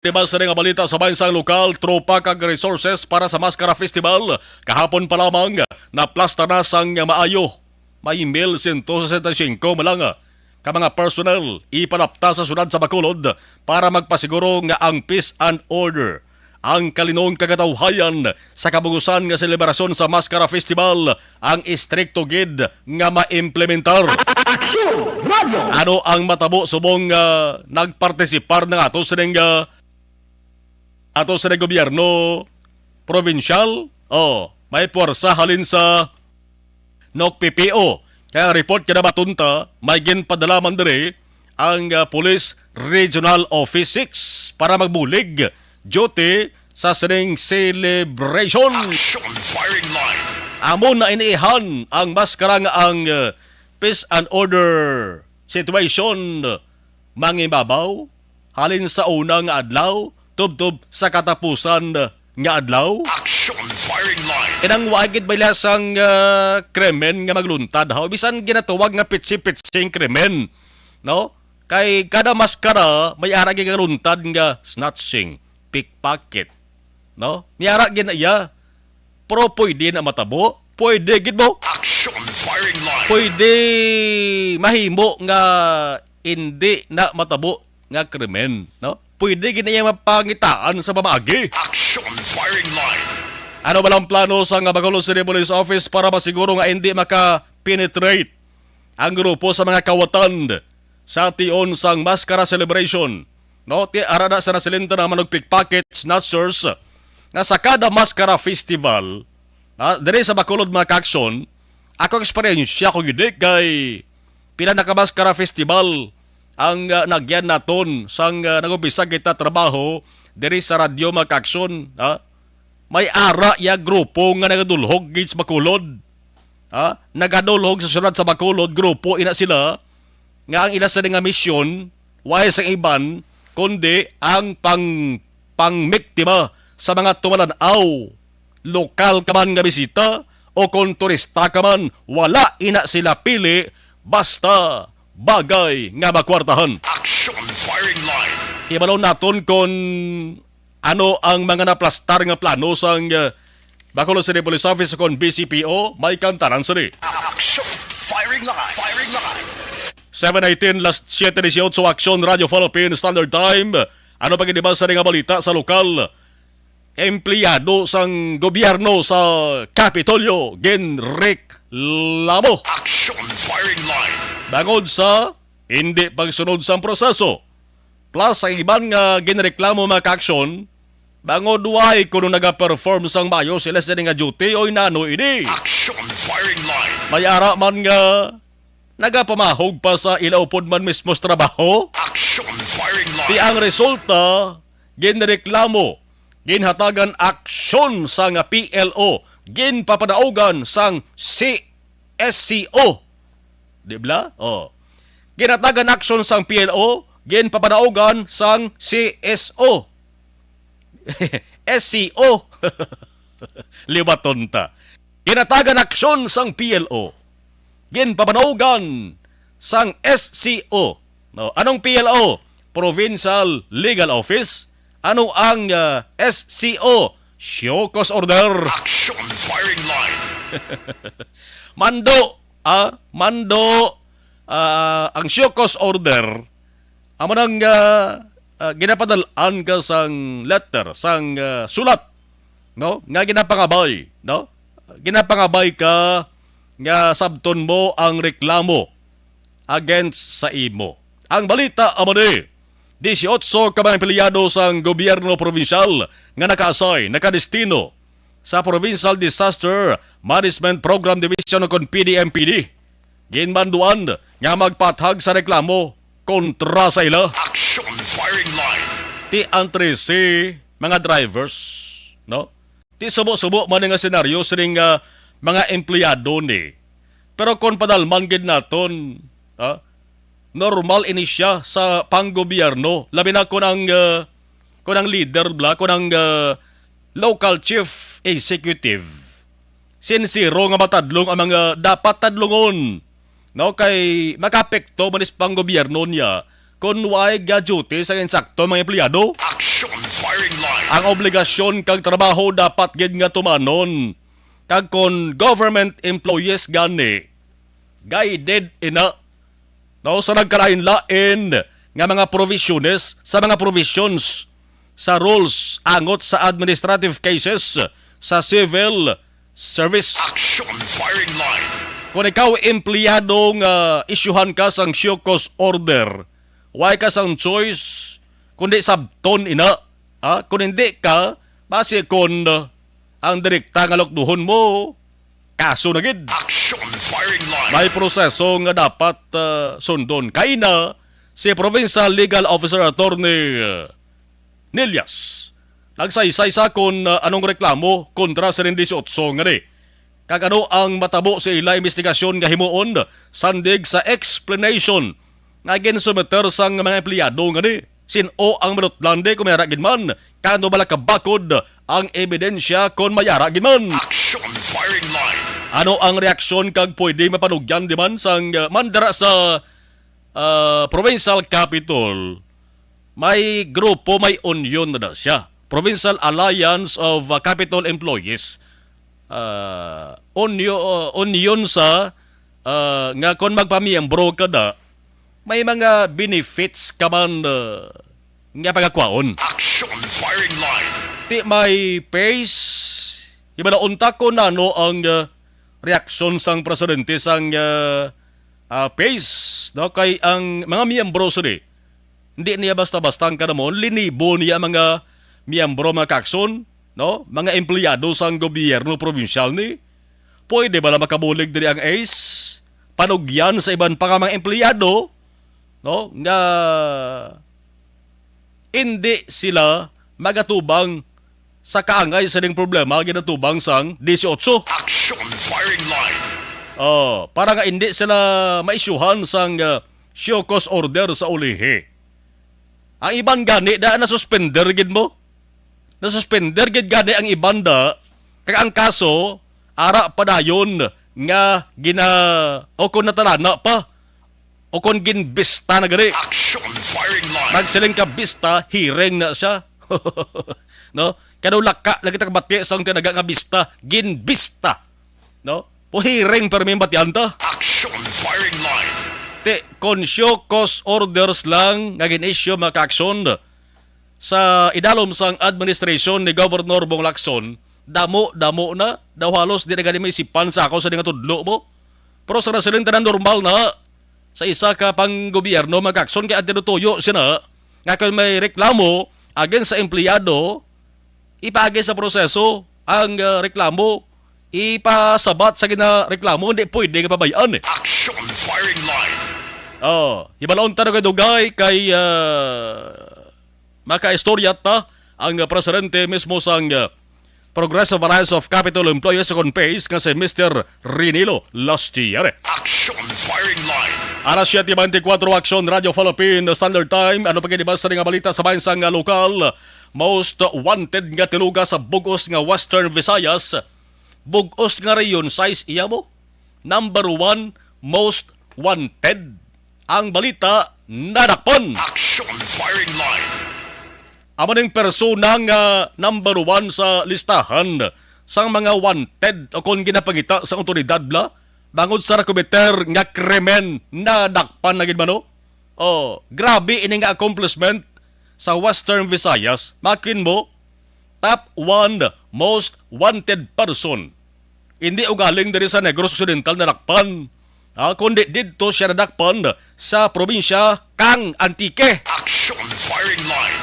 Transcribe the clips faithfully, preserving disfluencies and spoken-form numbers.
Diba sa nga balita sa bahin sang lokal, tropa kag resources para sa Maskara Festival? Kahapon pa lamang, naplastar na sang maayo. May mil sento sesenta y singko man lang ka mga personnel ipalapta sa siyudad sa Bacolod para magpasiguro nga ang peace and order, ang kalinong kagatawhayan sa kabugusan nga selebrasyon sa Maskara Festival ang istrikto gid nga maimplementar. Aksyon! Radyo! Ano ang matabo subong nga nagpartisipar na nga ato sining, ah, ato sining gobyerno probinsyal? Oh, may puwersa halin sa N O C P P O. Kaya ang report kada matunta, may ginpadala man diri ang, ah, Police Regional Office six para magbulig duty sa sining celebration. Action firing line. Amo na iniihan ang maskara nga ang, uh, peace and order situation mangibabaw halin sa una nga adlaw tubtob sa katapusan nga adlaw. Action firing line. Inang wa gid baylasang, uh, krimen nga magluntad, ha? Bisan ginatawag nga pitsi-pitsing krimen, no? Kay kada maskara may ara gid nga luntad nga snatching, pickpocket, no? May ara gid na iya. Pero pwede na matabo? Pwede gid mo. Action firing line. Pwede mahimo nga hindi na matabo nga krimen, no? Pwede gid na iya mapangitaan sa pamaagi. Action firing line. Ano ba lang plano sa nga Bacolod City Police Office para masiguro nga hindi maka-penetrate ang grupo sa mga kawatan sa tion sang Maskara Celebration? No, ti ara na sa nasilinta na manugpickpocket snatchers nga sa kada Maskara Festival, ah, diri sa Bacolod, mga kaaksyon, ako eksperyensya ko gid kay pila na ka Maskara Festival ang, ah, nagyan naton sang, ah, nag-umpisa kita trabaho diri sa radyo, mga kaaksyon, ha? May ara ya grupo nga nagadulhog gid sa Bacolod. Ha? Nagadulhog sa siyudad sa Bacolod, grupo ina sila, nga ang ila sila nga misyon, way sang iban, kundi ang pang-, pangmiktima sa mga tumalan-aw, lokal ka man nga bisita, o kon turista ka man, wala ina sila pili, basta bagay nga makwartahan. Action firing line. Ibalo naton kon ano ang mga naplastar nga plano sang, uh, Bacolod City Police Office kon B C P O, may kantaran sini. Action firing line. Firing line. Seven eighteen, last siete dieciocho, Action Radio Philippine Standard Time. Ano pa gid ba sa nga balita sa lokal? Empleyado sang gobyerno sa Kapitolyo ginreklamo. Action firing line. Bangod sa hindi pagsunod sang proseso. Plus, ang iban nga ginreklamo, mga kaaksyon, bangod way kuno naga-perform sang maayo sila sini nga duty o inano ini. Action firing line. May ara man nga nagapamahog pa sa ila upod man mismo sa trabaho. Action firing line. Ti ang resulta, ginreklamo, ginhatagan aksyon sang P L O, ginpapadaugan sang C S C O. Di bala? Oh. Ginhatagan aksyon sang P L O, ginpapadaugan sang C S O. S C O. Liwaton ta. Ginhatagan aksyon sang P L O, ginpapadaugan sang S C O. No, anong P L O? Provincial Legal Office. Ano ang, ah, S C O? Show cause order. Action firing line. Mando, ah, mando, ah, ang show cause order, amo nang, ah, ah, ginapadalan ka sang letter, sang, ah, sulat, no? Nga ginapangabay, no? Ginapangabay ka nga sabton mo ang reklamo against sa imo. Ang balita amo ni, dieciocho ka mga empleyado sang gobyerno probinsyal nga naka-assign, nakadestino sa Provincial Disaster Management Program Division o kon P D M P D, ginmanduan nga magpathag sa reklamo kontra sa ila. Action firing line. Ti ang trese mga drivers, no? Ti subo-subo man nga senaryo sining, ah, mga empleyado ni. Pero kon padalman gid naton, ah, normal ini siya sa panggobyerno, labi na kon ang, ah, kon ang leader bala, kon ang, ah, local chief executive, sinsero nga matadlong ang mga dapat tadlongon, no? Kay makaapekto man is panggobyerno niya kon way ga-duty sa insakto mga empleyado. Action firing line. Ang obligasyon kag trabaho dapat gid nga tumanon. Kag kon government employees gani, guided ina, no, sa nagkalain-lain nga mga provisiones, sa mga provisions sa rules angot sa administrative cases sa civil service. Action firing line. Kung ikaw empleyado nga isyuhan ka sang show cause order, way ka sang choice kundi sabton ina. Ha? Kung hindi ka, basi kon, uh, ang direkta nga lukduhon mo, kaso na gid. Action firing line. May proseso nga dapat, uh, sundon. Kaina, si Provincial Legal Officer Attorney, uh, Nillas nagsaysay sa kon, uh, anong reklamo kontra sa disiotso nga ni. Kag ano ang matabo sa ila investigasyon nga himuon, sandig sa explanation nga ginsumiter sang mga empleyado nga ni. Sin-o ang manutlan di kung may ara gid man? Kano bala kabakod ang ebidensya kon may ara gid man? Action firing line. Ano ang reaksyon kag pwede mapanugyan di man sang, uh, mandara sa, uh, provincial capitol? May grupo, may union na daw siya. Provincial Alliance of, uh, Capitol Employees. Uh, unyo-, uh, union sa, uh, nga kon magpamiyembro ka da, may mga benefits ka man, uh, nga pagakwaon. Action firing line. Ti may pace. Iba na unta ko nano ang, uh, reaksyon sang presidente sang, uh, uh, pace, no? Kay ang mga miyembro sini, hindi niya basta-basta ang kanamo, linibo niya mga miyembro, mga kakson, no? Mga empleyado sang gobyerno probinsyal ni. Pwede bala makabulig diri ang ace? Panugyan sa iban pa nga mga empleyado, no? Nga hindi sila magatubang sa kaangay sa ning problema ginatubang sang disiotso. Action firing line. Oh, para nga hindi sila maisyuhan sang, uh, show cause order sa ulihi. Ang iban gani da nasuspender gid mo. Nasuspender gid gani ang iban da, kag ang kaso ara pa dayon nga gina-, o kon natalana pa, o kon ginbista na gani. Action firing line. Nagsiling ka bista, hearing na siya. No? Kano laka na kita kabati sang tinaga nga bista, ginbista. No? Puhiring permi ang batian ta. Action firing line. Ti, kon show cause orders lang nga gin-issue, mga ka-action, sa idalom sang administration ni Governor Bong Lacson, damo-damo na, daw halos di na gani maisipan sa ako sa di nga tudlo mo. Pero sa nasiling tanan, normal na sa isa ka pang gobyerno, mga ka-action, kay ang tinutuyo sina nga kung may reklamo against sa empleyado, ipaagi sa proseso ang, ah, reklamo, ipasabat sa ginareklamo, hindi pwede nga pabay-an, eh. Action firing line. Oh, hibalaon ta na kay dugay kay, ah, makaistorya ta ang, ah, presidente mismo sang, ah, Progressive Alliance of Capitol Employees o kon pace nga si Mister Rinilo Lastiere. Action firing line. Alas siete beintikwatro, Action Radio Philippine Standard Time. Ano pa gid ba sa nga balita sa bayan sang, ah, lokal? Most wanted nga tiluga sa bug-os nga Western Visayas. Bug-os nga rehiyon, sais iya mo. Number one most wanted. Ang balita nadakpan. Action firing line. Amo ning persona nga number one sa listahan sang mga wanted o kon ginapangita sa awtoridad bala bangod sa nakomiter nga krimen, nadakpan na gid man, no? Oh, grabe ini nga accomplishment sa Western Visayas. Makin mo, top one most wanted person. Hindi ugaling diri sa Negros Occidental nadakpan, ah, kundi didto siya nadakpan sa probinsya kang Antique. Action firing line.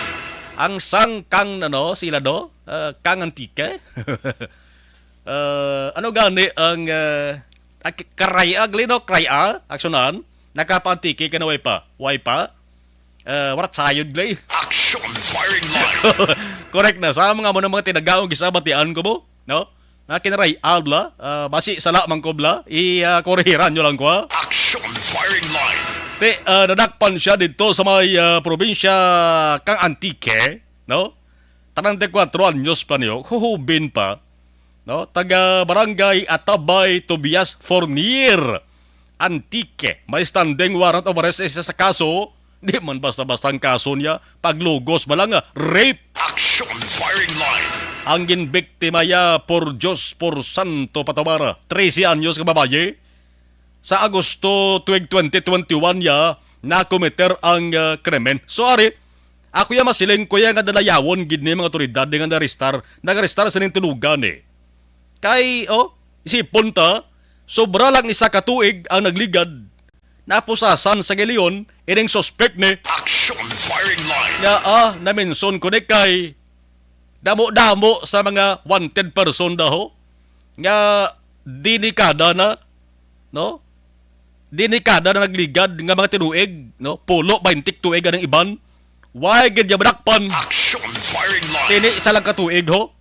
Ang sang kang, ano, sila do? Ah, kang Antique? Ah, ano gani ang, ah, ak-, karay-a, gali, no? Karay-a, aksyonan? Nakapa-Antique ka na, way pa? Way pa? Eh, warat sayod, Glay. Action firing line. Correct na. Sa mga mo na mga tinagaong gisabatian ko mo, no? Na kinaray-a bala, ah, basi sala man ko bala, i, ah, korihiran nyo lang ko, ha? Action firing line. Te, ah, nadakpan siya dito sa may, ah, probinsya kang Antique, no? Treinta y cuatro anyos pa niyo, huhubin pa, no? Taga Barangay Atabay, Tobias Fornier, Antique. May standing warrant of arrest sa kaso Di man basta-basta ang kaso niya, paglugos ba lang, ah, rape. Action firing line. Ang ginbiktima ya, por Dios, por santo, patawara, trese anyos nga babayi. Sa Agosto tuig twenty twenty-one ya nakomiter ang, ah, krimen. So, ari, ako ya masiling ko ya nga dalayawon gid ni mga otoridad nga nag-arestar, nag-arestar sining tulugan, eh. Kay, oh, isipon ta, sobra lang isa ka tuig ang nagligad, napusasan sa Leon ining suspek ni. Action firing line. Nga, ah, namenson ko ni kay damo-damo sa mga wanted person daho nga dinikada na, no? Dinikada na nagligad nga mga tinuig, no? Pulo, baynte tuig ang iban. Why gid ya madakpan? Action firing line. Tini isa lang ka tuig, ho.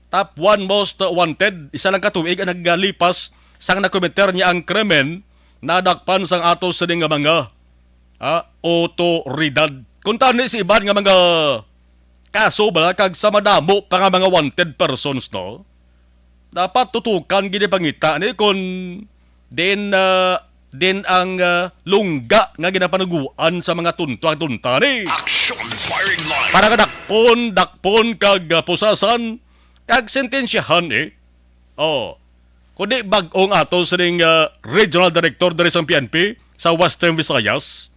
Top one most wanted, isa lang ka tuig ang nagalipas sang nakomiter niya ang krimen, nadakpan sang ato sini nga mga, ah, otoridad. Kung tani si iban nga mga kaso bala kag sa madamo pa nga mga wanted persons, no? Dapat tutukan gid pangita ni kung din, ah, din ang, ah, lungga nga ginapanuguan sa mga tunto ang tunta ni. Action firing line. Para nga dakpon, dakpon kag, ah, pusasan kag sentensyahan, eh. Oh. Kundi bag-ong ato sining, ah, regional director diri sa P N P sa Western Visayas,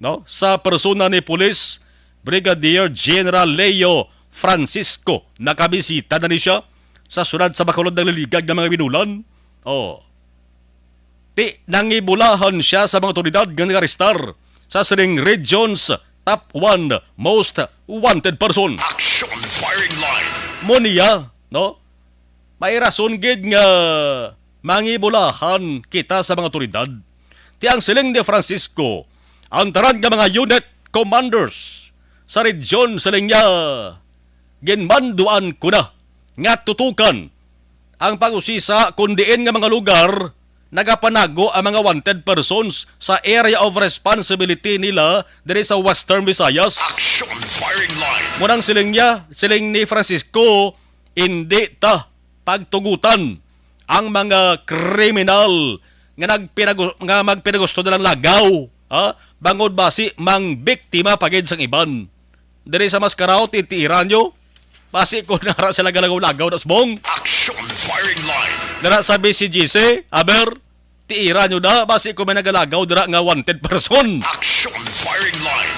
no? Sa persona ni Police Brigadier General Leo Francisco, nakabisita na ni siya sa syudad sa Bacolod, nagliligad nga mga binulan. Oh. Ti, nangibulahan siya sa mga otoridad nga nag-arestar sa sining region's top one most wanted person. Action firing line. Mo niya, no? May rason gid nga mangibulahan kita sa mga otoridad. Ti ang siling ni Francisco, ang tanan nga mga unit commanders sa region, siling niya, ginmanduan ko na nga tutukan ang pag-usisa kung diin nga mga lugar nagapanago ang mga wanted persons sa area of responsibility nila diri sa Western Visayas. Action firing line. Munang siling niya, siling ni Francisco, hindi ta pagtugutan ang mga kriminal nga nagpinagu-, nga magpinagusto nilang lagaw, ha? Bangod basi mangbiktima pa gid sang iban. Diri sa Mascarao, ti-, tiiran nyo. Basi ko nara sila galagaw-lagaw na subong. Action firing line. Dara sa B C G C, aber, tiiran nyo na. Basi ko may nagalagaw dira nga wanted person. Action firing line.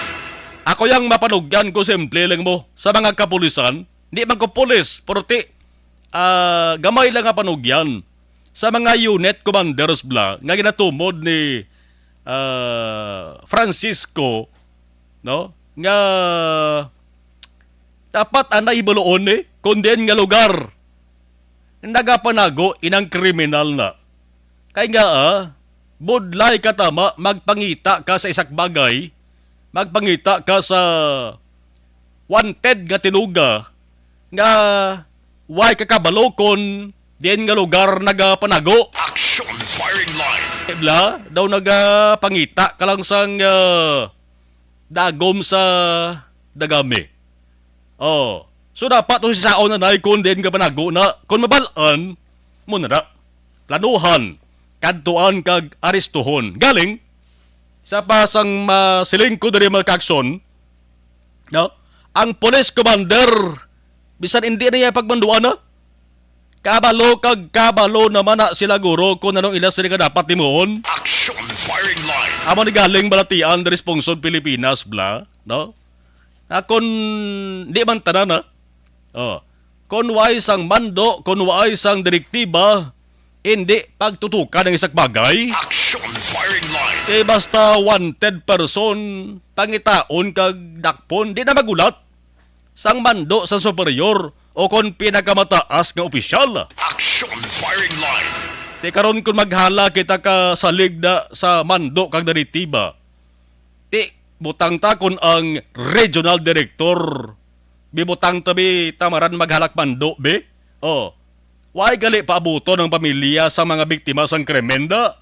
Ako yang mapanugyan ko, simple lang mo. Sa mga kapulisan, di man ko pulis, pero ti, ah, gamay lang nga panugyan. Sa mga unit commanders bla, nga ginatumod ni, ah, Francisco, no? Nga dapat anay hibaluon ni kung diin nga lugar nagapanago inang kriminal na. Kay nga, ah, budlay ka tama, magpangita ka sa isak bagay, magpangita ka sa wanted nga tinuga nga way kakabalo kon diin nga lugar nagapanago. Action firing line. Ibla, daw nagapangita ka lang sang, ah, dagom sa dagami. Oh. So, dapat to si Sao na nay kung diin nga panago na. Kung mabal-an, mo na na. Planuhan, kadtuan kag arestuhon. Galing, sa pa sang masiling ko diri, mga kakson, no? Ang police commander, bisan hindi na niya pagmanduan na. Kabalo kag kabalo naman na sila, guro, kung anong ila sila nga dapat himuon. Action firing line. Amo ni galing balatian diri sa pungsod Pilipinas, bla, no? Na kung di man tanan, ha? Oh. Kung way sang mando, kung way sang direktiba, hindi pagtutukan ang isak bagay. Action firing line. Kay basta wanted person, pangitaon kag dakpon, di na magulat sang mando sa superior o kon pinakamataas nga opisyal. Action firing line. Ti karon, kung maghala kita ka salig na sa mando kag direktiba, ti butang ta kon ang regional director, bibutang ta bi tamaran maghalak mando bi. Oh. Way gali paabuton ang pamilya sa mga biktima sang krimen da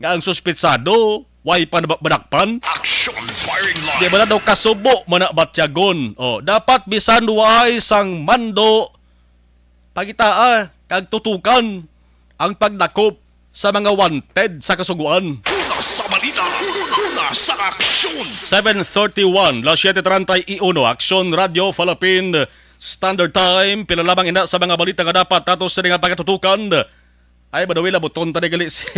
nga ang suspitsado way pa naba-, madakpan? Action firing line. Di ba na daw kasubo man na batyagon? Oh, dapat bisan way sang mando, pagitaa kag tutukan ang pagdakop sa mga wanted sa kasugoan. Sa balita, una sa aksyon. Seven thirty-one, las siete treinta y uno, Aksyon Radio Philippine Standard Time. Pila lamang ina sa mga balita nga dapat nato sini nga pagatutukan. Ay, by the way, labuton tani gali si,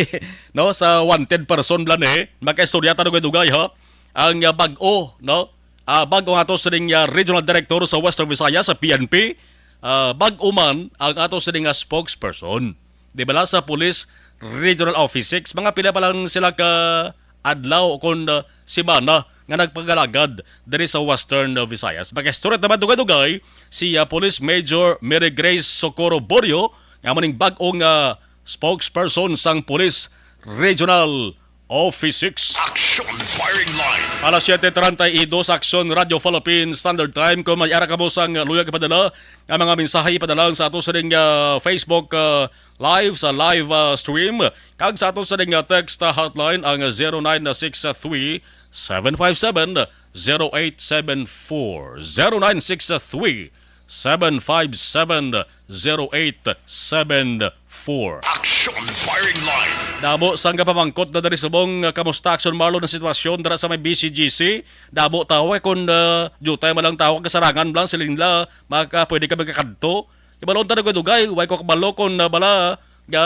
no, sa wanted person blan eh. Makaistorya ta dugay-dugay, ha? Ang, ah, bag-o, no? Ah, bag-o nga ato sining, ah, regional director sa Western Visayas, sa P N P. Ah, bag-o man ang ato sining, ah, spokesperson. Di bala sa Police Regional Office six, mga pila pa lang sila ka adlaw o kon, ah, semana nga nagpagalagad diri sa Western, ah, Visayas. Mag-istorya naman dugay-dugay si, ah, Police Major Mary Grace Socorro Borio, nga amo ning bag-ong, ah, spokesperson sang Police Regional Office six. Action Firing Line. Alas siete treinta y dos, Aksyon Radio Philippine Standard Time. Kung may ara kamo sang luyag ipadala, ang mga mensahe ipadala sa ato sa ning, ah, Facebook, ah, Live, sa live, ah, stream, kag sa ato sa ning, ah, text, ah, hotline, ang zero nine six three, seven five seven, zero eight seven four, zero nine six three, seven five seven, zero eight seven four. Action Firing Line. Damo sang kapamangkot na diri subong, ah, kamusta, Aksyon Marlon, ang sitwasyon dira sa may B C G C? Damo tawo, eh, kung, ah, diutay man lang tawo, kasarangan lang, siling nila, maka-, pwede ka magkakadto. Ibalon ta dugay-dugay, way ko kabalo kung, ah, bala, ga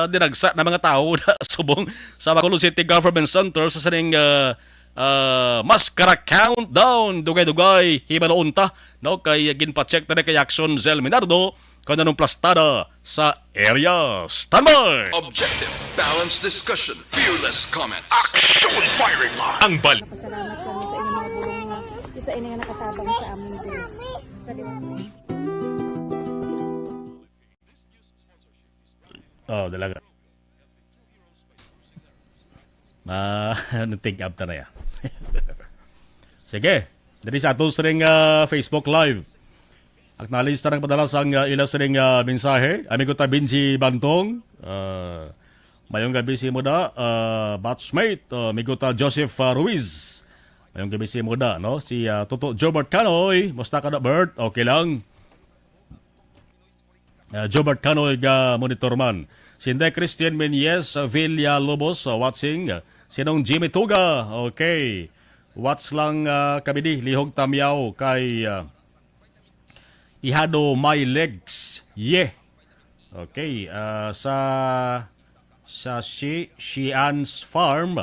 dinagsa na mga tawo na subong sa Bacolod City Government Center sa sining, ah, ah, Maskara Countdown. Dugay-dugay, hibaloon ta, no? Kay ginpa-check na ni kay Action Zell Minardo kung anong plastada sa area. Standby! Objective, balanced discussion, fearless comments. Action Firing Line. Ang bal- Pasalamat kami sa inyong mga bulong nga isa ini nga nakatabang sa amon diri. Sa liwanag. Oh, dalaga. Ma, nag-take up ta na ya. Sige, diri sa ato sining, ah, Facebook Live. Acknowledge ta nagpadala sang, ah, ila sining, ah, mensahe. Amigo ta Benji Bantong, ah, mayong gabi sa imo da, ah, batchmate, ah, amigo ta Joseph, ah, Ruiz. Mayong gabi sa imo da, no? Si, ah, Toto Jobert Canoy, musta ka na, Bert? Okay lang. Ah, Jobert Canoy nga monitor man. Si Inday Christian Menyes, ah, Villa Lobos, ah, watching. Ah, Sinong Jimmy Tuga? Okay. Watch lang, ah, kami di. Lihog Tamyaw kay, ah, Ihado My Legs. Yeah. Okay. Ah, sa, sa Shi-, Shian's Farm,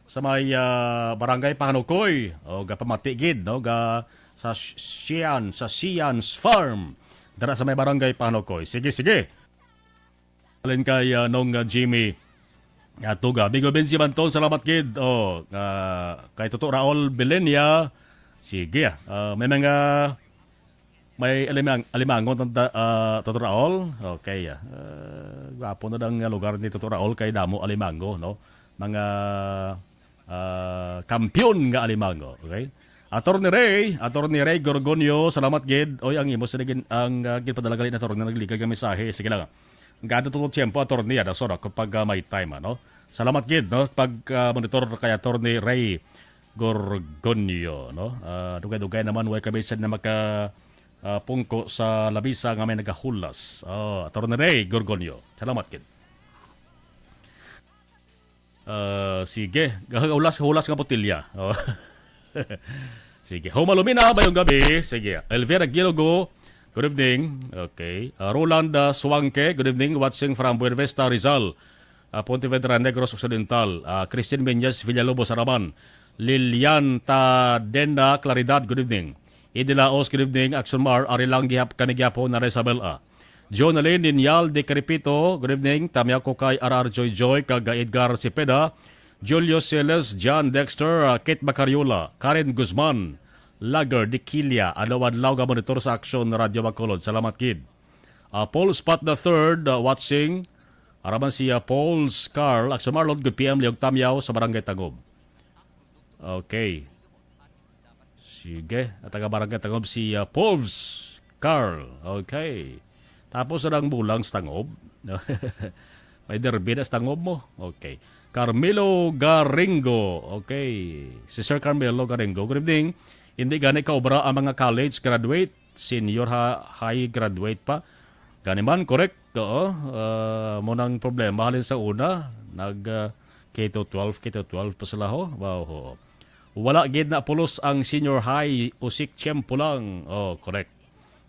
sa may, ah, Barangay Pahanukoy. O, gapamati gid, no? Ga, sa Sh-, Shian, sa Shian's Farm. Dara sa may Barangay Pahanukoy. Sige, sige. Alin kay, ah, Nong, ah, Jimmy, ah, Tuga. Amigo Benji Bantong, salamat gid. Oh, ah, kay Toto Raul Belenia. Sige, ah. Ah, may mga, may alimang-, alimangon, tanda, ah, Toto Raul. Okay, ah. Ah, gwapo na dang lugar ni Toto Raul kay damo alimango, no? Mga, ah, kampiyon nga alimango, okay? Attorney Ray, Attorney Ray Gorgonio, salamat gid. Oy, ang imo sila gin-, ang, ah, ginpadala gali na, Attorney, nagligag ang mensahe. Sige lang. Ang ganda to tiyempo, Attorney, ah, dasor ako pag, ah, may time, ano? Salamat gid, no? Pag, ah, monitor kay Attorney Ray Gorgonio, no? Ah, dugay-dugay naman, way kami sad na maka, ah, pungko sa labisa nga may nagahulas. Oh, Attorney Ray Gorgonio. Salamat gid. Ah, sige. Hulas, hulas nga botelya. Oh. Sige. Homa Lumina, mayong gabi. Sige. Elvira Gilogo, good evening. Okay. Ah, Roland, ah, Suangke, good evening. Watching from Buenavista, Rizal. Ah, Pontevedra, Negros Occidental. Ah, Christine Menyes Villalobos Araman. Lilian Tadena Claridad, good evening. Idi Laos, good evening. Action Mar, ari lang gihap kami gihapon na Isabel, ah. Jonalyn Ninyal de Crepito, good evening. Tamyaw ko kay R R Joy Joy, kag Edgar Cepeda, Julio Celes, John Dexter, ah, Kate Macariola, Karen Guzman, Lager de Quilla, adlaw-adlaw nga monitor sa Aksyon Radyo Bacolod. Salamat gid. Ah, Paul Spot the third, ah, watching. Araman si, ah, Paul Scarl, Aksyon Marlon, good P M, Liog Tamyaw sa Barangay Tagob. Okay. Sige. At taga Barangay Tagob si, ah, Povs Carl. Okay. Tapos ang bulang sa Tangob. May derby na sa Tangob mo. Okay. Carmelo Garingo. Okay. Si Sir Carmelo Garingo. Good evening. Hindi gani kaobra ang mga college graduate, senior ha-, high graduate pa. Gani man, correct. Oo. Ah, mo nang problema halin sa una. Nag, ah, K to twelve, K to twelve pa sila, ho? Wow, ho. Wala gid na pulos ang senior high, usik tiyempo lang. Oh, correct.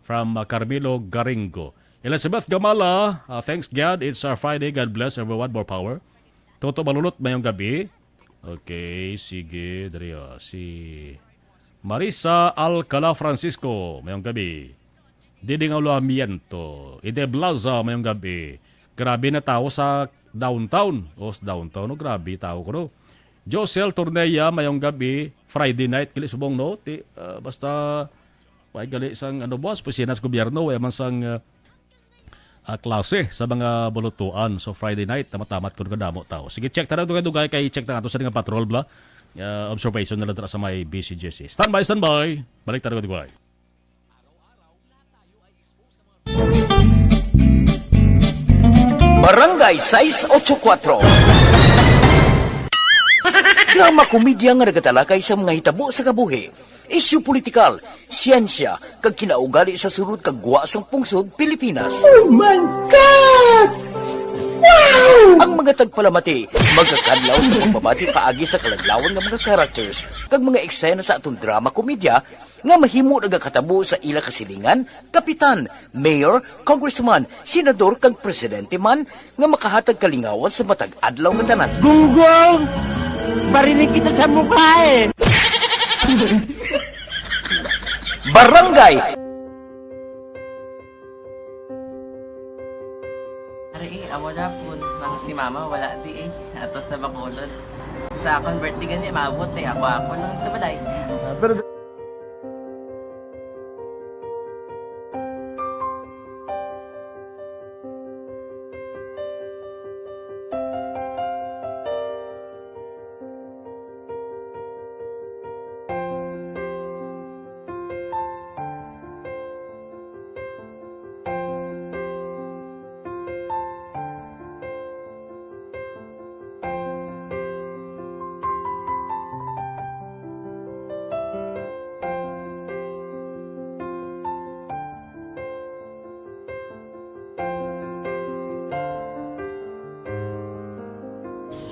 From, uh, Carmelo Garingo. Elizabeth Gamala, uh, thanks God, it's, uh, Friday. God bless everyone. More power. Toto Balulot, mayong gabi. Okay, sige, diri, oh. Si Marisa Alcala Francisco, mayong gabi. Didi nga Lamiento, Ide Blaza, mayong gabi. Grabe na tawo sa downtown. O, sa downtown, no? Grabe tawo ko, no? Josel Torneya, mayong gabi. Friday night, gali subong, no? Ti, ah, basta, may gali sang, ano, boss, opisina sa gobyerno, way man sang, ah, ah, klase sa mga bulutuan. So, Friday night, tamatamat ko nga damo tao. Sige, check ta na dugay-dugay kay check ta nga to sa nga patrol bla. Ah, observation na lang dira sa may B C G C. Standby, standby. Balik ta dugay-dugay. Barangay sais otso kuwatro. Drama komedya nga nagatalakay sa mga hitabo sa kabuhi, isyu politikal, siyensya, kag kinaugali sa sulod kag gwa sang pungsod Pilipinas. Oh my God! Wow! Ang mga tagpalamati magakadlaw sa pagbabati paagi sa kaladlawan nga mga characters kag mga eksena sa aton drama komedya nga mahimo nagakatabo sa ila kasilingan, kapitan, mayor, congressman, senador kag presidente man nga makahatag kalingawan sa matag adlaw nga tanan. Gunggong! Barinig kita sa mukha eh! Barangay Ari eh, amo na po, ang si mama wala di eh. Ato sa Bacolod. Sa akon birthday gani, maabot eh. Ako, ako lang sa balay. Ah, pero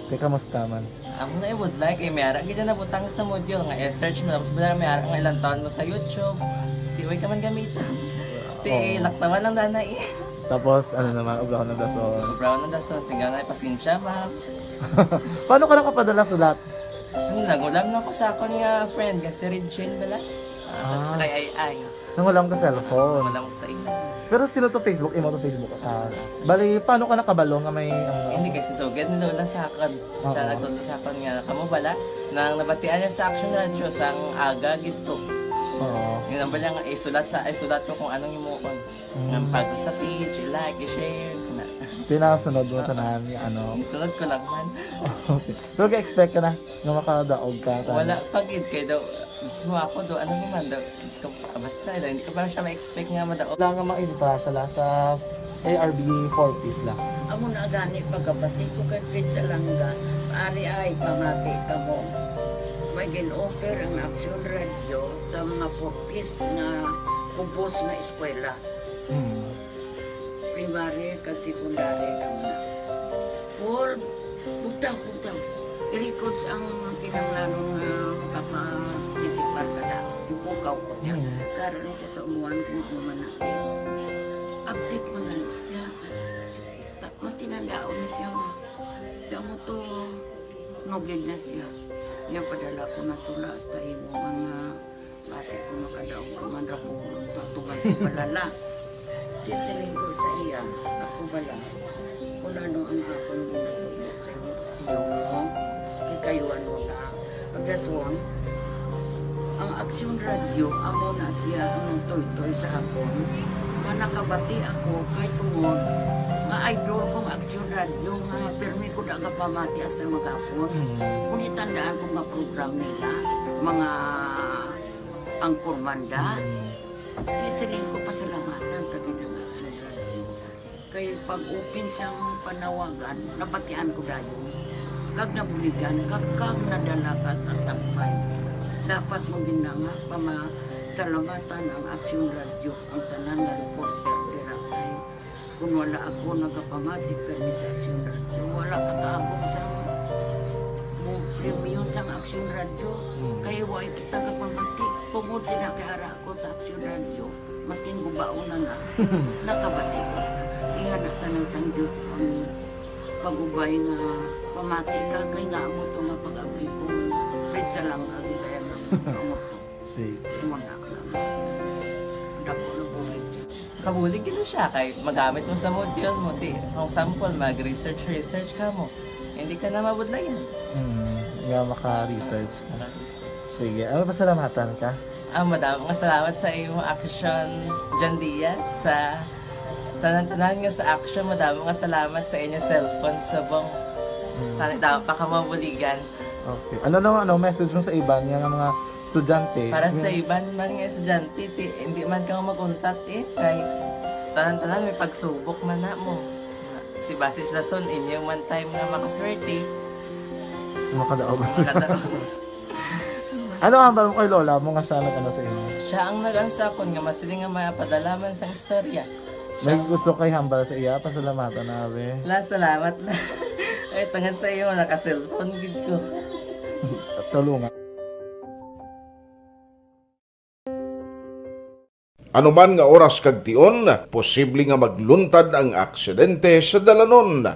Te, kamusta man? Amo na ibudlay kay may ara gid na butang sa module nga i-search mo tapos bala may ara nga ilang taon mo sa YouTube. Di way ka man gamiton. Ti laktawan lang dana eh. Tapos ano naman, obrahon ng dason. Obrahon ng dason, sigang na pasensya, ma'am. Paano ka nakapadala sulat? Ano, nagulam na ko sa akon nga friend nga si Regine bala. Ah, sa kay Ay Ay. Nangulam ka cellphone. Wala mo sa imo. Pero sino to Facebook? Imo to Facebook account. Bali, paano ka nakabalo nga may ano? Hindi kay si Sugad ni Lola sa akon. Siya Oo. nagtudlo sa akon nga kamo bala nang nabatian niya sa Action Radio sang aga gid to. Oo. Yun ang bala nga isulat sa isulat ko kung anong himuon. Mm. Nga pag sa page, i-like, i-share, kana. Tinasunod mo tanan nga ano. Isunod ko lang man. Okay. Pero ga-expect ka na nga makadaog ka. Wala pa gid kay daw Mismo ako do, ano naman do, Diyos ko, basta, hindi ko pa siya ma-expect nga madaog. Wala nga maibra sila sa A R B four Ps lang. Amo na gani pagabati ko kay Fred Salanga, ari ay pamati kamo. May gin-offer ang Action Radio sa mga four Ps nga kubos nga eskwela. Hmm. Primary kag secondary lang na. Paul, bugtaw, bugtaw. I-records ang kinahanglanon nga makapatikipar ka na. Ipukaw ko niya. Hmm. Karon ni siya sa umuan kung ano man na. Update mo na lang siya. Matinandaon na siya nga. Damo to, nugid na siya. Niya padala ko na tula hasta imo mga Basi ko makadaog ka man ra ko, tatuman ko palala. Di siling ko sa iya, ako bala, kung ano ang akong ginatubo sa iyo, iyo mo, kikayuan mo na. Pagdason, ang Aksyon Radyo, amo na siya ang nagtoytoy sa akon. Nga nakabati ako, kay tungod, nga idol kong Aksyon Radyo, nga pirmi ko da nga pamati hasta magapon. Mm. Kung itandaan ko nga program nila, mga Ang Kurmanda, mm, di sila ko pasalamatan ta gid ang Action Radio. Kay pag-open sang panawagan, nabatian ko dayon. Kag nabuligan, kag, kag nadala ka sa tampay. Dapat mo gid na nga pamasalamatan ang Action Radio, ang tanan nga reporter dira kay Kon wala ako nagapamati kani sa Aksyon Radyo, wala ka kaabot sa Yung, yung sang Action Radio, Hmm. kay way kita kapamati. Tungod sila kay ara ako sa Action Radio, maskin gubaon na na, nakabati ko na. Ingana ka ng sang Diyos ang pagubay nga pamati ka, kay nga amo to nga pag-abli ko, Fred Salanga, di ba yan ang amo to? Sige. Imo na lang. Dako na bulig siya. Kabulig gid siya kay magamit mo sa module mo. Di, for example, mag-research, research ka mo. Hindi ka na mabudlayan. Hmm, nga maka-research ka. Maka-research. Sige, ano, pasalamatan ka? Ah, madamo nga salamat sa imo Action, John Diaz, sa tanan-tanan nga sa Action. Madamo nga salamat sa inyo cellphone subong. Hmm. Tani daw pa ka mabuligan. Okay. Ano naman, ano, message mo sa iban nga mga estudyante? Para sa iban man nga estudyante, ti, hindi man ka mag-untat eh. Kay tanan-tanan may pagsubok man na mo. Ti basis lason, inyo man time nga makaswerte. Makadaog. Makadaog. Ano ang hambal mo kay lola mo nga siya nag-ano sa imo? Siya ang nag-ano sa akon nga masiling nga mapadala man sang istorya. May gusto kay hambal sa iya, pasalamatan na, be. La, salamat na. Ay, tungod sa iyo, naka-cellphone gid ko. Tulungan. Anuman nga oras kag tion, posible nga magluntad ang aksidente sa dalanon.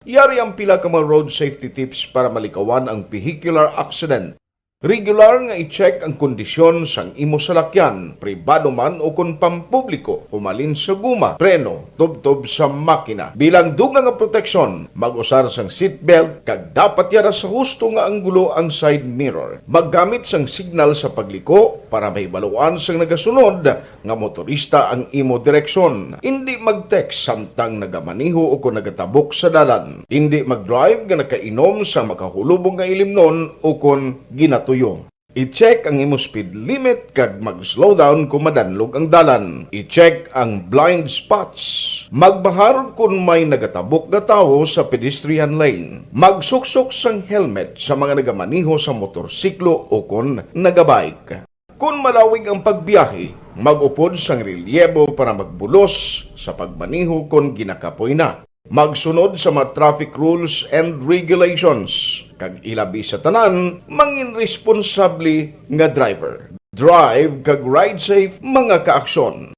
Yari ang pila ka mga road safety tips para malikawan ang vehicular accident. Regular nga i-check ang kondisyon sang imo salakyan, pribado man o kon pampubliko, humalin sa guma, preno, tubtob sa makina. Bilang dugang nga proteksyon, mag-usar sang seatbelt kag dapat yara sa husto nga anggulo ang side mirror. Maggamit sang signal sa pagliko para mahibaluan sang nagasunod nga motorista ang imo direksyon. Indi mag-text samtang nagamaneho o kon nagatabok sa dalan. Indi mag-drive nga nakainom sa makahulubong nga ilimnon o kon ginatuyo. I-check ang imo speed limit kag mag-slow down kon madanlog ang dalan. I-check ang blind spots. Magbahar kon may nagatabok nga tawo sa pedestrian lane. Magsuksok sang helmet sa mga nagamaneho sa motorsiklo o kon nagabike. Kon malawig ang pagbiyahe, mag-upod sang relyebo para magbulos sa pagmaneho kon ginakapoy na. Magsunod sa mga traffic rules and regulations, kag ilabi sa tanan, mangin responsable nga driver. Drive kag ride safe, mga kaaksyon.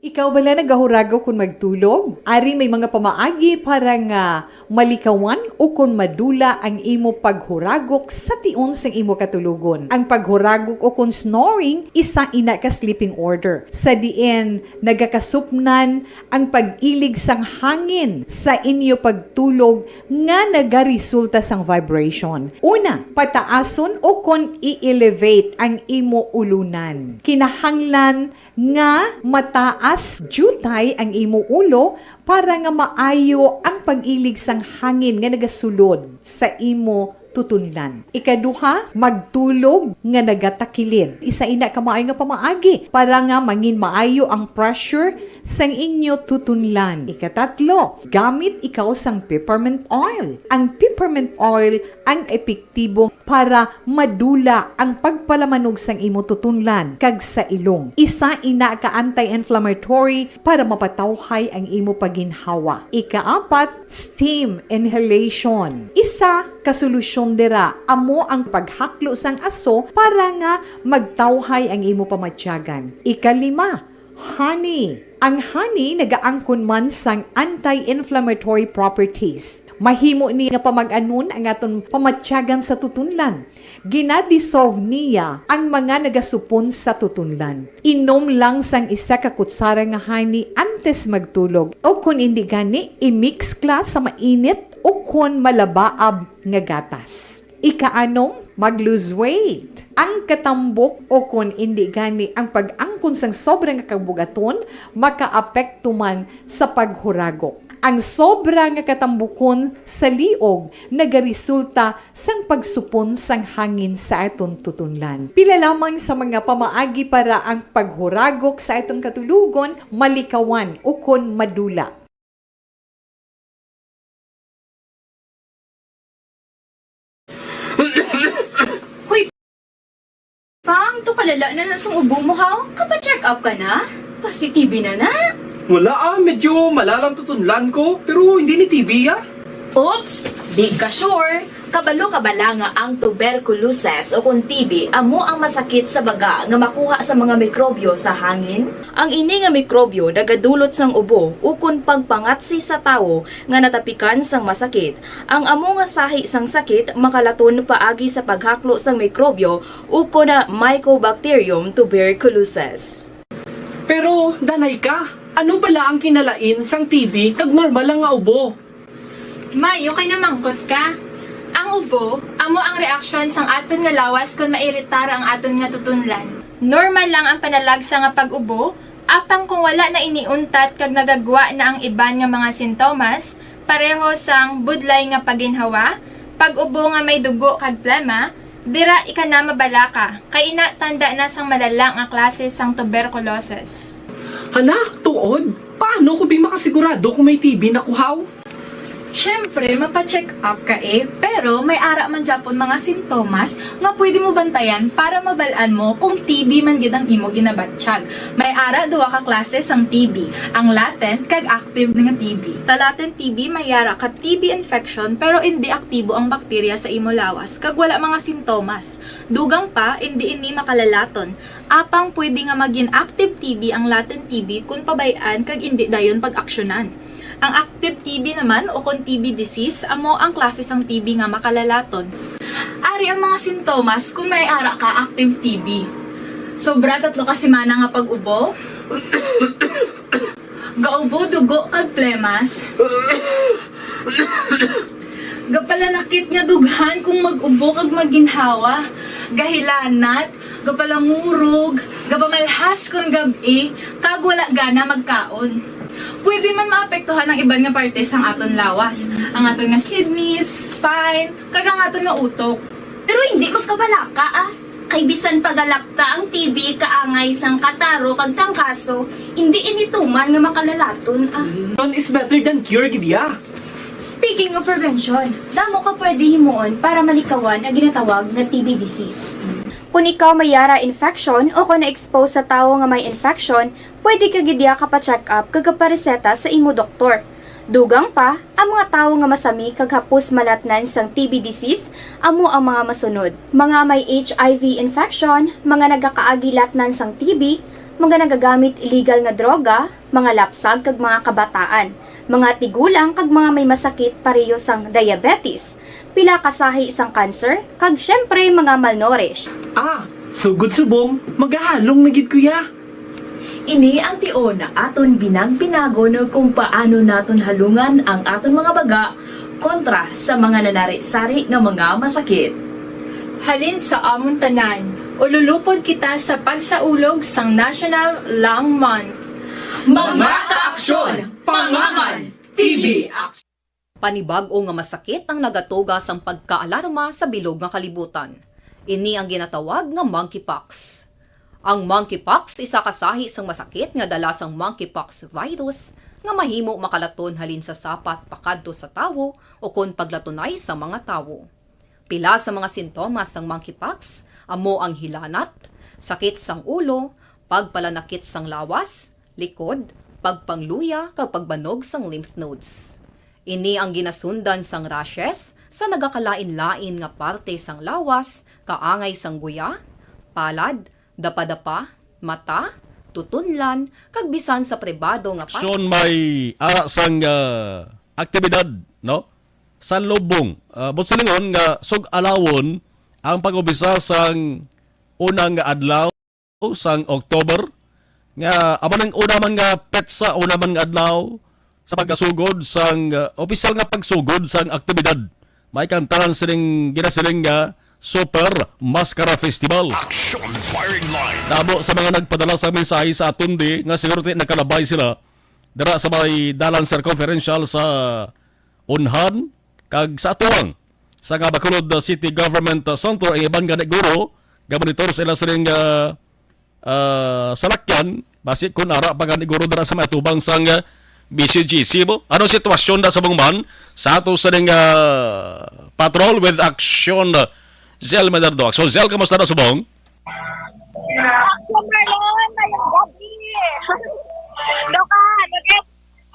Ikaw bala nagahuragok kon magtulog? Ari may mga pamaagi para nga malikawan o kon madula ang imo paghuragok sa tion sang imo katulogon. Ang paghuragok o kon snoring, isa ina ka sleeping order, sa diin nagakasupnan ang pag-ilig sang hangin sa inyo pagtulog nga nagaresulta sang vibration. Una, pataason o kon i-elevate ang imo ulunan. Kinahanglan nga mataas diutay ang imo ulo para nga maayo ang pag-ilig sang hangin nga nagasulod sa imo tutunlan. Ikaduha, magtulog nga nagatakilid. Isa ina ka maayo nga pamaagi para nga mangin maayo ang pressure sang inyo tutunlan. Ikatatlo, gamit ikaw sang peppermint oil. Ang peppermint oil ang epektibo para madula ang pagpalamanog sang imo tutunlan kag sa ilong. Isa ina ka anti-inflammatory para mapatawhay ang imo pagginhawa. Ikaapat, steam inhalation. Isa ka solusyon dira amo ang paghaklo sang aso para nga magtawhay ang imo pamatyagan. Ikalima, honey. Ang honey nagaangkon man sang anti-inflammatory properties. Mahimo ni nga pamag-anon ang aton pamatyagan sa tutunlan. Gina-dissolve niya ang mga nagasupon sa tutunlan. Inom lang sang isa ka kutsara nga honey antes magtulog, o kon indi gani, i-mix kla sa mainit o kon malabaab nga gatas. Ikaanom, mag-lose weight. Ang katambok o kon indi gani ang pag-angkon sang sobra nga kabugaton makaapekto man sa paghuragok. Ang sobra nga katambukon sa liog nagaresulta sang pagsupon sang hangin sa aton tutunlan. Pila lamang sa mga pamaagi para ang paghuragok sa aton katulogon malikawan ukon madula. Hoy, Pang, to kalala na na sang ubo mo, ha? Kapa-check up ka na? Pasi-T B na na? Wala, ah, medyo malalang tutunlan ko, pero hindi ni T B, ah. Oops! Di ka sure? Kabalo ka bala nga ang tuberculosis o kon T B amo ang masakit sa baga nga makuha sa mga mikrobyo sa hangin? Ang ini nga mikrobyo nagadulot sang ubo ukon pagpangatsi sa tawo nga natapikan sang masakit. Ang amo nga sahi sang sakit makalaton paagi sa paghaklo sang mikrobyo ukon Mycobacterium tuberculosis. Pero, danay ka, ano bala ang kinalain sang T B kag normal lang nga ubo? May, okay na mangkot ka. Ang ubo, amo ang reaksyon sang aton nga lawas kon mairitar ang aton nga tutunlan. Normal lang ang panalagsa nga pag-ubo, apang kung wala na ini untat kag nagagwa na ang iban nga mga sintomas, pareho sang budlay nga paginhawa, pag-ubo nga may dugo kag plema, dira ika na mabalaka, kay ina tanda na sang malala nga klase sang tuberculosis. Hala, tuod? Paano ko bi makasigurado kung may T B na ko, haw? Siyempre, mapa-check up ka, eh, pero may ara man gyapon mga sintomas nga pwede mo bantayan para mabal-an mo kung T B man gid ang imo ginabatyag. May ara duha ka klase sang T B, ang latent kag active nga T B. Sa latent T B, may ara ka T B infection pero indi aktibo ang bakterya sa imo lawas kag wala mga sintomas. Dugang pa, indi ini makalalaton. Apang pwede nga magin active T B ang latent T B kon pabay-an kag indi dayon pag-aksyonan. Ang active T B naman o kon T B disease amo ang klase sang T B nga makalalaton. Ari ang mga sintomas kon may ara ka active T B. Sobra tatlo ka semana nga pag-ubo. Gaubo dugo kag plemas. Gapalanakit nga dughan kung mag-ubo kag maginhawa. Gahilanat, gapalangurog, gapamalhas kon gab-i, kag wala gana magkaon. Pwede man maapektuhan ang iban nga parte sang aton lawas, ang aton nga kidneys, spine, kag ang aton nga utok. Pero hindi magkabalaka, ah. Kay bisan pagalakta ang T B kaangay sang kataro kag trangkaso, hindi ini tuman nga makalalaton, ah. Prevention is better than cure, gid ya. Speaking of prevention, damo ka pwede himuon para malikawan ang ginatawag nga T B disease. Kung ikaw may yara infection o kung na-expose sa tawo nga may infection, pwede ka gid ya kapa-check up kag kapareseta sa imo doktor. Dugang pa, ang mga tawo nga masami kag hapos malatnan sang T B disease amo ang mga masunod: mga may H I V infection, mga nagakaagi latnan sang T B, mga nagagamit illegal nga droga, mga lapsag kag mga kabataan, mga tigulang kag mga may masakit pareho sang diabetes, pila ka sahi sang cancer, kag siyempre mga malnourished. Ah, sugod subong, magahalong na gid ko ya. Ini ang tion nga aton binag-binagon kung paano naton halungan ang aton mga baga kontra sa mga nanari-sari nga mga masakit. Halin sa amon tanan, ululupod kita sa pagsaulog sang National Lung Month. Mga kaaksyon, pangaman, T B aksyon. Panibag-o nga masakit ang nagatuga sang pagkaalarma sa bilog nga kalibutan. Ini ang ginatawag nga monkeypox. Ang monkeypox isa ka sahi sang masakit nga dala sang monkeypox virus nga mahimo makalaton halin sa sapat pakadto sa tawo ukon paglatunay sa mga tawo. Pila sa mga sintomas sang monkeypox amo ang hilanat, sakit sang ulo, pagpalanakit sang lawas, likod, pagpangluya, kag pagbanog sang lymph nodes. Ini ang ginasundan sang rashes sa nagakalain-lain nga parte sang lawas, kaangay sang guya, palad, dapadapa, mata, tutunlan, kag bisan sa pribado nga pa- Aksyon may ara sang, ah, aktibidad, no? Sa lubong, ah, buot silingon nga sug-alawon ang pag-umpisa sang unang adlaw sang October, nga amo nang una man nga petsa, una man nga adlaw sa pagkasugod sang, ah, opisyal nga pagsugod sang aktibidad. May kantaran sining ginasiling nga Super Mascara Festival. Action Firing Line. Damo sa mga nagpadala sa mensahe sa aton di nga siguro ti nakalabay sila dira sa may dalan circumferential sa Unhan kag sa atuang sa nga Bacolod City Government Center ang iban gani guro nga monitor sa ila sining, ah, ah, salakyan, basi kun ara pa gani guro dira sa may atubang sang, ah, B C G C mo. Anong sitwasyon da sa Bungman sa ato sa ning, ah, patrol with Action, ah, Zell Medardo? So, Zell, kamusta na subong? Ako, Marlon, mayong gabi. Doka, nagit,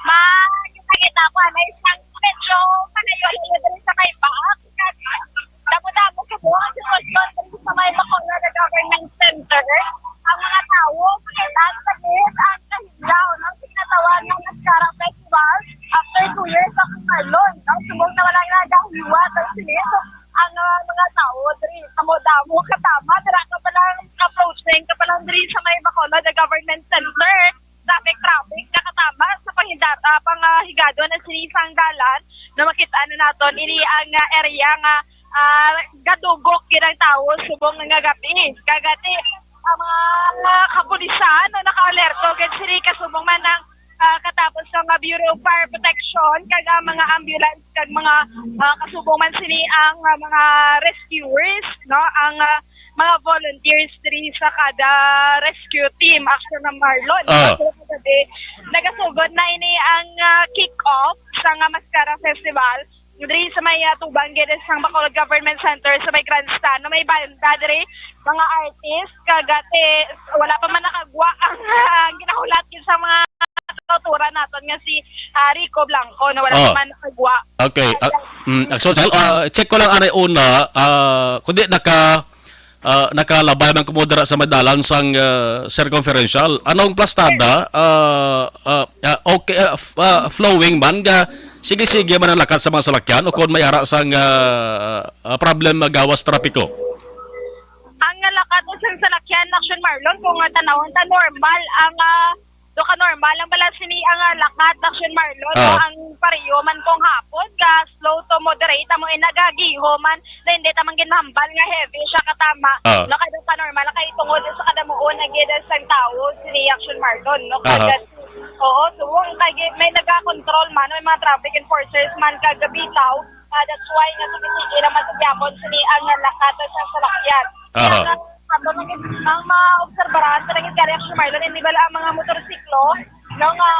makita-kita ko, may isang medyo malayo-layo diri sa may back. Damo-damo ko buwan sa Boston, diri sa may Bacolod Government Center. Ang mga tawo, makita ang tagit, ang kahilaw, ng tinatawag ng Mascara Festival. After two years, ako, Marlon, no? Subong na wala nagahiwa sa sini. So, ang, ah, mga tawo, diri, damo-damo, katama, dira ka pa lang approaching, ka pa lang diri sa may Bacolod Government Center. Traffic, traffic, nakatama sa panghidar-, ah, pang, ah, higado na sini sang dalan, na makita na naton, ini ang, ah, area nga, ah, gadugok gid ang tawo subong nga gabi. Kagati, ang mga, mga kapulisan na naka-alerto gid sini kasubong man ang, ah, katapos sa mga Bureau of Fire Protection kag ang mga ambulance kag mga, ah, kasubong man sini ang, ah, mga rescuers, no, ang, ah, mga volunteers diri sa kada rescue team. Actually, nga Marlon, Ah. Kagabi, nagasugod na ini ang, ah, kick-off sa nga Mascara Festival diri sa may, ah, tubang gid sang Bacolod Government Center sa may grandstand, no, may banda diri, mga artist, kagati, wala pa man nakagwa ang, ah, ang ginahulat gid sa mga kauturan naton nga si, ah, Rico Blanco, no, wala Oh. pa man nakagwa. Okay. Ah, mm, so, Sal, ah, check ko lang anay una, ah, kundi naka, ah, nakalabay man kumo dira sa may dalan sang, ah, circumferential. Anong plastada? Ah, ah, ah, okay, ah, f-, ah, flowing man ga sige-sige man ang lakat sa mga salakyan o kon may ara sang, ah, ah, problem nga gawas trapiko? Ang lakat sa salakyan, Action Marlon, kung, ah, tanawon ta, normal ang, ah, do ka normal ang bala sini ang, ah, lakat, Action Marlon, no? Ah. Ang pareho man kung hapon, ga slow to moderate, amo, eh, nagagiho man, na hindi ta man gid mahambal nga heavy siya katama, Ah. no? Kay do ka normal, kay tungod sa kadamuon na gid sang tawo, sini Action Marlon, no? Aha. Kag, oo, so, kay may nagakontrol man, may mga traffic enforcers man, kag bitaw, Ah, that's why nga sige-sige naman sa gyapon sini ang lakat sa salakyan. Aha. Kaya nga, ang mga, ang maobserbaran sa langit kari, Action Marlon, hindi bala ang mga motorsiklo, no, nga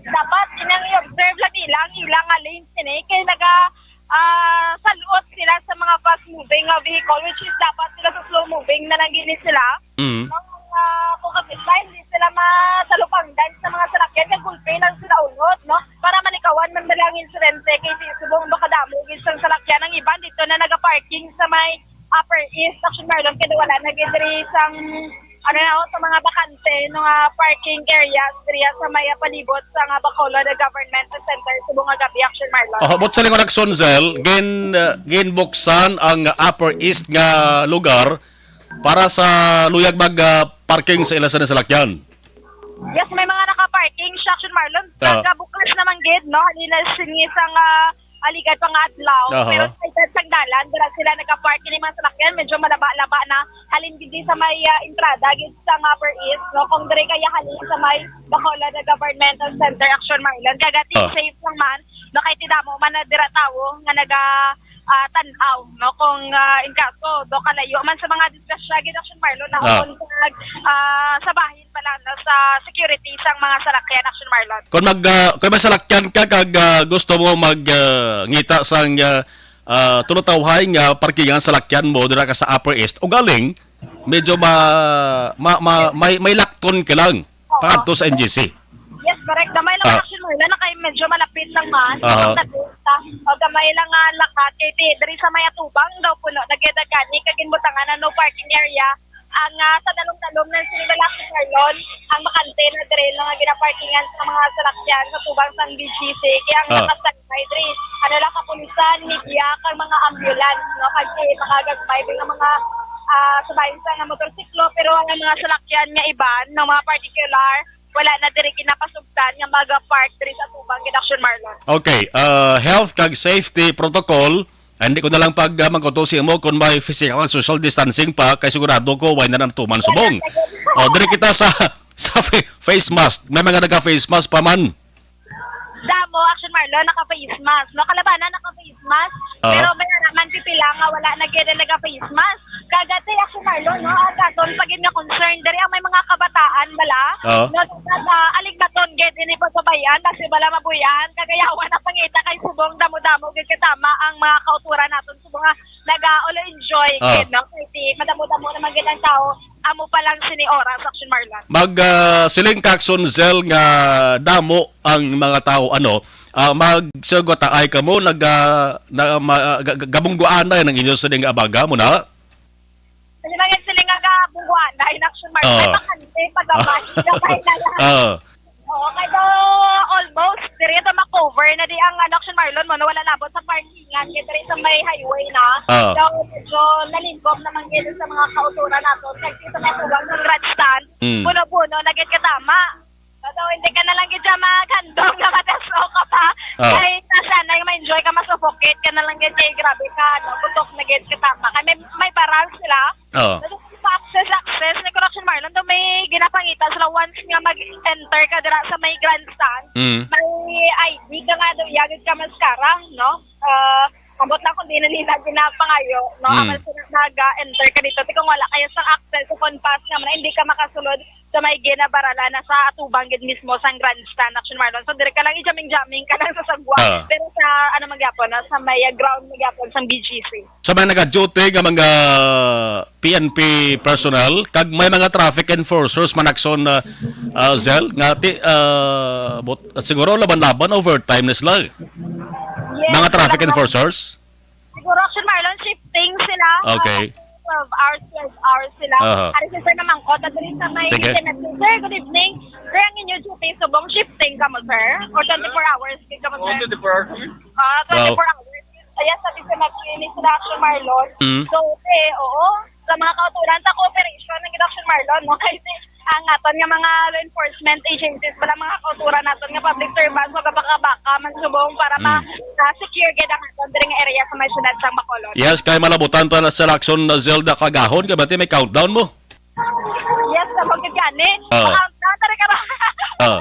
dapat inang i-observe lang nila ang ilang nga lane sini kay naga, ah, salot sila sa mga fast moving nga vehicle, which is dapat sila sa slow moving na lang gini sila. Mm. Ang, ah, kung kapit ba, hindi sila matalupangdan sa mga salakyan, kay gulpi lang sila unod, no? Para malikawan man bala ang insidente, kay si subong makadamo gid sang salakyan. Ang iban dito na nagaparking sa may Upper East, Action Marlon, kay wala na gid diri sang, ano na, oh, sa mga bakante, no, nga parking areas diri sa may palibot sa nga Bacolod Government Center, subong nga gabi, Action Marlon. Oh, but sa lingon, Action Zell, gin-, ah, ginbuksan ang Upper East nga lugar para sa luyag mag, ah, parking sa ila sa salakyan. Yes, may mga naka-parking siya, Action Marlon. Ah. Kagabukas naman gid, no? Halin na sini sa nga aligad pa nga adlaw. Aha. Pero sa edad sang dalan, dira sila naka-park ini mga salakyan. Medyo malaba-laba na. Halin gid sa may, ah, entrada, gid sa Upper East, no? Kung diri kaya halin sa may Bacolod Governmental Center, Action Marlon. Kagati, Ah. safe lang man. No, kay ti damo man na dira tawo nga naga, ah, tan-aw, no? Kung, ah, in kaso, do kalayo man sa mga disgrasya, gid, Action Marlon, na Ah. kung sa, ah, sa bahin pala, no, sa security sang mga salakyan, Action Marlon. Kung mag, ah, kung may salakyan ka kag, ah, gusto mo mag, ah, ngita sang, ah, ah, tulutawhay nga parkingan salakyan mo dira ka sa Upper East, ugaling medyo ma-, ma-, ma-, may, may lakton ka lang. Oo. Pangadto sa N G C. Yes, correct. Gamay lang Ah. Action Marlon, na kay medyo malapit lang man. Aha. Ang tagista. O, gamay lang nga lakat. Kay ti-, diri sa may atubang daw puno na gid gani, kag ginbutangan na no parking area. Ang, ah, sa dalom-dalom na sini bala, Action Marlon, ang bakante na diri nga ginaparkingan sa mga salakyan sa tubang sang B G C. Kaya ang Ah. nakasang may diri, ano lang, kapulisan, media, kag mga ambulance, no? Kag si mga gagmay, nga mga, ah, subayon sa nga motorsiklo, pero ang mga salakyan nga iban, nga mga particular, wala na diri ginapasugtan nga maga-park diri sa tubang gid, Action Marlon. Okay, ah, health kag safety protocol, hindi ko na lang pag, ah, magkuto sa imo kung may physical and social distancing pa, kay sigurado ko, way na nang tuman subong. O, diri kita sa, sa fa-, face mask. May mga nagka-face mask pa man. damo, Action Marlon, naka-face mask, no? Kalabanan, naka-face mask. Oo. Pero may ara man pipila nga wala na gid ang naka-face mask. Kag ati, Action Marlon, no? Ang aton pa gid nga concern diri ang may mga kabataan bala, Oo. no? Dapat, ah, alignaton gid ini pagpabay-an, basi bala mabuyahan, kag ayawan ang pangita kay subong damo-damo gid katama ang mga kauturan naton subong nga naga-all enjoy Oo. gid, no? Kay ti madamo-damo naman gid ang tao, amo pa lang sini oras, Action Marlon. Mag, ah, siling ka, Action Zell, nga damo ang mga tao, ano, ah, magsugod ta ay kamo nag, ah, na, ma, ah, ga-, ga-, gabungguanay ang inyo sining abaga mo na? Hindi man gid sila nga gabungguanay, Action Marlon. Oo. May bakante, pagabay, gabay na lang. Oo. Oo, kay do almost, diri ito ma-cover na di ang, ano, Action Marlon mo, no? Wala labot sa parkingan, kay diri sa may highway na. Oo. So, medyo nalingkod naman gid sa mga kauturan nato. Kag dito may tuwag sa grandstand, Mm. puno-puno na gid katama. So, hindi ka na lang gid siya maghandom nga mataso ka pa. Oo. Kay nasa na yung ma-enjoy ka, masufocate ka na lang gid kay grabe ka, no? Putok na gid katama. Kay may, may barrel sila. Oo. Nag-access, access ni Correction Marlon, daw may ginapangita sila once nga mag-enter ka dira sa may grandstand. Mm. May I D ka nga daw, yagid ka maskara, no? Ah, ambot lang kung di na nila ginapangayo, no? Mm. Amal sila nag-enter ka dito. Ti kung wala kayo sa access, sa compass nga man, hindi ka makasulod sa may ginabaralan na sa atubang gid mismo sang grandstand, Action Marlon. So, dire ka lang i-jamming-jamming ka lang sa sagwa. Ah. Pero sa, ano, magyapon, no? Sa may, ah, ground magyapon, sa B G C. Sa may nag-duty nga mga P N P personnel, kag may mga traffic enforcers man, Action, ah, ah, Zell, nga ti, ah, bot-, siguro laban-laban, overtime na sila. Yes, Mga traffic laban. enforcers? Siguro, Action Marlon, shifting sila. Okay. Ah, twelve hours, twelve hours sila. Aha. Ari si Sir namangkot, at diri sa may Sige. Senate. Sir, good evening. Sir, ang inyo duty, subong shifting ka mo, sir? Or twenty-four hours gid ka mo, sir? Oh, twenty-four hours. Ah, Wow. twenty-four hours. Kaya sabi sa mag-, ini sila, Action Marlon. Mm. So, okay, oo. Sa mga kauturan, sa cooperation ng Action Marlon, no? Kasi ang aton nga mga law enforcement agencies, wala mga kauturan naton nga public servants, magabaka-baka man subong para Mm. ma-, ah, secure gid ang aton diri nga area sa may siyudad sang Bacolod. Yes, kay malabutan pa na sa election na Zelda kagahon, kay bati may countdown mo. Yes, sa mga gani. Ah. Countdown, tari ka ba? Ah.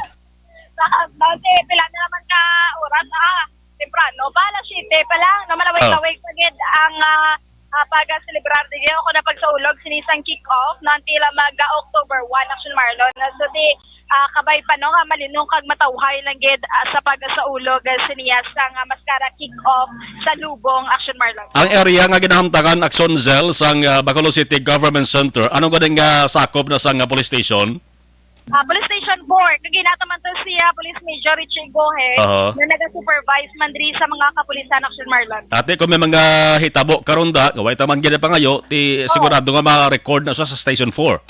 Sa countdown, eh, pila na naman ka oras, ah, temprano. Ba, alas siyete pa lang, no, malawig-lawig pa gid ang, ah, ah, pag-celebrar diri o kung pagsaulog sini sang kick-off, no, until, ah, mag, ah, October one, Action Marlon. So, di, ah, kabay pa, no, nga malinong kag matawhay lang gid, ah, sa pagsaulog, ah, siniya sang, ah, Mascara kick-off sa Lubong, Action Marlon. Ang area nga ginahamtangan, Action Zell, sang, ah, Bacolod City Government Center, ano gani nga sakop na sang, ah, police station? Ah, Police Station four. Kag ginata man to si, ah, Police Major Richie Gohe, Aha. na naga-supervise man diri sa mga kapulisan, Action Marlon. Ate, kung may mga hitabo karon da, nga way ta man ginapangayo, ti Oo. sigurado nga ma-record na sa, sa Station four.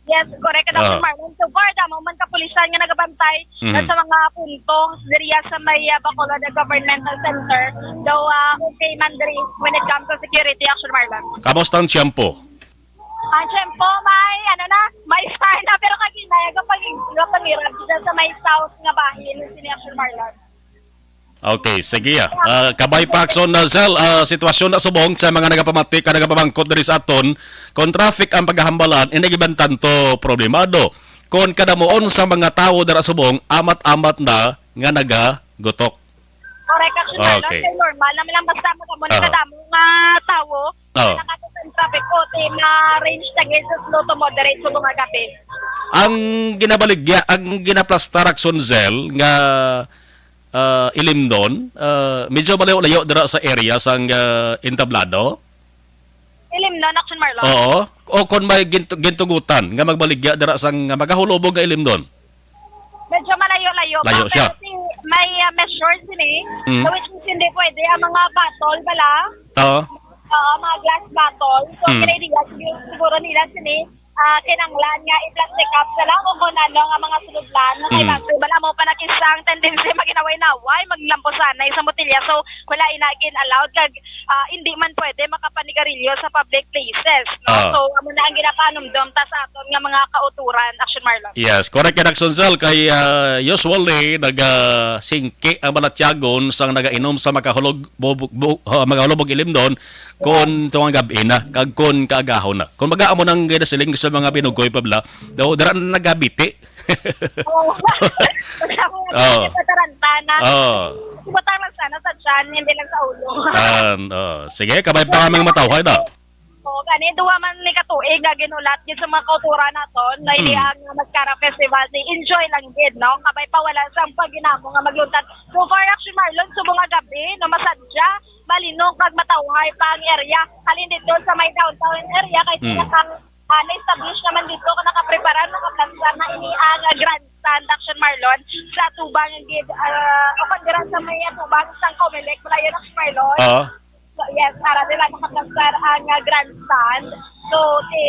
Yes, correct, Action Ah. Marlon. So far, damo man kapulisan nga nagabantay Mhm. na sa mga punto diriya sa may, ah, Bacolod Governmental Center. Though, ah, okay man diri when it comes to security, Action Marlon. Kamusta ang tiyempo? Ang tiyempo, may, ano na, may star na, pero kagina, yung pag-, yung pangirap dito sa may south nga bahin, sini Action Marlon. Okay, sige, ah. Ah, kabay pa, Action, ah, Zell, ah, sitwasyon na subong sa mga nagapamati ka nagapamangkot diri sa aton, kung traffic ang paghahambalan, hindi giban tanto problemado. Kung kadamuon sa mga tawo dira subong, amat-amat na nga nagagutok. Correct, Action Marlon. Okay. Kay normal naman lang basta magamo na Ah. kadamo nga tawo, Oh. Nakatapos ang traffic ko, ti ma-range ta gid sa slow to moderate subong nga gabi. Ang ginabaligya, ang ginaplastar, Action Zell, nga, ah, Ilimnon, ah, medyo malayo-layo dira sa area sang, ah, entablado? Ilimnon, Action Marlon? Oo. O kon may gintu-, gintugutan nga magbaligya dira sang, nga magahulubog nga Ilimnon? Medyo malayo-layo pa, Layo siya. pero si, may, ah, measure sini, Mm. so which is hindi pwede ang mga bottle bala. Oo. Oo, mga glass bottle. So, Mm. kini diya, siguro, siguro nila sini, ah, kinanglan nga i-plastic cup na lang o kung ano nga mga sulodlan. Mm. Kay bala mo pa nakisang tendency maginaway-naway, maglampusanay sa botelya. So, wala ina gin-allowed kag, ah, hindi man pwede makapanigarilyo sa public places, no? Ah. So, amo na ang ginapanumdom ta sa aton nga mga kauturan, Action Marlon. Yes, correct ka, Action Zell, kay, ah, usually nagasingki ang balatyagon sang nagainom sa makahulog, bu-, bu-, bu-, ah, makahulubog Ilimnon kon tungang gab-i na kag kon kaagahon na. Kon baga amo nang ginasiling sa mga binugoy pa bala, daw dira na nagabiti. Oo. Wala akong Oo. Sa tarantana. Oo. Butang lang sana sa tiyan, hindi lang sa ulo. Yan, oh. Sige, kabay pa kaming matawhay na. Oo, gani, duha man ni katuig nga ginulat gid sa mga kauturan naton, na Hmm. iyang Mascara Festival, ni enjoy lang gid, no? Kabay pa wala sang paghinamo nga magluntad. So far, actually, Marlon, subong nga gabi, no, masadya, malinog kag matawhay pa ang area. Halin dito sa may downtown area, kay Hmm. nakang, ah, na-establish naman dito, nakaprepara, nakaplansar na ini ang, ah, grandstand, action, Marlon, sa tubang gid, ah, o kung dira sa may tubang sang Comelec, malayo na, action, Marlon. Oo. So, yes, para nila nakaplansar ang, ah, grandstand. So, ti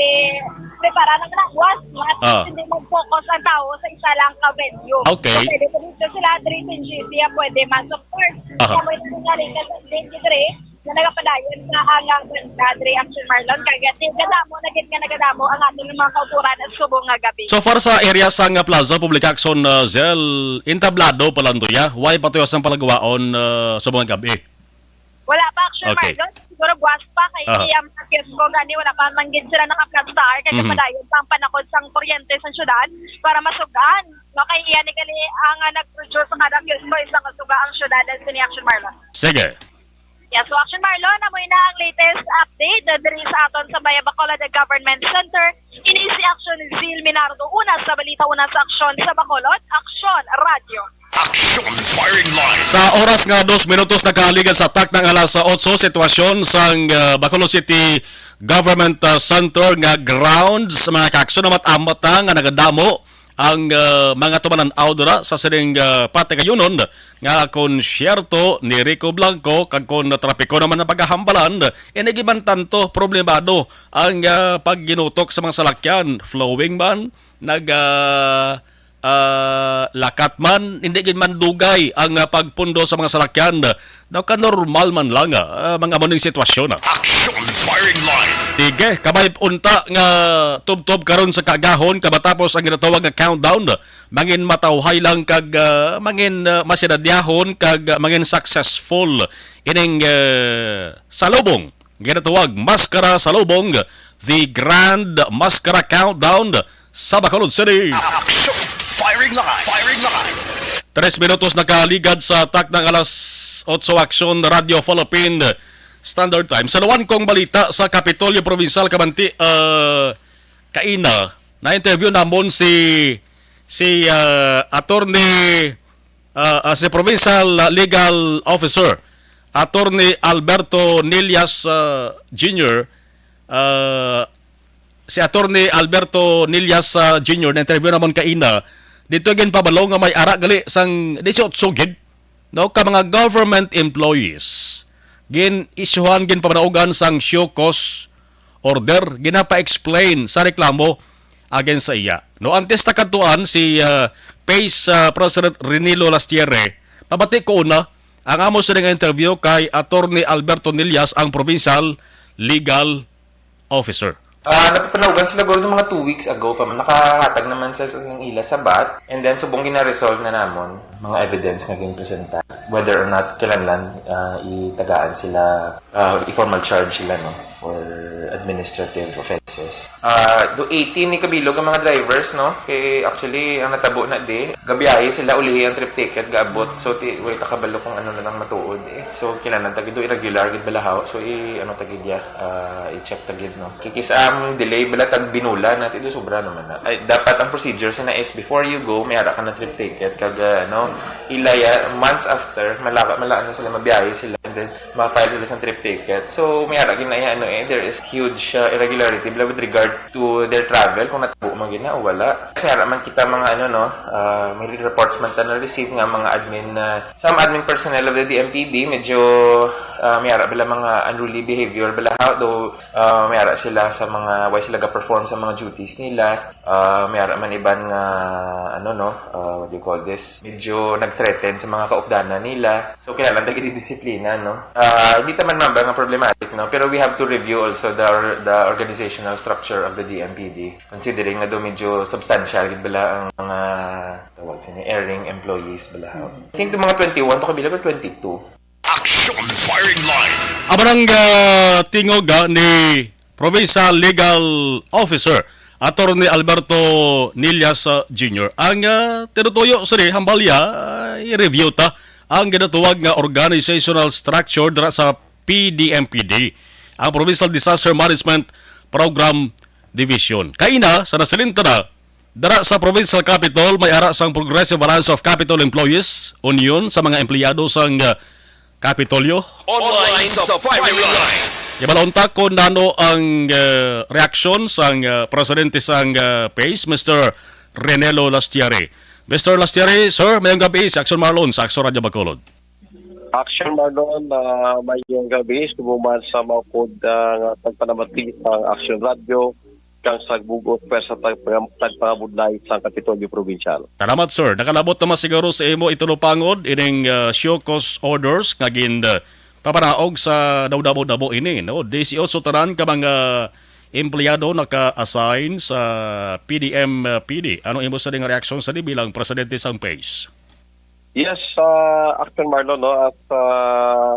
prepara na nila buwas, mga Ah. hindi mag-focus ang tao sa isa lang ka venue. Okay. So, pwede po dito sila, three G C, ah, pwede man. So, of course, Aha. kamo yung mga latest update dito, eh, na nagapadayon sa ang, ah, banda, Dre, action, Marlon. Kaya, ti, gadamo na gid nga nagadamo ang aton mga kauturan at subong nga gabi. So far sa area sa nga Plaza Public Action, uh, Zell, entablado pa lang to, ya? Why pa to sang palagwaon, uh, subong nga gabi? Wala pa, action, Okay. Marlon. Siguro buwas pa kay Aha. iya mga kiosko gani, wala pa man gid sila nakaplastar kay Mhm. kapadayon pa ang panakod sang kuryente sa syudad para masugaan. No, kay iya ni gali ang, ah, nag-produce sa kada kiosko isang kasuga ang syudad, ang sini, action, Marlon. Sige. Yeah, so, action, Marlon, amo na ang latest update, ah, diri sa aton sa Maya Bacolod Government Center. Ini si Action Zil Minardo, una sa balita, una sa aksyon sa Bacolod. Aksyon, Radyo. Action Firing Line. Sa oras nga dos minutos nakaligad sa takna nga alas otso, sitwasyon sang, ah, Bacolod City Government, ah, Center nga grounds, mga kaaksyon, amat-amat na nga nagadamo ang, ah, mga tumanan-aw dira sa sining, ah, patigayunon nga konsyerto ni Rico Blanco, kag kon trapiko naman ang pagahambalan, ini gid man tanto problemado ang, ah, pagginutok sa mga salakyan, flowing man, nag, ah, ah, lakat man, hindi gid man dugay ang, ah, pagpundo sa mga salakyan. Daw ka normal man lang, ah, mga amo ning sitwasyon, ah. Action Firing Line. Sige, kabay unta nga tubtob karon sa kaagahon, kamatapos ang ginatawag nga countdown, mangin matawhay lang kag, ah, mangin, ah, masinadyahon kag, ah, mangin successful ining, ah, salubong. Ginatawag Maskara Salubong, the Grand Maskara Countdown sa Bacolod City. Action! Firing line! Firing line! Tres minutos nakaligad sa takna nga alas otso, Action Radyo Philippine Standard Time. Sa luwan kong balita sa Kapitolyo Provincial, kamanti, ah, kaina, na-interview namon si, si, ah, Attorney, ah, ah, si Provincial Legal Officer, Attorney Alberto Nillas, ah, Junior, ah, si Attorney Alberto Nillas, ah, Junior, na-interview namon kaina, dito ginpabalo nga may ara gali sang disiotso gid, no, ka mga government employees gin-isyuhan, ginpamanaugan sang show cause order, ginapa-explain sa reklamo against sa iya. No, antes ta kadtuan si, ah, PACE, ah, President Renilo Lastierre, pabati ko una ang amo sini nga interview kay Attorney Alberto Nillas, ang Provincial Legal Officer. Ah, napapanaugan sila guro ng mga two weeks ago pa man. Nakahatag naman sa, sa ng ila sabat, and then subong gina-resolve na namon mga evidence nga ginpresenta. Whether or not kinahanglan, ah, itagaan sila, ah, i-formal charge sila, no, for administrative offenses. Ah, do eighteen ni kabilog ang mga drivers, no? Kay actually, ang natabo na di, gabiyahe sila, ulihi ang trip ticket, gaabot. So, ti, wait, nakabalo kung ano na lang matuod, eh. So, kinahanglan tagi do irregular gid balahaw. So, i, ano tagi diya, ah, i-check tagi, no? Kikis ang delay bala tag binula na, ti do sobra naman na. Ay, dapat ang procedure sa na is before you go, may ara ka na trip ticket, kag, ah, ano, ilaya, months after, malaka, mala, ano sila, mabiyahe sila, and then, ma-file sila sa trip ticket. So, may ara gid na iya, ano, eh, there is huge, uh, irregularity bala with regard to their travel, kung natabo man gid na o wala. May ara man kita mga, ano, no, uh, may reports man ta na-receive nga mga admin, uh, some admin personnel of the D M P D, medyo, uh, may ara bala mga unruly behavior bala, ha? Though, uh, may ara sila sa mga, why sila ga-perform sa mga duties nila. Ah, may ara man iban nga, ano, no, ah, what do you call this? Medyo nag-threaten sa mga kaupdanan nila. So, kinahanglan ta gid disiplina, no? Ah, hindi ta man mamba nga problematic, no? Pero we have to review also the or-, the organizational structure of the D M P D. Considering nga do medyo substantial gid bala ang mga, tawag sini, erring employees bala. Mm. I think do mga twenty-one to kabilang or twenty-two. Action Firing Line. Amo nang, ah, tingog, ah, ni Provincial Legal Officer Attorney Alberto Nillas, uh, Junior. Ang, uh, tinutuyo sini, hambal niya, uh, i-review ta ang ginatawag nga organizational structure dira sa P D M P D, ang Provincial Disaster Management Program Division. Kaina, sa nasilinta na, dira sa Provincial Capitol, may ara sang Progressive Alliance of Capitol Employees, Union sa mga empleyado sang, uh, Kapitolyo. Online sa firing line. Ibalon ta kung nano ang, uh, reaksyon sang, uh, presidente sang, uh, PACE, Mister Renelo Lastiere. Mister Lastiere, sir, mayong gabi sa Action Marlon, sa Action Radio Bacolod. Action Marlon, ah, mayong gabi, subong man sa mga pod, ah, nga tagpanamati sang Action Radio, kang sa bug-os pwersa tagpanga-, tagpangabudlay sang Kapitolyo Probinsyal. Salamat, sir. Nakalabot naman siguro sa imo itinupangod ining, ah, show cause orders nga gin, ah, papanaog sa daw damo-damo ini, no? Disiotso tanan ka mga empleyado naka-assign sa P D M, ah, P D. Ano imo sa ding reaksyon sa di bilang presidente sang PACE? Yes, uh, Action Marlon, no, as, uh,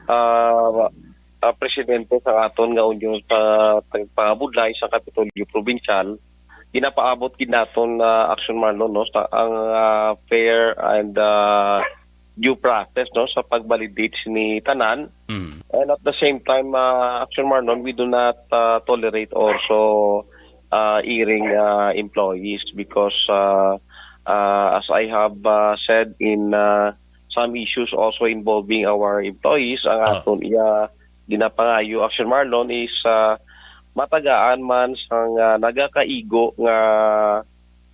uh, uh, presidente sa aton nga unyon sa tagpangabudlay sa Kapitolyo Provincial, ginapaabot gid naton, uh, Action Marlon, no, sa ang, uh, fair and, uh, due process, no, sa pag-validate sini tanan. Mm. And at the same time, uh, Action Marlon, we do not, uh, tolerate also, uh, iring, uh, employees because, uh, uh, as I have, uh, said in, uh, some issues also involving our employees, ang Ah. aton iya ginapangayo, Action Marlon, is, uh, matagaan man sang, uh, nagakaigo nga,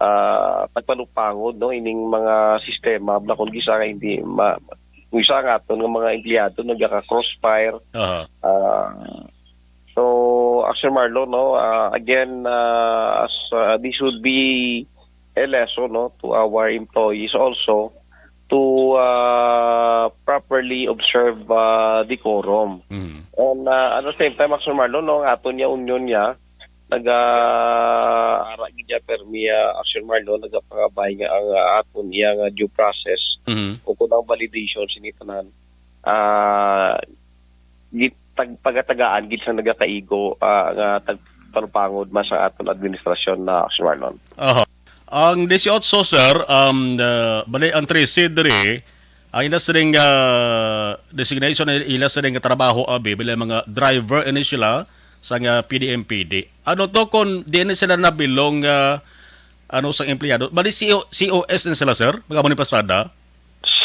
uh, tagpanupangod, no, ining mga sistema, bala kung gisa nga hindi ma-, kung isa nga aton nga mga empleyado nagaka-crossfire. Aha. Ah, so, Action Marlon, no, ah, again, ah, as, ah, this would be a lesson, no, to our employees also to, ah, properly observe, ah, decorum. Mm. And, ah, at the same time, Action Marlon, no, ang aton niya, union niya, naga-ara gid niya permi, ah, Action Marlon, nagapangabay nga ang, ah, aton iya nga due process Mhm. o kung ang validation sini tanan, ah, gid, tag-, pagatagaan gid sa nagakaigo, ah, nga tagpanupangod man sa aton administrasyon na Action Marlon. Aha. Ang disiotso, sir, um, the, bali, ang trese diri, ang ila sining, ah, designation, ila sining trabaho, abi, bali, mga driver ini sila sa nga P D M P D. Ano to kung di ni sila nabilong, ah, ano, sang empleyado? Bali, C O, C O S ni sila, sir? Magamo ni pasada?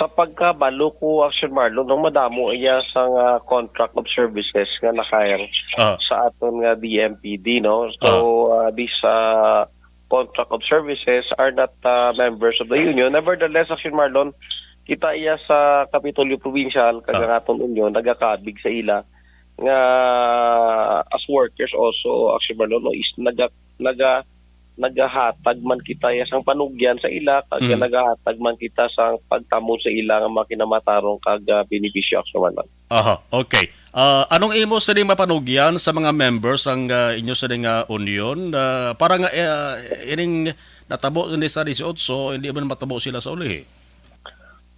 Sa pagkabalo ko, Action Marlon, no, madamo iya sang, ah, contract of services nga na-hire Ah. sa aton nga D M P D, no? So, Ah. ah, this, ah, contract of services are not, ah, members of the union. Nevertheless, Action Marlon, kita iya sa Kapitolyo Provincial, kag Ah. ang aton union, nagakabig sa ila nga as workers also, Action Marlon, no, is naga-, naga-, nagahatag man kita iya sang panugyan sa ila, kag Mm. nagahatag man kita sang pagtamod sa ila nga mga kinamatarong kag, ah, benepisyo, Action Marlon. Aha, okay. Ah, anong imo sini mapanugyan sa mga members sang, ah, inyo sini nga union? Ah, para nga, ah, ining natabo ni sa disiotso, hindi man matabo sila sa ulihi.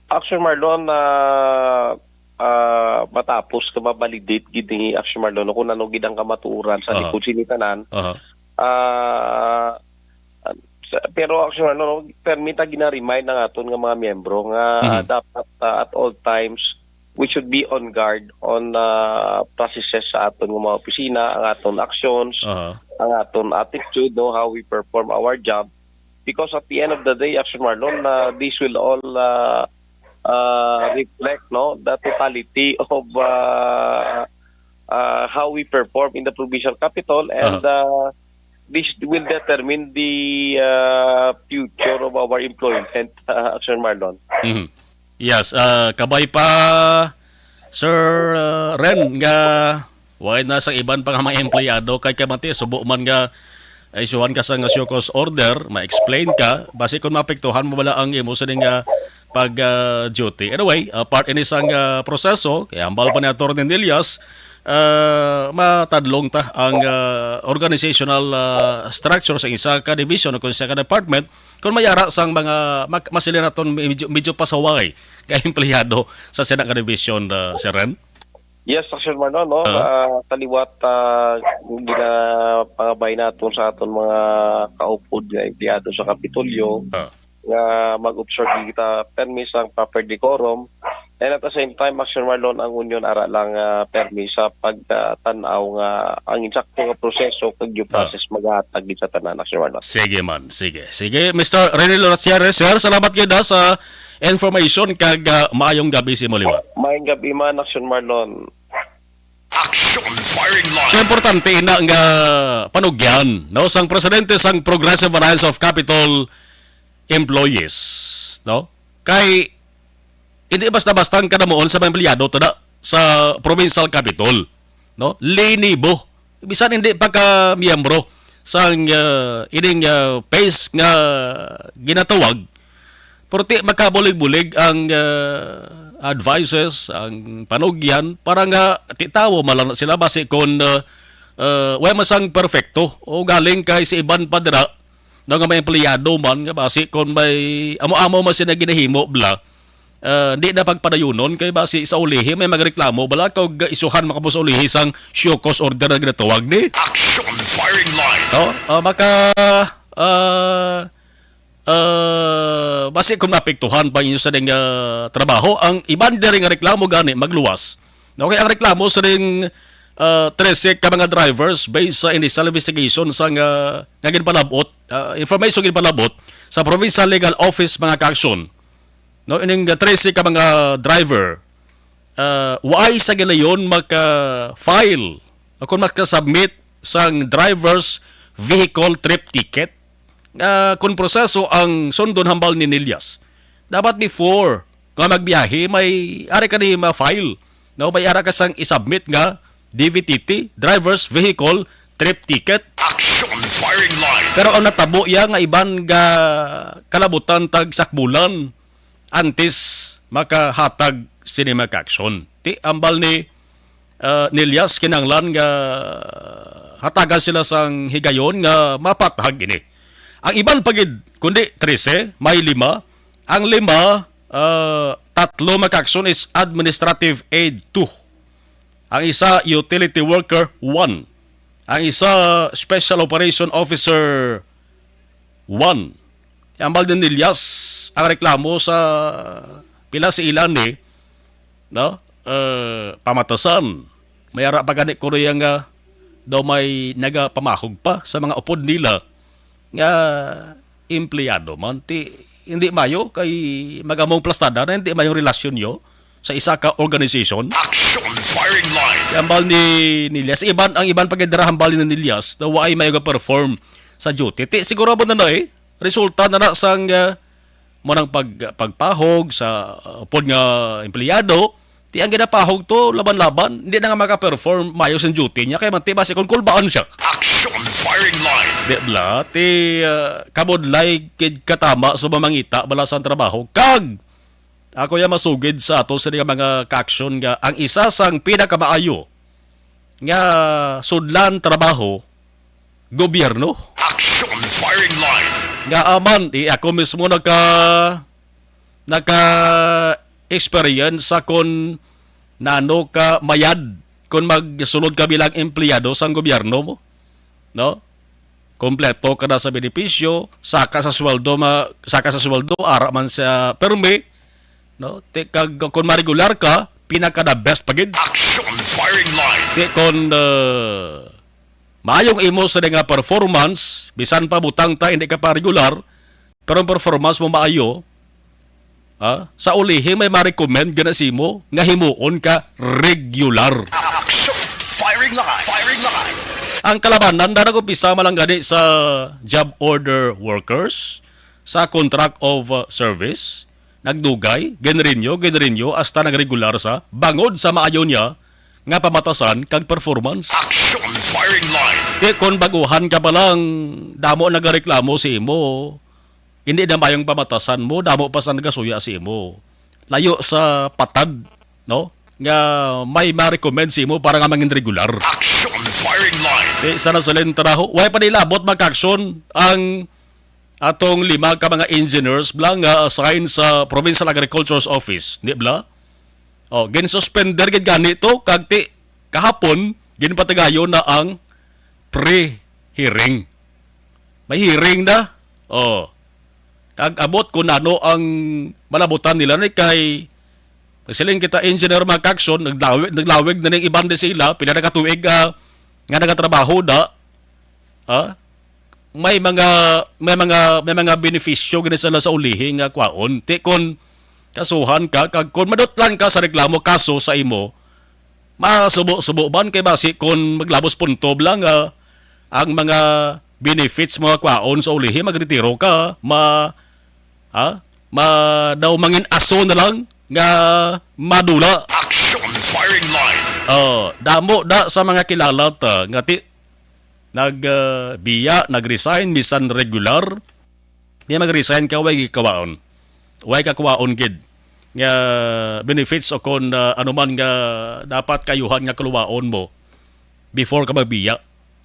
Action Marlon, ah, ah, matapos ka ma-validate gid ni Action Marlon, no, kung ano gid ang kamatuoran sa Aha. likod sini tanan. Aha. Ah, sa, pero Action Marlon, no, permi ta gina-remind ang aton nga mga miyembro nga Mhm. dapat, ah, at all times, we should be on guard on, ah, processes sa aton nga mga opisina, ang aton actions, Aha. ang aton attitude, no, how we perform our job. Because at the end of the day, Action Marlon, uh, this will all, uh, uh, reflect, no, the totality of, uh, uh, how we perform in the provincial capital, and, Uh-huh. uh, this will determine the, uh, future of our employment, uh, Action Marlon. Mhm. Yes, ah, kabay pa, Sir, ah, Ren, nga way na sa iban pa nga mga empleyado kay kamati subo man nga isyuhan ka sa nga show cause order, ma-explain ka, basi kung maapektuhan mo bala ang imo sini nga pag, ah, duty. Anyway, ah, part ini sang, ah, proseso, kay hambal pa ni Attorney Nelias, ah, matadlong ta ang, ah, organizational, ah, structure sa isa ka division o kung isa ka department kung may ara sang mga mak-, masilin naton medyo, medyo pasaway ka empleyado sa sina ka division, ah, Sir Ren? Yes, Action Marlon, no? Ah. Ah, sa liwat, ah, ginapangabay naton sa aton mga kaupod nga empleyado sa Kapitolyo Ah. nga mag-observe kita permi sang proper decorum. And at the same time, Action Marlon, ang union ara lang, ah, permi sa pagtan-aw nga ang insakto nga proseso kag due Ah. process maghatag gid sa tanan, Action Marlon. Sige man, sige. Sige, Mister Rene Loraciere, sir, salamat gid, ah, sa information kag, ah, maayong gabi sa imo liwat. Maayong gabi man, Action Marlon. Action Firing Line. So, importante ina nga panugyan, no, sang presidente sang Progressive Alliance of Capitol Employees, no? Kay hindi basta-basta ang kanamuon sa mga empleyado tada sa provincial capitol, no? Linibo. Bisan hindi pa ka miyembro sang, ah, ining, ah, phase nga ginatawag, pero ti makabulig-bulig ang, ah, advices, ang panugyan para nga ti tawo man lang sila basi kon, ah, ah, way man sang perfecto o galing kay si iban pa dira, no, nga may empleyado man nga basi kon may amo-amo man sila ginahimo bala, ah, di na pagpadayunon kay basi sa ulihi may magreklamo bala kag isuhan man kamo sa ulihi sang show cause order nga ginatawag ni. Action Firing Line. No? Ah, maka, ah, ah, basi kung maapektuhan pa inyo sa ding, ah, trabaho, ang iban diri nga reklamo gani magluwas. Okay, ang reklamo sa ding, ah, trese ka mga drivers based sa initial investigation sa nga, nga ginpalabot, ah, information ginpalabot sa Provincial Legal Office mga kaaksyon. No, ining, ah, trese ka mga driver, ah, waay sa gilayon maka-file o kung maka-submit sang driver's vehicle trip ticket, ah, kung proseso ang sundon hambal ni Nillas. Dapat before nga magbiyahe, may ara ka ni ma-file. No, may ara ka sang i-submit nga D V T T, driver's vehicle trip ticket. Action Firing Line. Pero ang natabo iya nga iban nga kalabutan tag sakbulan antes makahatag sini mga kaaksyon. Ti ambal ni, ah, Nillas, kinahanglan nga hatagan sila sang higayon nga mapathag ini. Ang iban pa gid, kundi trese, may lima. Ang lima, ah, tatlo mga kaaksyon is administrative aid two. Ang isa, utility worker one. Ang isa, special operation officer one. Ambal ni Nillas ang reklamo sa pila sa ila ni, no? Eh, pamatasan. May ara pa gani kuno iya nga daw may nagapamahog pa sa mga upod nila nga empleyado man. Ti, hindi mayo kay magamong plastada na hindi mayo relasyon yo sa isa ka organization. Action Firing Line. Ambal ni Nillas. Iban, ang iban pa gid dira hambal ni Nillas na waay mayo ga-perform sa duty. Ti, siguro mo na na eh. Resulta na na sang, ah, mo nang pag-, pagpahog sa, ah, upod nga empleyado. Ti ang ginapahog to, laban-laban, hindi na nga maka-perform mayo sa duty niya. Kaya man, ti, basi kung kulbaan siya. Action Firing Line. Di bala, ti, ah, kabudlay kid katama sa mamangita bala sang trabaho. Kag, ako ya masugid sa ato sa mga kaaksyon nga ang isa sang pinakamaayo nga sudlan trabaho, gobyerno. Action Firing Line. Nga aman, di ako mismo naka, naka-experience sa kon nano ka mayad kon magsulod ka bilang empleyado sang gobyerno mo, no? Kompleto ka na sa benepisyo, saka sa sweldo, ma-, saka sa sweldo, ara man sa permi, no? Ti-, kag kung ma-regular ka, pinaka the best pa gid. Action Firing Line. Ti kon, uh, maayong imo sa nga performance, bisan pa butang ta, hindi ka pa regular, pero ang performance mo maayo, ha? Sa ulihi may ma-recommend gana simo nga himuon ka regular. Action Firing Line. Firing Line. Ang kalabanan na nag-umpisa man lang gani sa job order workers, sa contract of, uh, service, nagdugay, ginrinyo, ginrinyo, hasta nagregular sa bangod sa maayo niya nga pamatasan kag performance. Action Firing Line. Di kon baguhan ka pa lang, damo nagareklamo sa imo, hindi na mayong pamatasan mo, damo pa sa nagasuya sa imo. Layo sa patad, no? Nga may ma-recommend sa imo para nga mangin regular. Action Firing Line. Di sana sa lentaraho, way pa nila abot mag-action ang atong lima ka mga engineers bla nga assign sa Provincial Agriculture's Office, di bla? Oh, ginsuspender gid gani to, kag ti kahapon ginpatigayon na ang pre-hearing. May hearing na. Oh. Kag abot kung ano ang malabutan nila ni kay nagsiling kita, Engineer Mac Action, naglawig, naglawig na ning iban di sila, pila na ka tuig, ah, nga nagatrabaho na. Ah? May mga, may mga, may mga benepisyo gani sila sa ulihi nga kwaon. Ti kon kasuhan ka, kag kon madutlan ka sa reklamo, kaso sa imo, masubo-subo man kay basi kon maglabos puntob lang, ah, ang mga benefits, mga kwaon sa ulihi, magretiro ka, ma-, ha? Ma-, daw mangin aso na lang nga madula. Action Firing Line. Oh, damo da sa mga kilala ta nga ti-, nag, ah, biya, nag-resign, bisan regular. Di mag-resign ka, way kawaon. Way ka kwaon gid nga benefits o kon, ah, anuman nga dapat kayuhan nga kaluwaon mo before ka magbiya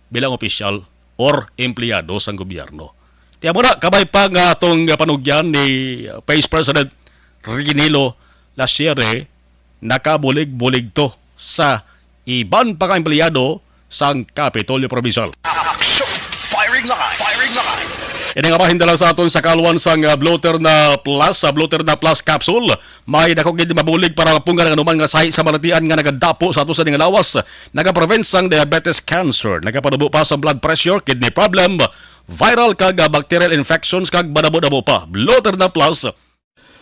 bilang opisyal or empleyado sang gobyerno. Ti amo na, kabay pa nga atong panugyan ni, uh, Vice President Reginilo Lasierre, nakabulig-bulig to sa iban pa nga empleyado sang Kapitolyo Provincial. Action! Firing line! Firing line! Ini nga bahin dala sa aton sa kalwan sang, uh, Bloterna Plus, sa Bloterna Plus capsule. May dako gid mabulig para mapunggan ang anuman nga sahi sa balatian nga nagadapo sa ato sa ning lawas. Nagaprevent sang diabetes, cancer, nagapanubo pa sa blood pressure, kidney problem, viral kag, ah, bacterial infections kag madamo-damo pa. Bloterna Plus.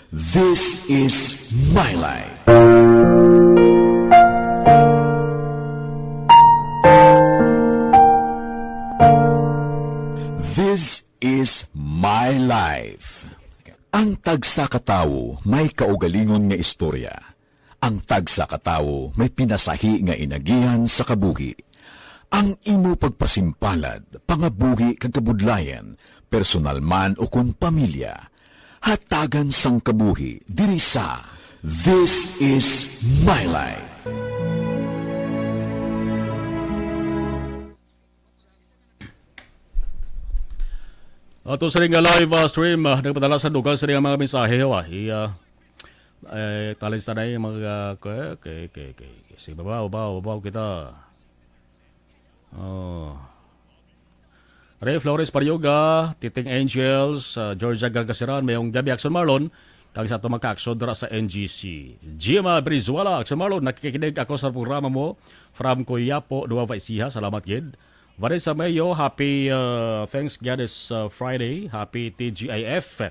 This is my life. This is my life. Ang tagsa ka tawo may kaugalingon nga istorya. Ang tagsa ka tawo may pinasahi nga inagihan sa kabuhi. Ang imo pagpasimpalad, pangabuhi kag kabudlayan, personal man o kon pamilya, hatagan sang kabuhi diri sa This Is My Life. Ato sa ring live, ah, stream, ah, nagpadala sa dugang sa ring mga mensahe, oh, ah, i-, ah, eh, talent sa na yung mga, okay, okay, okay, okay. Sige, babaw, babaw, babaw kita. Oh. Ray Flores Parioga, Titing Angels, ah, Georgia Gargasiran, mayong gabi, Action Marlon, kag sa ato mga ka-action dira sa N G C. Gemma Brizuela, Action Marlon, nakikinig ako sa programa mo from Coyapo, Nueva Ecija. Salamat gid. Vanessa Mayo, happy, uh, thanks God is, uh, Friday. Happy T G I F.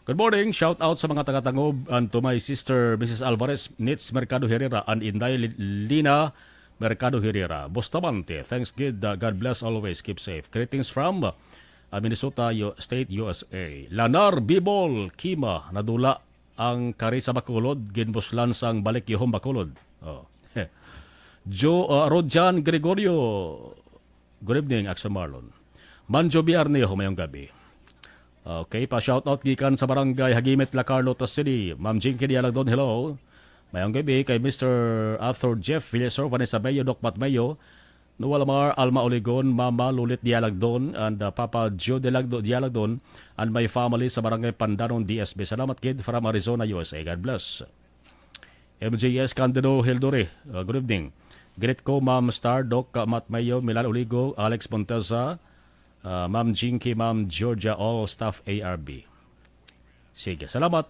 Good morning. Shout out sa mga taga-Tangub and to my sister, Missus Alvarez Nitz Mercado Herrera and Inday Li-, Lina Mercado Herrera. Bustamante, thanks gid. Uh, God bless always. Keep safe. Greetings from, uh, Minnesota, U-, State, U S A. Lanar Bibol, Kima, nadula ang kari sa Bacolod, ginbuslan sang balik gihom Bacolod. Oh. Jo, uh, Rojan Gregorio, good evening, Action Marlon. Manjo Biarnejo, mayong gabi. Okay, pa-shoutout gikan sa Barangay Hagimit, La Carlota City. Ma'am Jinky Dialagdon, hello. Mayong gabi kay Mister Arthur Jeff Villasor, Vanessa Mayo, Doc Pat Mayo, Noel Amar, Alma Oligon, Mama Lulit Dialagdon, and, uh, Papa Joe Dialagdo-, Dialagdon, and my family sa Barangay Pandanon, D S B. Salamat gid from Arizona, U S A. God bless. M J S Candido Hildore, uh, good evening. Greet ko, Ma'am Star, Doc, uh, Matt Mayo, Milal Oligo, Alex Monteza, uh, Ma'am Jinky, Ma'am Georgia, all staff A R B. Sige, salamat.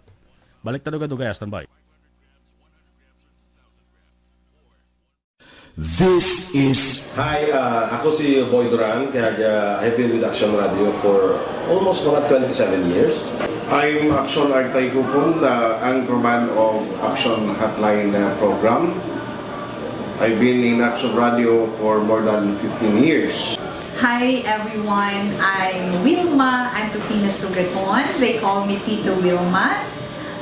Balik ta dugay-dugay. Standby. This is Hi, ah, ako si Boy Duran, kaya, ah, I've been with Action Radio for almost mga twenty-seven years. I'm Action Artay Kupon, the anchorman of Action Hotline, ah, program. I've been in Action Radio for more than fifteen years. Hi everyone, I'm Wilma Antupina Sugaton. They call me Tito Wilma.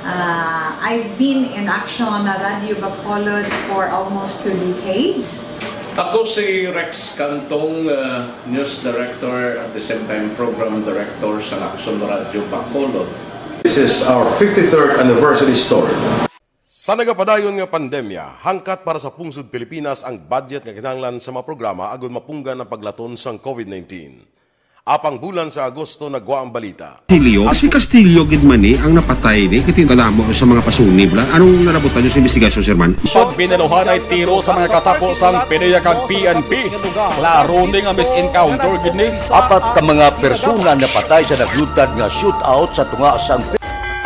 Uh, I've been in Action Radio Bacolod for almost two decades. Ako si Rex Cantong, uh, News Director at the same time Program Director sa Action Radio Bacolod. This is our fifty-third anniversary story. Sa nagapadayon nga pandemya, hangkat para sa pungsod Pilipinas ang budget nga kinahanglan sa mga programa agud mapunggan ang paglaton sang COVID nineteen. Apang bulan sa Agosto nagwa ang balita. Castillo, si Castillo gid man ni ang napatay ni, kay kadamo sa mga pasunib la. Anong nalabutan niyo sa investigasyon, Sir Man? Pagbinaluhan ay tiro sa mga katapo sang PDEA kag P N P. Klaro ni nga mis-encounter gid ni. Apat ka mga persona napatay sa naglutad nga shootout sa tunga sang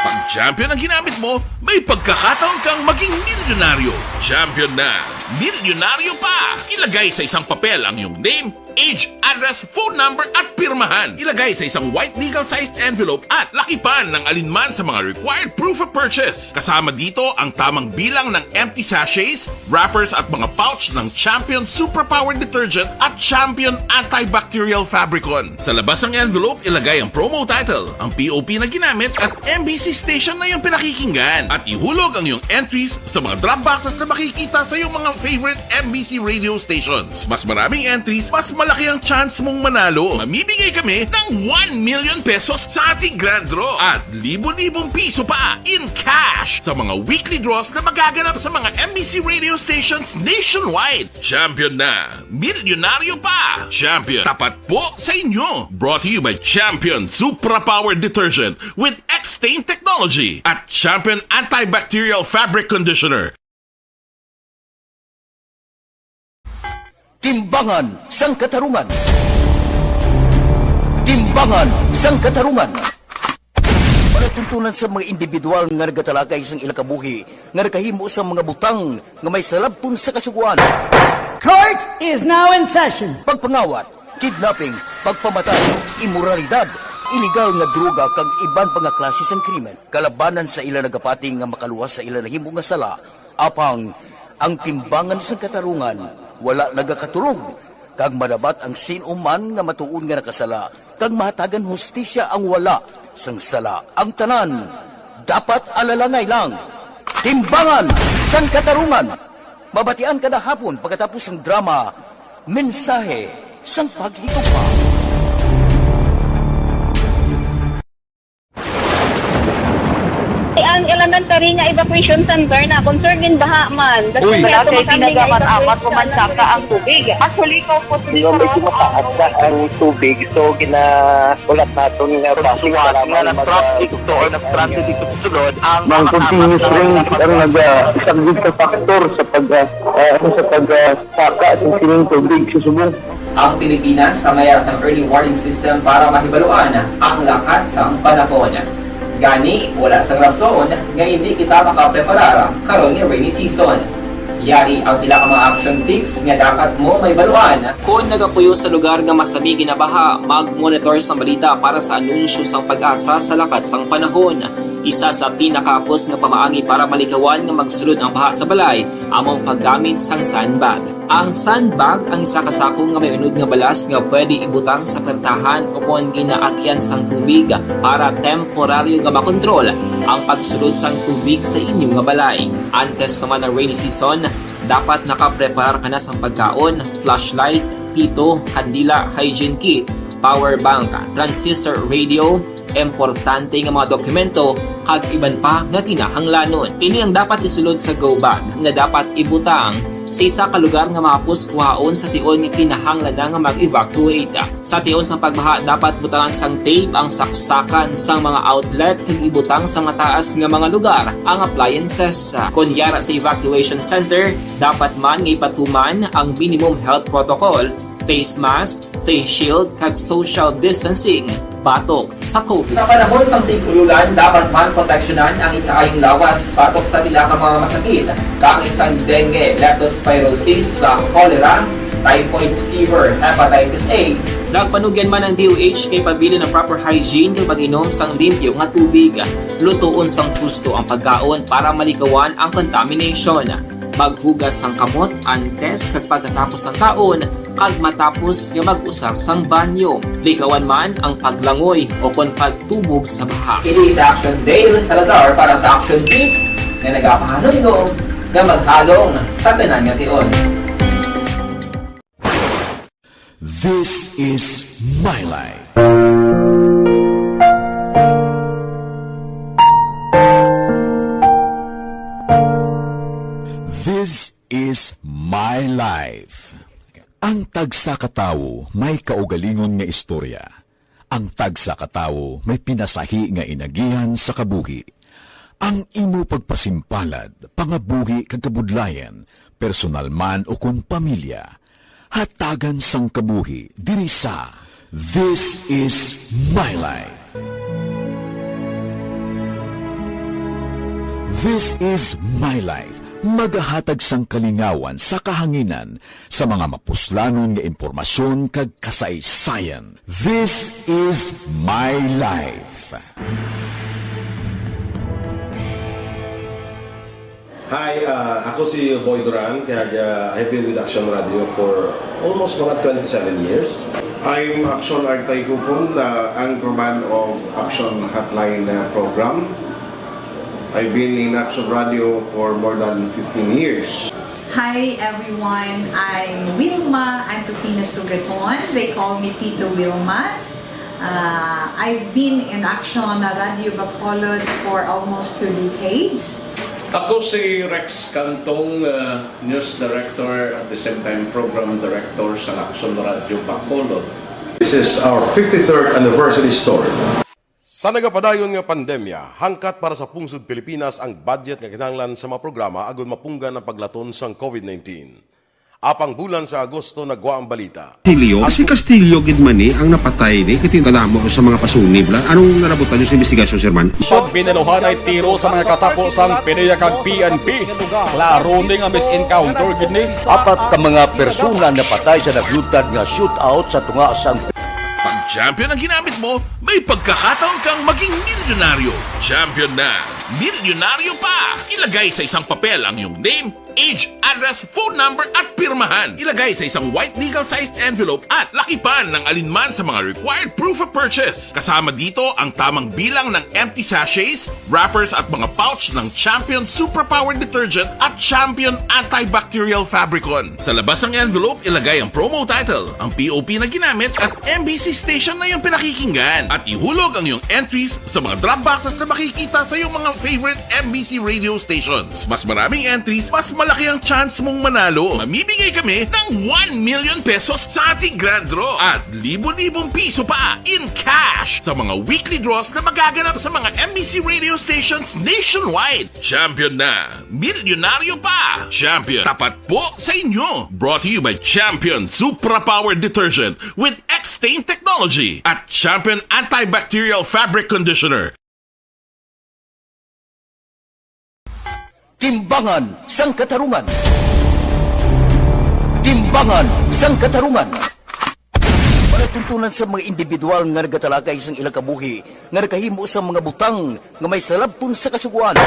Pag-champion ang ginamit mo, may pagkakataon kang maging milyonaryo. Champion na, milyonaryo pa! Ilagay sa isang papel ang iyong name, age, address, phone number, at pirmahan. Ilagay sa isang white legal-sized envelope at lakipan ng alinman sa mga required proof of purchase. Kasama dito ang tamang bilang ng empty sachets, wrappers at mga pouch ng Champion Superpower Detergent at Champion Antibacterial Fabricon. Sa labas ng envelope, ilagay ang promo title, ang P O P na ginamit, at M B C station na iyong pinakikinggan. At ihulog ang iyong entries sa mga drop boxes na makikita sa iyong mga favorite M B C radio stations. Mas maraming entries, mas malaki ang chance mong manalo. Mamimigay kami ng one million pesos sa ating grand draw at libo-libong piso pa in cash sa mga weekly draws na magaganap sa mga M B C radio stations nationwide. Champion na! Milyonaryo pa! Champion, tapat po sa inyo! Brought to you by Champion Supra Power Detergent with X-Stain Technology at Champion Antibacterial Fabric Conditioner. Timbangan sang Katarungan. Timbangan sang Katarungan. Palatuntunan sa mga individual nga nagatalakay sang ila kabuhi nga nakahimo sa mga butang nga may salabton sa Kasugoan. Court is now in session. Pagpangawat, kidnapping, pagpamatay, imoralidad, iligal nga droga kag iban pa nga klase sang krimen kalabanan sa ila nagapati nga makaluwas sa ila nahimo nga sala. Apang ang timbangan sang katarungan wala nagakatulog, kag madabat ang sin-o man nga matuod nga nakasala, kag mahatagan hustisya ang wala sang sala. Ang tanan dapat alalangay lang. Timbangan sang Katarungan, mabatian kada hapon pagkatapos sang drama, Mensahe sang Paghigugma. Ang elementary nga evacuation center na concerned din baha man. Uy. Wala kay tinaga man amat ko man saka ang tubig. Actually, ko po. Di ba, medyo mataas na ang tubig, so ginaulat naton nga traffic nga nag-traffic to or nag-transit dito sa sulod ang mga continuous rain ang nag-, ah, isang big factor sa pag, ah, ah, sa pag, ah, saka sa sining tubig sa subong. Ang Pilipinas sa mayar sang early warning system para mahibaluan ang lakat sang panahon. Gani, wala sang rason nga hindi kita makapreparar karon nga rainy season. Yari ang pila ka mga action tips nga dapat mo mahibaluan. Kon nagapuyo sa lugar nga masami ginabaha, mag-monitor sang balita para sa anunsyo sang PAGASA sa lakat sang panahon. Isa sa pinakahapos nga pamaagi para malikawan nga magsulod ang baha sa balay amo ang paggamit sang sandbag. Ang sandbag ang isa ka sako nga may unod nga balas nga pwede ibutang sa pertahan ukon ginaagian sang tubig para temporaryo nga makontrol ang pagsulod sang tubig sa inyo nga balay. Antes pa man ang rainy season, dapat nakapreparar ka na sang pagkaon, flashlight, pito, kandila, hygiene kit, power bank, transistor radio, importante nga mga dokumento, kag iban pa nga kinahanglanon. Ini ang dapat isulod sa go bag nga dapat ibutang sa isa ka lugar nga mahapos kuhaon sa tion nga kinahanglan na nga mag-evacuate. Sa tion sang pagbaha, dapat butangan sang tape ang saksakan sang mga outlet kag ibutang sa mataas nga mga lugar ang appliances. Kon yara sa evacuation center, dapat man nga ipatuman ang minimum health protocol, face mask, face shield, kag social distancing batok sa COVID. Sa panahon sang tig-ululan, dapat man proteksyonan ang ikaayong lawas batok sa pila ka mga masakit, kaangay sang dengue, leptospirosis, sa cholera, typhoid fever, hepatitis A. Nagpanugyan man ang D O H nga ipabilin ang proper hygiene kag pag-inom sang limpyo nga tubig. Lutoon sang husto ang pagkaon para malikawan ang contamination. Maghugas sang kamot antes kag pagkatapos sang kaon, kag matapos nga mag-usar sang banyo. Likawan man ang paglangoy ukon pagtubog sa baha. Ini si Action Dale Salazar para sa Action Tips nga nagapahanumdom nga maghalong sa tanan nga tion. This is my life. This is my life. Ang tagsa ka tawo may kaugalingon nga istorya. Ang tagsa ka tawo may pinasahi nga inagihan sa kabuhi. Ang imo pagpasimpalad, pangabuhi kag kabudlayan, personal man ukon pamilya, hatagan sang kabuhi diri sa This Is My Life. This Is My Life, magahatag sang kalingawan sa kahanginan sa mga mapuslanon nga impormasyon kag kasaysayan. This Is My Life. Hi, uh, ako si Boy Duran, kag uh, I've been with Action Radio for almost mga twenty-seven years. I'm Action Artay Kupon, the anchorman of Action Hotline uh, program. I've been in Action Radio for more than fifteen years. Hi everyone, I'm Wilma Antupina Sugaton. They call me Tito Wilma. Uh, I've been in Action Radio Bacolod for almost two decades. Ako si Rex Cantong, uh, news director, at the same time program director sa Action Radio Bacolod. This is our fifty-third anniversary story. Sa nagapadayon nga pandemya, hangkat para sa pungsod Pilipinas ang budget nga kinahanglan sa mga programa agud mapunggan ang paglaton sang COVID nineteen. Apang bulan sa Agosto nagwa ang balita. Castillo? Si Castillo gid man ni ang napatay ni, kay kadamo sa mga pasunib la. Anong nalabutan niyo sa investigasyon, Sir Man? Pagbinaluhanay tiro sa mga katapo sang PDEA kag P N P. Klaro ni nga misencounter gid ni. Apat ka mga persona napatay sa naglutad nga shootout sa tunga sang Pag champion ang ginamit mo, may pagkakataon kang maging milyonaryo. Champion na! Milyonaryo pa! Ilagay sa isang papel ang iyong name, age, address, phone number, at pirmahan. Ilagay sa isang white legal-sized envelope at lakipan ng alinman sa mga required proof of purchase. Kasama dito ang tamang bilang ng empty sachets, wrappers at mga pouch ng Champion Superpower Detergent at Champion Antibacterial Fabricon. Sa labas ng envelope, ilagay ang promo title, ang P O P na ginamit at M B C station na iyong pinakikinggan. At ihulog ang iyong entries sa mga drop boxes na makikita sa iyong mga favorite M B C radio stations. Mas maraming entries, mas malaki ang chance mong manalo. Mamimigay kami ng one million pesos sa ating grand draw at libo-libong piso pa in cash sa mga weekly draws na magaganap sa mga M B C radio stations nationwide. Champion na! Milyonaryo pa! Champion, tapat po sa inyo! Brought to you by Champion Supra Power Detergent with X-Stain Technology at Champion Antibacterial Fabric Conditioner. Timbangan sang Katarungan. Timbangan sang Katarungan. Palatuntunan sa mga individual nga nagatalakay sang ilang kabuhi nga nakahimo sang mga butang nga may salabton sa Kasugoan.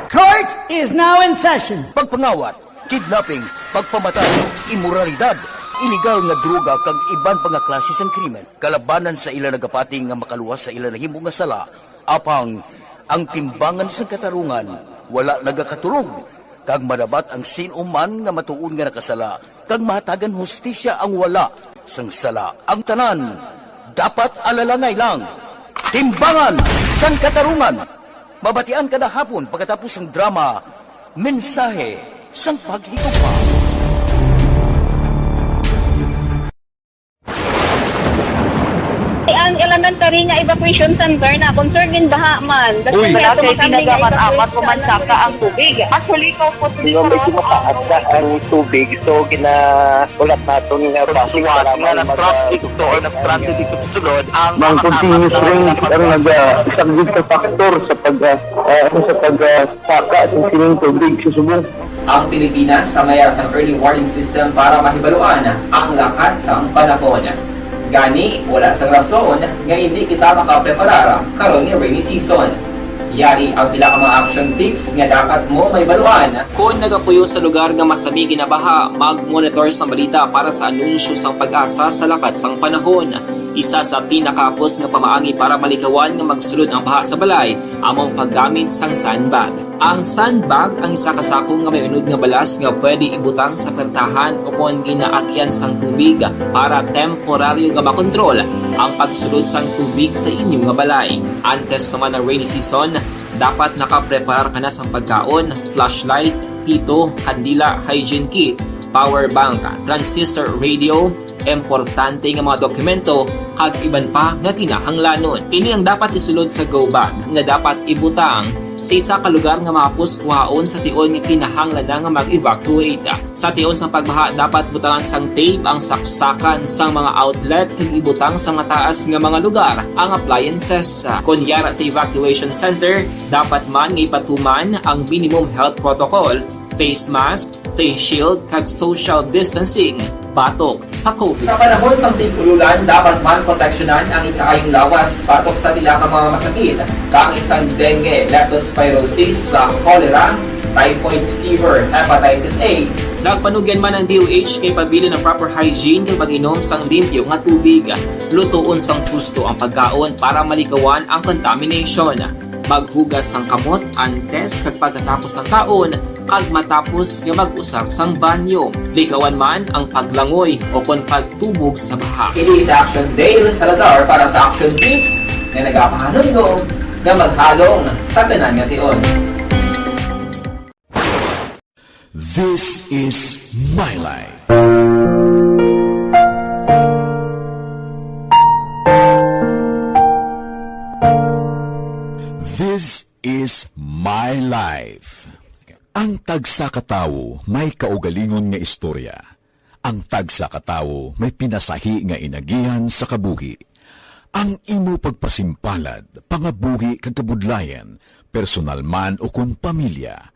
Court is now in session. Pagpangawat, kidnapping, pagpamatay, imoralidad, iligal nga droga kag iban pa nga klase sang krimen. Kalabanan sa ila nagapati nga makaluwas sa ila nahimo nga sala, apang ang Timbangan sang Katarungan wala nagakatulog, kag madabat ang sin-o man nga matuod nga nakasala, kag mahatagan hustisya ang wala sang sala. Ang tanan dapat alalangay lang. Timbangan sang Katarungan. Mabatian kada hapon pagkatapos sang drama, Mensahe sang Paghigugma. Ang elementary nga evacuation center na concerned in baha man. Uy, wala kay kinagaman-amat, umansaka ang tubig. Actually, ikaw po, Di ba, may tumataas na ang tubig, so ginaulat naton nga base nga nag-traffic to or nag-transit dito sa sulod ang Ang continuous rain ang naga-, isa gid ka factor sa pag, ah, ah, sa pag, ah, saka sa sining tubig sa subong. Ang Pilipinas sa mayar sang early warning system para mahibaluan ang lakat sang panahon. Gani, wala sang rason nga indi kita makapreparar karon nga rainy season. Yari ang pila ka mga action tips nga dapat mo mahibaluan. Kon nagapuyo sa lugar nga masami ginabaha, mag-monitor sang balita para sa anunsyo sang PAGASA sa lakat sang panahon. Isa sa pinakahapos nga pamaagi para malikawan nga magsulod ang baha sa balay amo ang paggamit sang sandbag. Ang sandbag ang isa ka sako nga may unod nga balas nga pwede ibutang sa pertahan ukon ginaagian sang tubig para temporaryo nga makontrol ang pagsulod sang tubig sa inyo nga balay. Antes pa man ang rainy season, dapat nakapreparar ka na sang pagkaon, flashlight, pito, kandila, hygiene kit, power bank, transistor radio, importante nga mga dokumento, kag iban pa nga kinahanglanon. Ini ang dapat isulod sa go bag nga dapat ibutang sa isa ka lugar nga mahapos kuhaon sa tion nga kinahanglan na nga mag-evacuate. Sa tion sang pagbaha, dapat butangan sang tape ang saksakan sang mga outlet kag ibutang sa mataas nga mga lugar ang appliances. Kon yara sa evacuation center, dapat man nga ipatuman ang minimum health protocol, face mask, face shield, kag social distancing batok sa COVID. Sa panahon sang tig-ululan, dapat man proteksyonan ang ikaayong lawas batok sa pila ka mga masakit, kang sang dengue, leptospirosis, sa cholera, typhoid fever, hepatitis A. Nagpanugyan man ang D O H nga ipabilin ang proper hygiene kag pag-inom sang limpyo nga tubig. Lutoon sang husto ang pagkaon para malikawan ang contamination. Maghugas sang kamot antes kag pagkatapos sang kaon, kag matapos nga mag-usar sang banyo. Likawan man ang paglangoy o kon pagtubog sa baha. Kini sa Action Dale Salazar para sa Action Tips nga nagapahanumdom nga maghalong sa tanan nga tion. This is my life. This is my life. Ang tagsa ka tawo may kaugalingon nga istorya. Ang tagsa ka tawo may pinasahi nga inagihan sa kabuhi. Ang imo pagpasimpalad, pangabuhi kag kabudlayan, personal man o kon pamilya,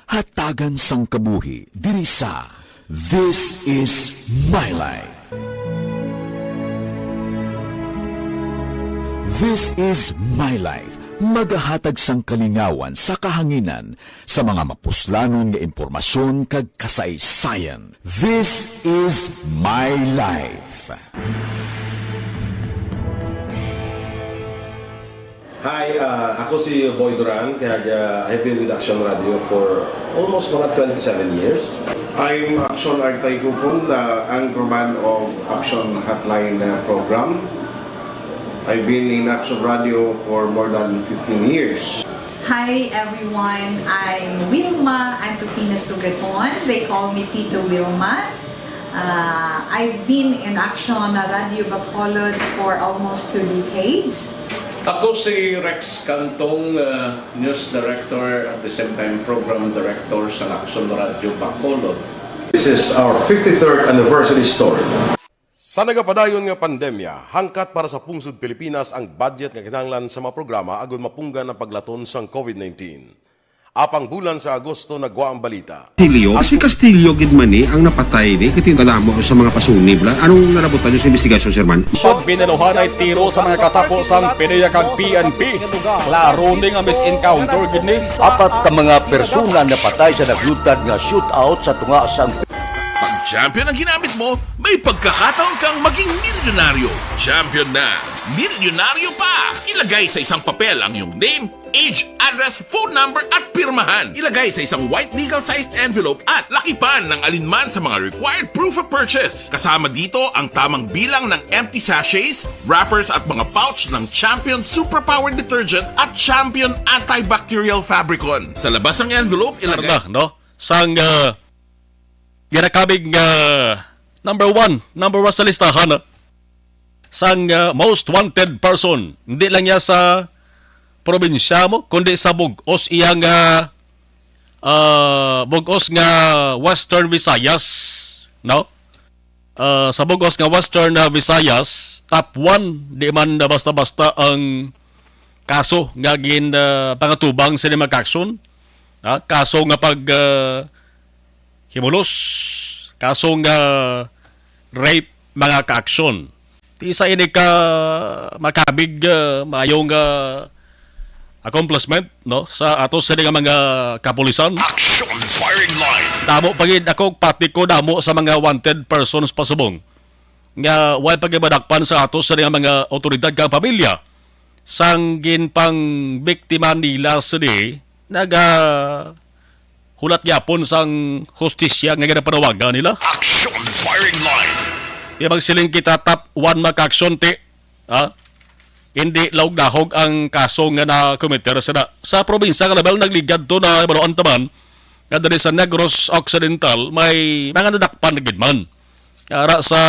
hatagan sang kabuhi diri sa This Is My Life. This Is My Life, magahatag sang kalingawan sa kahanginan sa mga mapuslanon nga impormasyon kag kasaysayan. This Is My Life. Hi, uh, ako si Boy Duran, kag, uh, I've been with Action Radio for almost mga twenty-seven years. I'm Action Artay Kupon, the anchorman of Action Hotline, uh, program. I've been in Action Radio for more than fifteen years. Hi everyone, I'm Wilma Antupina Sugaton. They call me Tito Wilma. Uh, I've been in Action Radio Bacolod for almost two decades. Ako si Rex Cantong, uh, news director at the same time program director sa Action Radio Bacolod. This is our fifty-third anniversary story. Sa nagapadayon nga pandemya, hangkat para sa pungsod Pilipinas ang budget nga kinahanglan sa mga programa agud mapunggan ang paglaton sang COVID nineteen. Apang bulan sa Agosto nagwa ang balita. Castillo? Si Castillo gid man ni ang napatay ni, kay kadamo sa mga pasunib la. Anong nalabutan niyo sa investigasyon, Sir Man? Sa binaluhan ay tiro sa mga katapo sang PDEA kag P N P. Klaro ni nga mis-encounter gid ni. Apat ka mga persona napatay sa nagluntad nga shootout sa tunga sang Pag champion ang ginamit mo, may pagkakataon kang maging milyonaryo. Champion na, milyonaryo pa! Ilagay sa isang papel ang iyong name, age, address, phone number, at pirmahan. Ilagay sa isang white legal-sized envelope at lakipan ng alinman sa mga required proof of purchase. Kasama dito ang tamang bilang ng empty sachets, wrappers, at mga pouch ng Champion Superpower Detergent at Champion Antibacterial Fabricon. Sa labas ng envelope, ilagay Sarda, no? Sang, uh, ginakabig nga number one, number one sa listahan, ah, sang, ah, most wanted person. Hindi lang niya sa probinsya mo, kundi sa bug-os iyang, ah, ah, bug-os nga Western Visayas, no? Ah, sa bug-os nga Western, ah, Visayas, top one, di man na basta-basta ang kaso nga gin, ah, pangatubang sa mga kaaksyon. Ah, kaso nga pag, ah, himulos, kaso nga rape, mga kaaksyon. Ti sa ini ka makabig, ah, maayo nga accomplishment, no, sa ato sa nga mga kapulisan. Action firing line. Damo pa gid ako, pati ko damo sa mga wanted persons pa subong nga way pa gid madakpan sa ato sa nga mga otoridad kag pamilya. Sang ginpangbiktima nila sini, naga hulat gyapon sang hustisya nga ginapanawagan nila. Action firing line. Di magsiling kita top one makaaksyon, ti, ha? Hindi laog-dahog ang kaso nga nakomiter sila. Sa probinsya nga level, nagligad to na hibaluan taman nga diri sa Negros Occidental, may mga nadakpan na gid man. Ara sa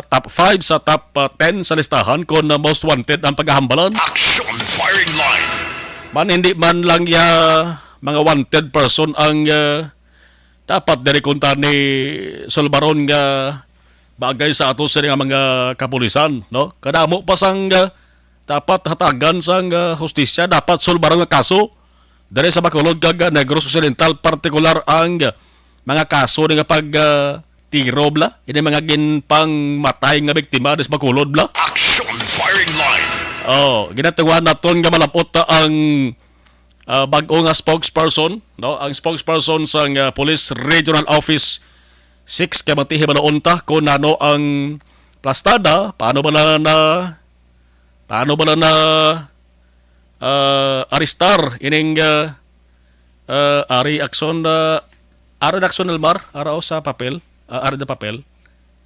top five, sa top, ah, ten sa listahan kon, ah, most wanted ang paghahambalan. Action firing line. Man, hindi man lang ya mga wanted person ang, ah, dapat diri kunta ni sulbaron nga bagay sa ato sini nga mga kapulisan, no? Kadamo pa sang, ah, dapat hatagan sang, ah, hustisya, dapat sulbaron nga kaso diri sa Bacolod kag, ah, Negros Occidental, partikular ang, ah, mga kaso ni nga pag, ah, tiro bala, ini mga ginpangmatay nga biktima diri sa Bacolod bala. Action firing line. Oh, ginatunguhan naton nga malab-ot ta ang, ah, bag-o nga spokesperson, no? Ang spokesperson sang, ah, Police Regional Office six, kay matihi bala unta kung ano ang plastada, paano bala na, paano bala na, ah, arestar ining, ah, ah, Ari Action, ah, Ari Action Elmar, ara o sa papel, ah, Ari de papel.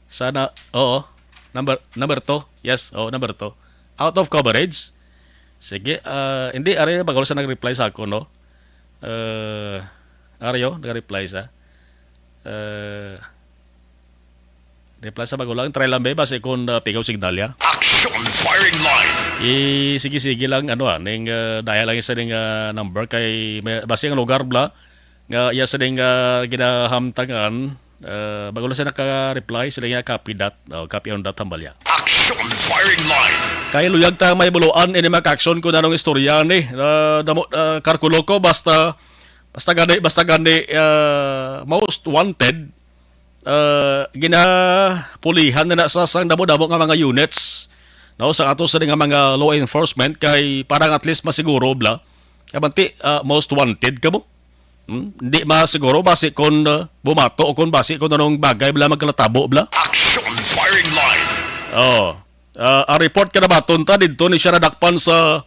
Sana, oo. Number, number two. Yes, oo, number two. Out of coverage. Sige, ah, hindi, ari, bago sa nag-reply sa ako, no? Uh, Ario, nag-reply sa. Uh, reply sa bago lang. Try lang, be, basi kung, ah, pigaw signal ya. Action firing line. I, sige, sige lang, ano, ah, ning, ah, daya lang isa ning, ah, number kay, may, basi ang lugar, bla, nga iya sa ning, ah, ginahamtangan, ah, bago lang siya naka-reply, sila nga copy that, oh, copy on that, hambalya. Action firing line. Kay luyag ta may buluan ini mga action kung anong istorya ni. Ah, damo, ah, karkulo ko, basta, basta gani, basta gani, ah, most wanted, ah, ginapulihan na na sa sang damo-damo nga mga units, no, sa ato sa nga mga law enforcement kay parang at least masiguro bla. Kabanti, ah, most wanted ka mo. Hmm? Di ma siguro basi kon, uh, bumato o kon basi kon anong bagay bala magkalatabo bala. Action firing line. Oh. Ah, ang report kanabaton ta didto ni siya nadakpan sa,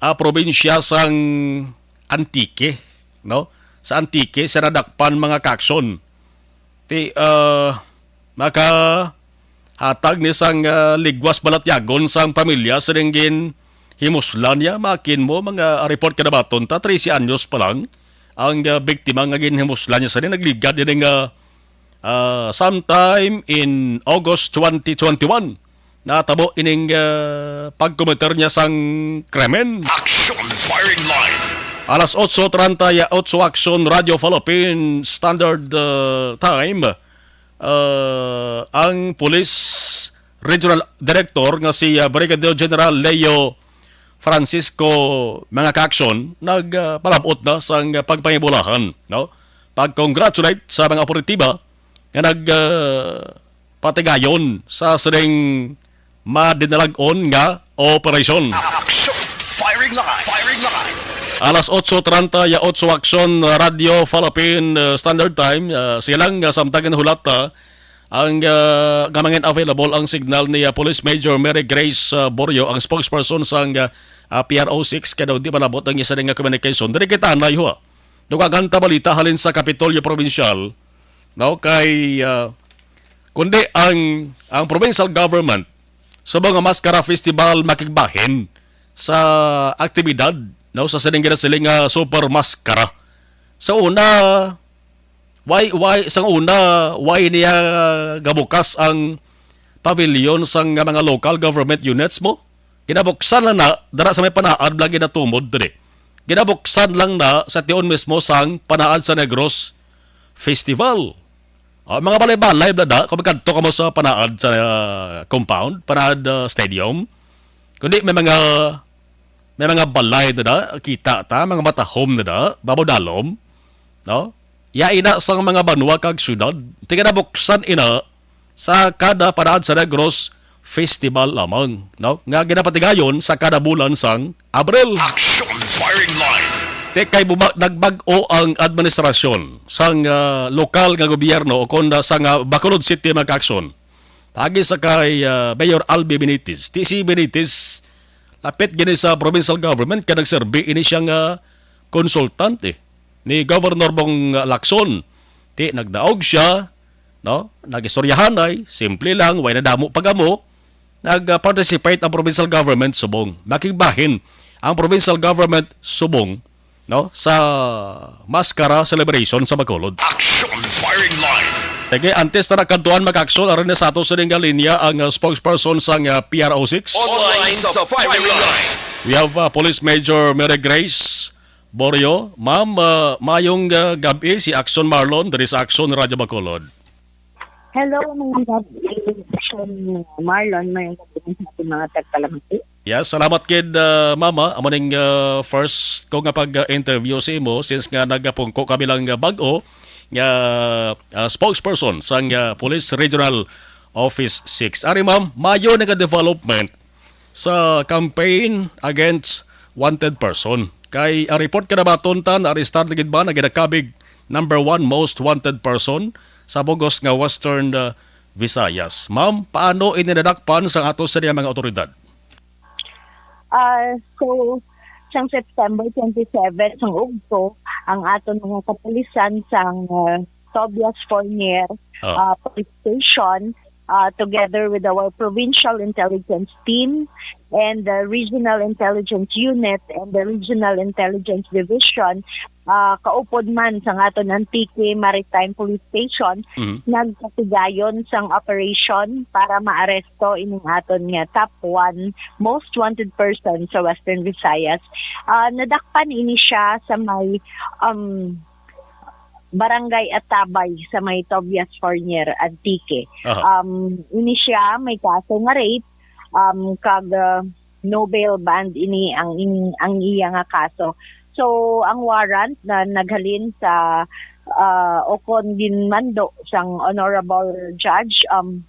ah, probinsya sang Antique, no? Sa Antique siya nadakpan mga kakson. Ti, ah, makahatag ni sang, ah, ligwas balatyagon sang pamilya sa ginhimuslan niya. Makin mo, mga report kanabaton ta, trese anyos pa lang ang, ah, biktima nga ginhimuslan niya sa nagligad ini nga, ah, sometime in August twenty twenty-one. Natabo ining, ah, pagkometer niya sang krimen. Action firing line. Alas otso treinta y ocho Action Radio Philippine Standard, ah, Time. Ah, ang Police Regional Director nga si, ah, Brigadier General Leo Francisco, mga ka-action, nag, ah, palabot na sang pagpangibulahan, no? Pag-congratulate sa mga operatiba nga nag, ah, patigayon sa sining madinalag-on nga operasyon. Action! Firing line! Firing line! Alas otso treinta y ocho Action Radio Philippine, uh, Standard Time, uh, silang, uh, samtang nahulat, uh, ang, uh, nga mangin available ang signal ni, uh, Police Major Mary Grace, uh, Borio, ang spokesperson sang, uh, uh, P R O six, kay daw di malabot ang isa nga communication. Diri kita na, iho. Dugagan ta balita halin sa Kapitolyo Provincial, no, kay, uh, kundi ang, ang provincial government subong nga Maskara Festival makigbahin sa aktibidad, no, sa sining ginasiling nga Super Maskara. Sa una, why, why, sa una, why niya gabukas ang pavilion sang mga local government units mo? Ginabuksan lang na, dara sa may Panaad lang ginatumod diri. Ginabuksan lang na sa tion mismo sang Panaad sa Negros Festival. Ah, mga balay-balay bala da, kung magkadto ka mo sa Panaad sa, ah, compound, Panaad, ah, Stadium, kundi may mga, may mga balay na da, kita ta, mga matahom na da, babaw dalom, no? Ya ina sang mga banwa kag syudad, ti ginabuksan ina sa kada Panaad sa Negros Festival lamang, no? Nga ginapatigayon sa kada bulan sang Abril. Action firing line. Te kay buma-, nagbag-o ang administrasyon sang, ah, lokal nga gobyerno o kon sang, ah, Bacolod City, mga ka-action. Pagi sa kay, ah, Mayor Albi Benitez. Ti si Benitez, lapit gini sa provincial government kay nagserbi ini siya nga konsultante ni Governor Bong Lacson. Ti nagdaog siya, no? Nagistoryahanay, simple lang, way na damo pagamo. Nag-participate ang provincial government subong makigbahin ang provincial government subong, no, sa Maskara celebration sa Bacolod. Action firing line. Sige, antes na nagkadtuan, mag-aksyon, aron na sa ato sining nga linya ang, uh, spokesperson sang, uh, P R O six. Online sa firing line. We have, uh, Police Major Mary Grace Borio. Ma'am, uh, mayong, uh, gab-i, si Action Marlon diri sa Action Radio Bacolod. Hello, mga gab-i, Action Marlon, mayong gab-i sa ating mga tagpalamati. Yes, salamat gid, uh, Mama. Amo ning, uh, first ko nga pag-interview sa imo since nga nagapungko kami lang nga bag-o nga, uh, spokesperson sang, uh, Police Regional Office six. Ari, ma'am, mayo na nga development sa campaign against wanted person. Kay ang report kanabaton ta, naarestar na gid ba na ginakabig number one most wanted person sa bug-os nga Western, uh, Visayas. Ma'am, paano ini nadakpan sang ato sa mga otoridad? Ah, so, sang September twenty-seven, sang ugto, ang aton mga kapulisan sang, ah, Tobias Fornier, Ah. ah, Police Station, ah, together with our Provincial Intelligence Team and the Regional Intelligence Unit and the Regional Intelligence Division, ah, kaupod man sang aton Antique Maritime Police Station, Mhm. nagkatigayon sang operation para maaresto ining aton nga top one most wanted person sa Western Visayas. Ah, nadakpan ini siya sa may, um, Barangay Atabay sa may Tobias Fornier, Antique. Aha. Um, ini siya may kaso nga rape, um, kag, ah, no bail bond ini ang in-, ang iya nga kaso. So, ang warrant na naghalin sa, ah, o kon ginmando sang Honorable Judge, um,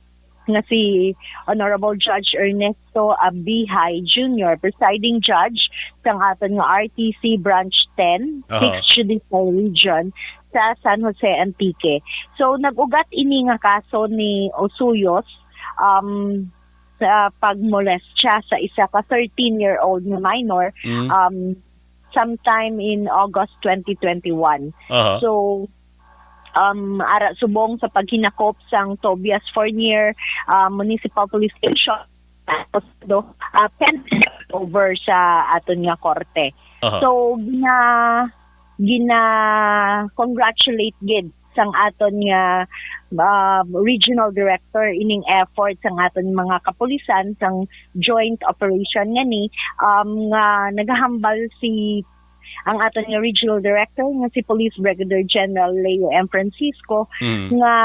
nga si Honorable Judge Ernesto Abihay Junior, presiding judge sang aton nga R T C Branch ten, Aha. Sixth Judicial Region sa San Jose, Antique. So, nag-ugat ini nga kaso ni Osuyos, um, sa pagmolest siya sa isa ka thirteen-year-old nga minor, Mm. um, sometime in August twenty twenty-one. Aha. So, um, ara subong sa paghinakop sang Tobias Fornier, ah, Municipal Police Station, ah, pending over sa aton nga korte. Aha. So, gina-, gina-congratulate gid sang aton nga, ah, regional director ining effort sang aton mga kapulisan sang joint operation nga ni, um, nga nagahambal si ang aton nga regional director nga si Police Brigadier General Leo M. Francisco Mm. nga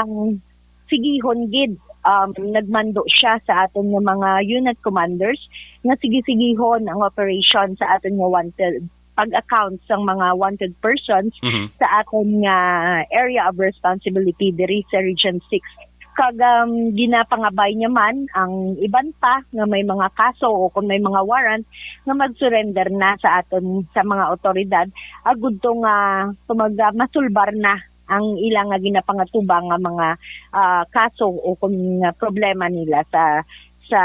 sigihon gid, um, nagmando siya sa aton nga mga unit commanders nga sige-sigihon ang operation sa aton nga wanted pag-account sang mga wanted persons Mhm. sa aton nga area of responsibility diri sa Region six. Kag, um, ginapangabay niya man ang iban pa nga may mga kaso o kung may mga warrant nga mag-surrender na sa aton, sa mga otoridad, agud to nga, kumbaga, masulbar na ang ila nga ginapangatubang nga mga, ah, kaso o kung nga problema nila sa, sa,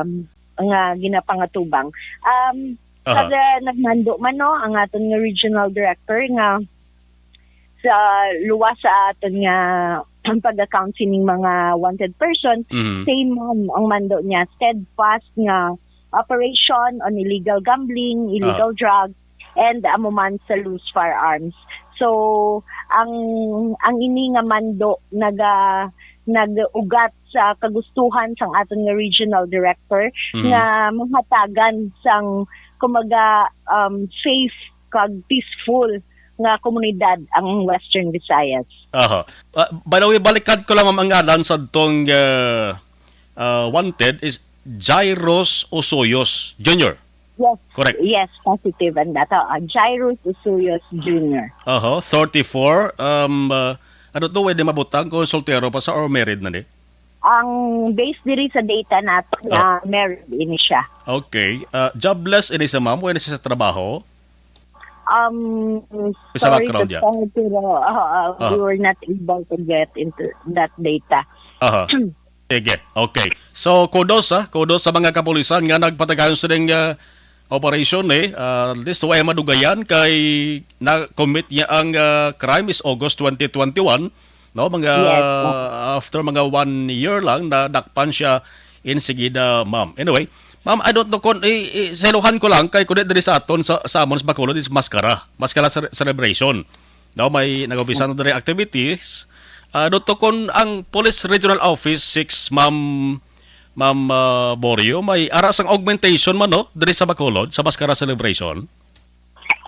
um, nga ginapangatubang. Um, Aha. Kada nagmando man, no, ang aton nga regional director nga sa luwas sa aton nga pag-account sining mga wanted person, Mhm. same man ang mando niya, steadfast nga operation on illegal gambling, illegal Ah. drug, and amo man sa loose firearms. So, ang, ang ini nga mando naga-, nag-ugat sa kagustuhan sang aton nga regional director Mhm. nga mahatagan sang, kumaga, um, safe kag peaceful nga komunidad ang Western Visayas. Aha. Ah, by the way, balikan ko lang, ma'am, ang ngalan sa tong, ah, ah, wanted is Jairus Osoyos Junior. Yes. Correct. Yes, positive ang data. Ah, Jairus Osoyos Junior. Aha, thirty-four. Um, ah, ano to, pwede mabutang kung soltero pa sa or married na ni? Ang base diri sa data nato nga Ah. married ini siya. Okay. Ah, jobless ini siya, ma'am? Wala siya sa trabaho? Um, Sa sorry background to niya. Tell, pero, uh, uh, we Ah. were not able to get into that data. Aha. Sige. Okay. So, kudos, ah. Kudos sa mga kapulisan nga nagpatagayon sining, ah, operation, eh. Ah, at least, way madugayan kay na-commit niya ang, ah, crime is August twenty twenty-one. No, mga Yes, ma'am. after mga one year lang, nadakpan siya insigida, ma'am. Anyway, ma'am, I don't know kung i-, i-, selohan ko lang kay kundi diri sa aton sa, sa amon sa Bacolod is maskara. Maskara ce-, celebration. No, may nag-umpisa na diri activities. Ah, Doktor, kon ang Police Regional Office six, Ma'am, Ma'am, ah, Borio, may ara sang augmentation man, no? Diri sa Bacolod, sa Maskara Celebration?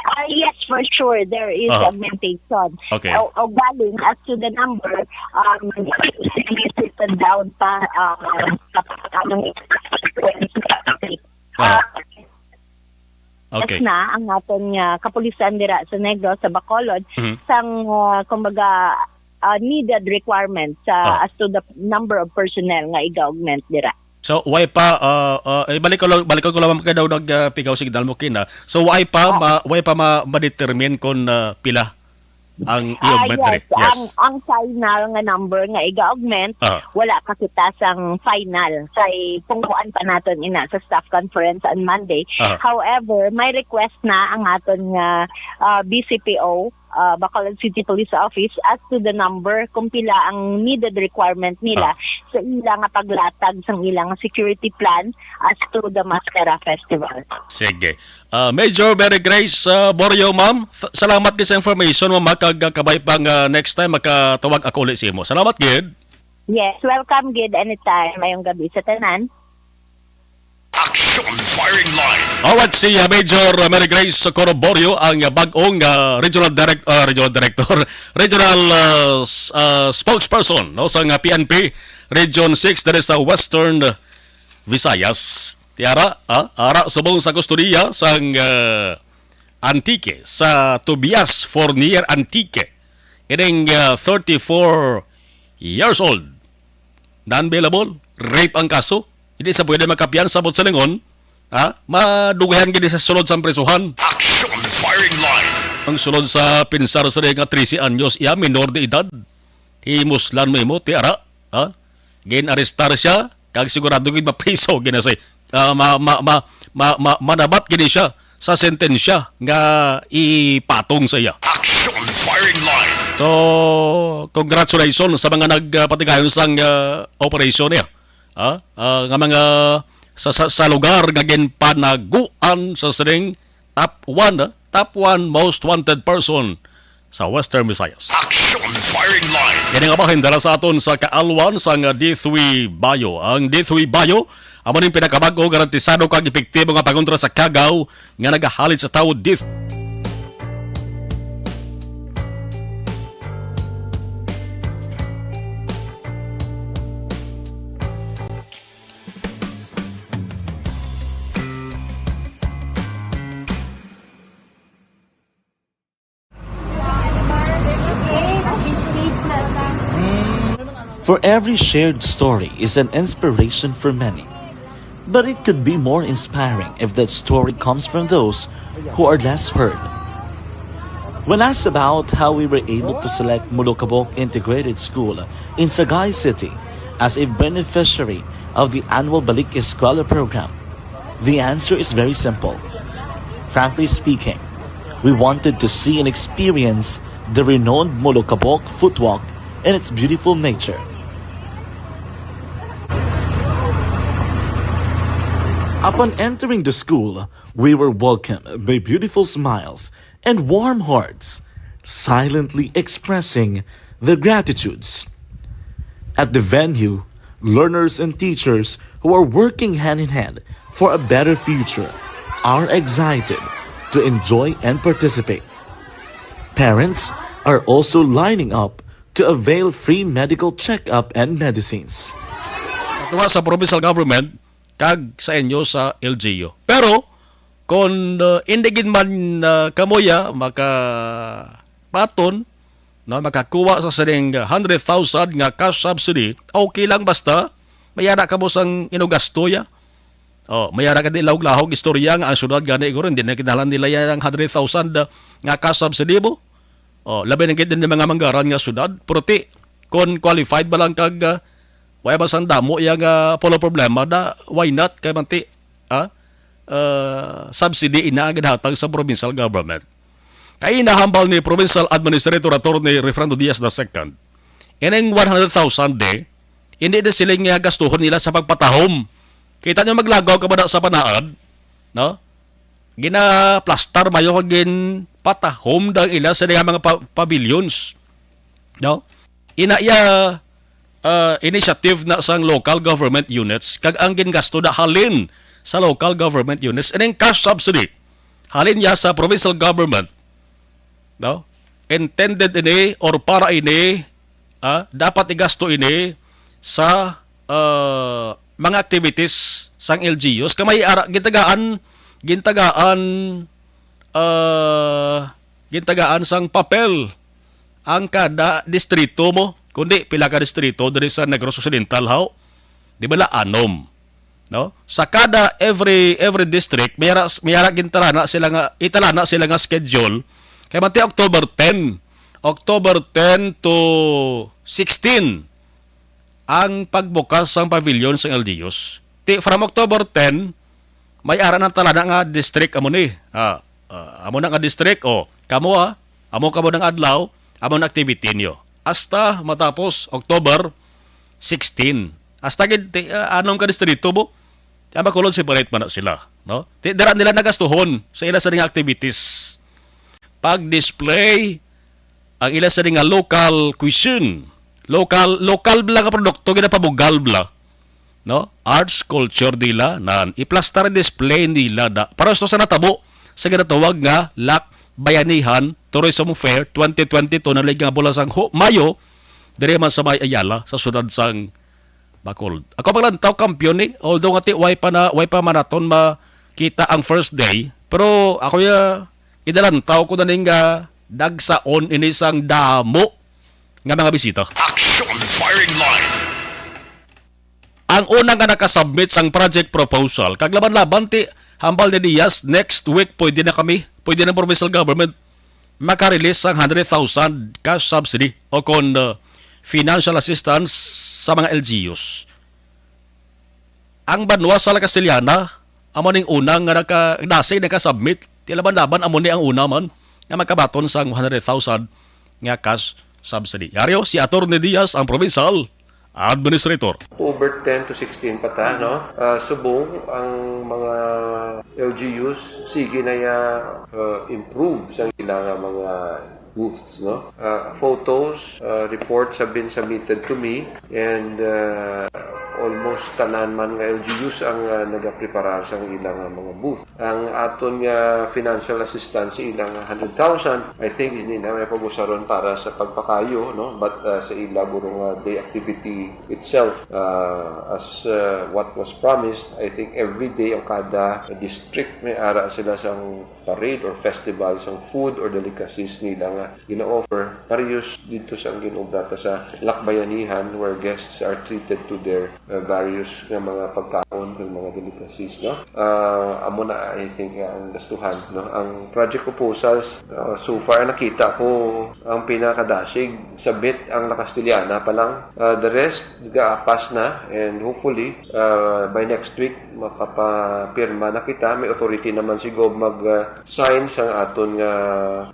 Ah, yes, for sure, there is Aha. augmentation. Okay. O, o galing, as to the number, um, listed down pa, uh, Aha. Okay. na ang aton nga kapulisan dira sa Negros, sa Bacolod, Mhm. sang, uh, kumbaga, uh, needed requirements sa Ah. as to the number of personnel nga iga-augment dira. So, why pa, ah, ah, eh, balik ko lang, balik ko lang kay daw nag, ah, pigaw signal mo kina. So, why pa, Ah. ma, why pa ma, ma-determine kung, ah, pila ang Ah, i-augment diri? yes, ang ang final nga number nga iga-augment, Ah. wala pa kita sang final. Kay pungkuan pa naton ina sa staff conference on Monday. Ah. However, may request na ang aton nga, ah, B C P O, ah, Bacolod City Police Office, as to the number kung pila ang needed requirement nila Ah. sa ila nga paglatag sang ilang security plan as to the Maskara Festival. Sige. Ah, Major Mary Grace, ah, Borio, ma'am, th- salamat gid sa information, ma'am, kag, ah, kabay pang, ah, next time makatawag ako ulit sa imo. Salamat gid. Yes, welcome gid anytime. Mayong gabi sa tanan. Action Firing Line. Awat si, ah, Major Mary Grace Socorro Borio, ang, ah, bag-ong, ah, regional direct, ah, regional director, regional, ah, s-, ah, spokesperson, no, sa nga P N P Region six diri sa Western Visayas. Tiara, ah, ara subong sa kustodiya sang, ah, Antique, sa Tobias Fornier Antique. Ining, ah, thirty-four years old. Non-bailable, rape ang kaso. Hindi sa pwede makapiyansa buot silingon, ha? Madugayan gid sa sulod sang prisuhan. Action Firing Line. Ang sulod sa pinsar sa nga trese anyos, iya, minor de edad. Himuslan mo imo, tiara, ha? Gin-arestar siya, kag sigurado gid mapriso, ginasay. Ah, ma, ma, ma, ma, ma, manabat gid siya sa sentensya nga ipatong sa iya. Action Firing Line. So, congratulations sa mga nagpatigayon sang, ah, operasyon niya. Ah, ah, nga mga sa, sa, sa lugar nga ginpanaguan sa sining top one, ah, top one most wanted person sa Western Visayas. Action Firing Line. Kini nga bahin dala sa aton sa kaalwan sang D three Bio. Ang D three Bio amo ning pinakabag-o, garantisado kag epektibo nga pangontra sa kagaw nga nagahalit sa tawo. D For every shared story is an inspiration for many. But it could be more inspiring if that story comes from those who are less heard. When asked about how we were able to select Molokabok Integrated School in Sagay City as a beneficiary of the annual Balik Eskwela program, the answer is very simple. Frankly speaking, we wanted to see and experience the renowned Molokabok Footwalk and its beautiful nature. Upon entering the school, we were welcomed by beautiful smiles and warm hearts, silently expressing their gratitudes. At the venue, learners and teachers who are working hand in hand for a better future are excited to enjoy and participate. Parents are also lining up to avail free medical checkup and medicines. Katuwa sa provincial government kag sa inyo sa L G U. Pero kung, uh, hindi gid man, uh, kamo ya makapaton, no, makakuha sa sining hundred thousand nga cash subsidy, okay lang basta may ara kamo sang inugasto ya. Oh, may ara ka di lahog-lahog istorya nga ang syudad gani guro hindi na kinahanglan nila yang hundred thousand, uh, nga cash subsidy mo. Oh, labi na gid ni mga manggaran nga syudad. Pero ti, kon qualified ba lang kag, ah, wala ba sang damo iya nga polo problema, da, why not? Kay man ti, ah, ah, subsidy ina ang ginhatag sa provincial government. Kay nahambal ni Provincial Administrator Attorney Refrando Diaz the second, ining one hundred thousand de, hindi na sila nga gastuhon nila sa pagpatahom. Kita nyo maglagaw ka ba na sa panaad, no? Ginaplastar mayo kag ginpatahom dang ila sa mga pa-, pavilions. No? Ina iya, ah, initiative na sang local government units, kag ang gingasto na halin sa local government units, ining cash subsidy, halin niya sa provincial government, no? Intended ini or para ini, ah, dapat igasto ini sa, ah, mga activities sang L G Us. Kay may ara, gintagaan, gintagaan, ah, gintagaan sang papel ang kada distrito mo. Kundi pila ka distrito diri sa Negros Occidental, haw? Di ba la anom? No? Sa kada every, every district, may ara, may ara gintalana sila nga, italana sila nga schedule. Kay man ti October ten, October ten to sixteen ang pagbukas sang pavilion sang L G Us. Ti, from October ten, may ara na talana nga district amo ni. Ah, ah, amo na nga district, o, kamo, ah, amo kamo nang adlaw, amo na activity niyo. Hasta matapos October sixteen. Hasta gid, ti, ah, anom ka distrito mo. Ang Bacolod, separate man na sila, no? Ti, dira nila nagastuhon sa ila sa nga activities. Pag-display ang ila sa nga local cuisine. Local, local bala nga produkto, ginapabugal bala, no? Arts, culture nila, nan iplastar, display nila da. Para sa natabo sa ginatawag nga Lakbayanihan Tourism Fair twenty twenty-two, na lig nga bulan sang Hu-, Mayo, diri man sa may Ayala, sa siyudad sang Bacolod. Ako paglantaw, kampiyon ni, although nga ti, way pa na, way pa man naton makita ang first day, pero ako ya, ginalantaw ko na ning, ah, dagsaon ini sang damo nga mga bisita. Action Firing Line. Ang una nga nakasubmit sang project proposal, kag laban-laban ti hambal ni Diaz, next week pwede na kami, pwede na provincial government maka-release sang hundred thousand cash subsidy o kon, uh, financial assistance sa mga L G Us. Ang banwa sa La Castellana, amo ning una nga naka-, dasig naka-submit. Ti laban-laban, amo ni ang una man nga makabaton sang one hundred thousand nga cash subsidy. Yari, o, si Attorney Diaz, ang provincial administrator. October ten to sixteen pa ta, no? Ah, subong ang mga L G Us, sige na ya, ah, improve sang ila nga mga booths, no? Ah, photos, ah, reports have been submitted to me, and, ah, almost tanan man nga L G Us ang, ah, nagapreparar sang ila nga mga booth. Ang aton nga financial assistance sa ila nga hundred thousand, I think, hindi na may pag-usaron para sa pagpakayo, no? But, uh, sa ila guro nga day activity itself, uh, as, uh, what was promised, I think every day ang kada district may ara sila sang parade or festival, sang food or delicacies nila nga gina-offer, parehas dito sa ang ginobra ta sa Lakbayanihan, where guests are treated to their, uh, various nga mga pagkaon kag mga delicacies, no? Ah, amo na, I think, nga ang gastuhan, no? Ang project proposals, uh, so far nakita ko ang pinakadasig, submit ang La Castellana pa lang. Uh, the rest, ga-pass na, and hopefully, uh, by next week, makapapirma na kita. May authority naman si Gov mag, uh, sign sang aton nga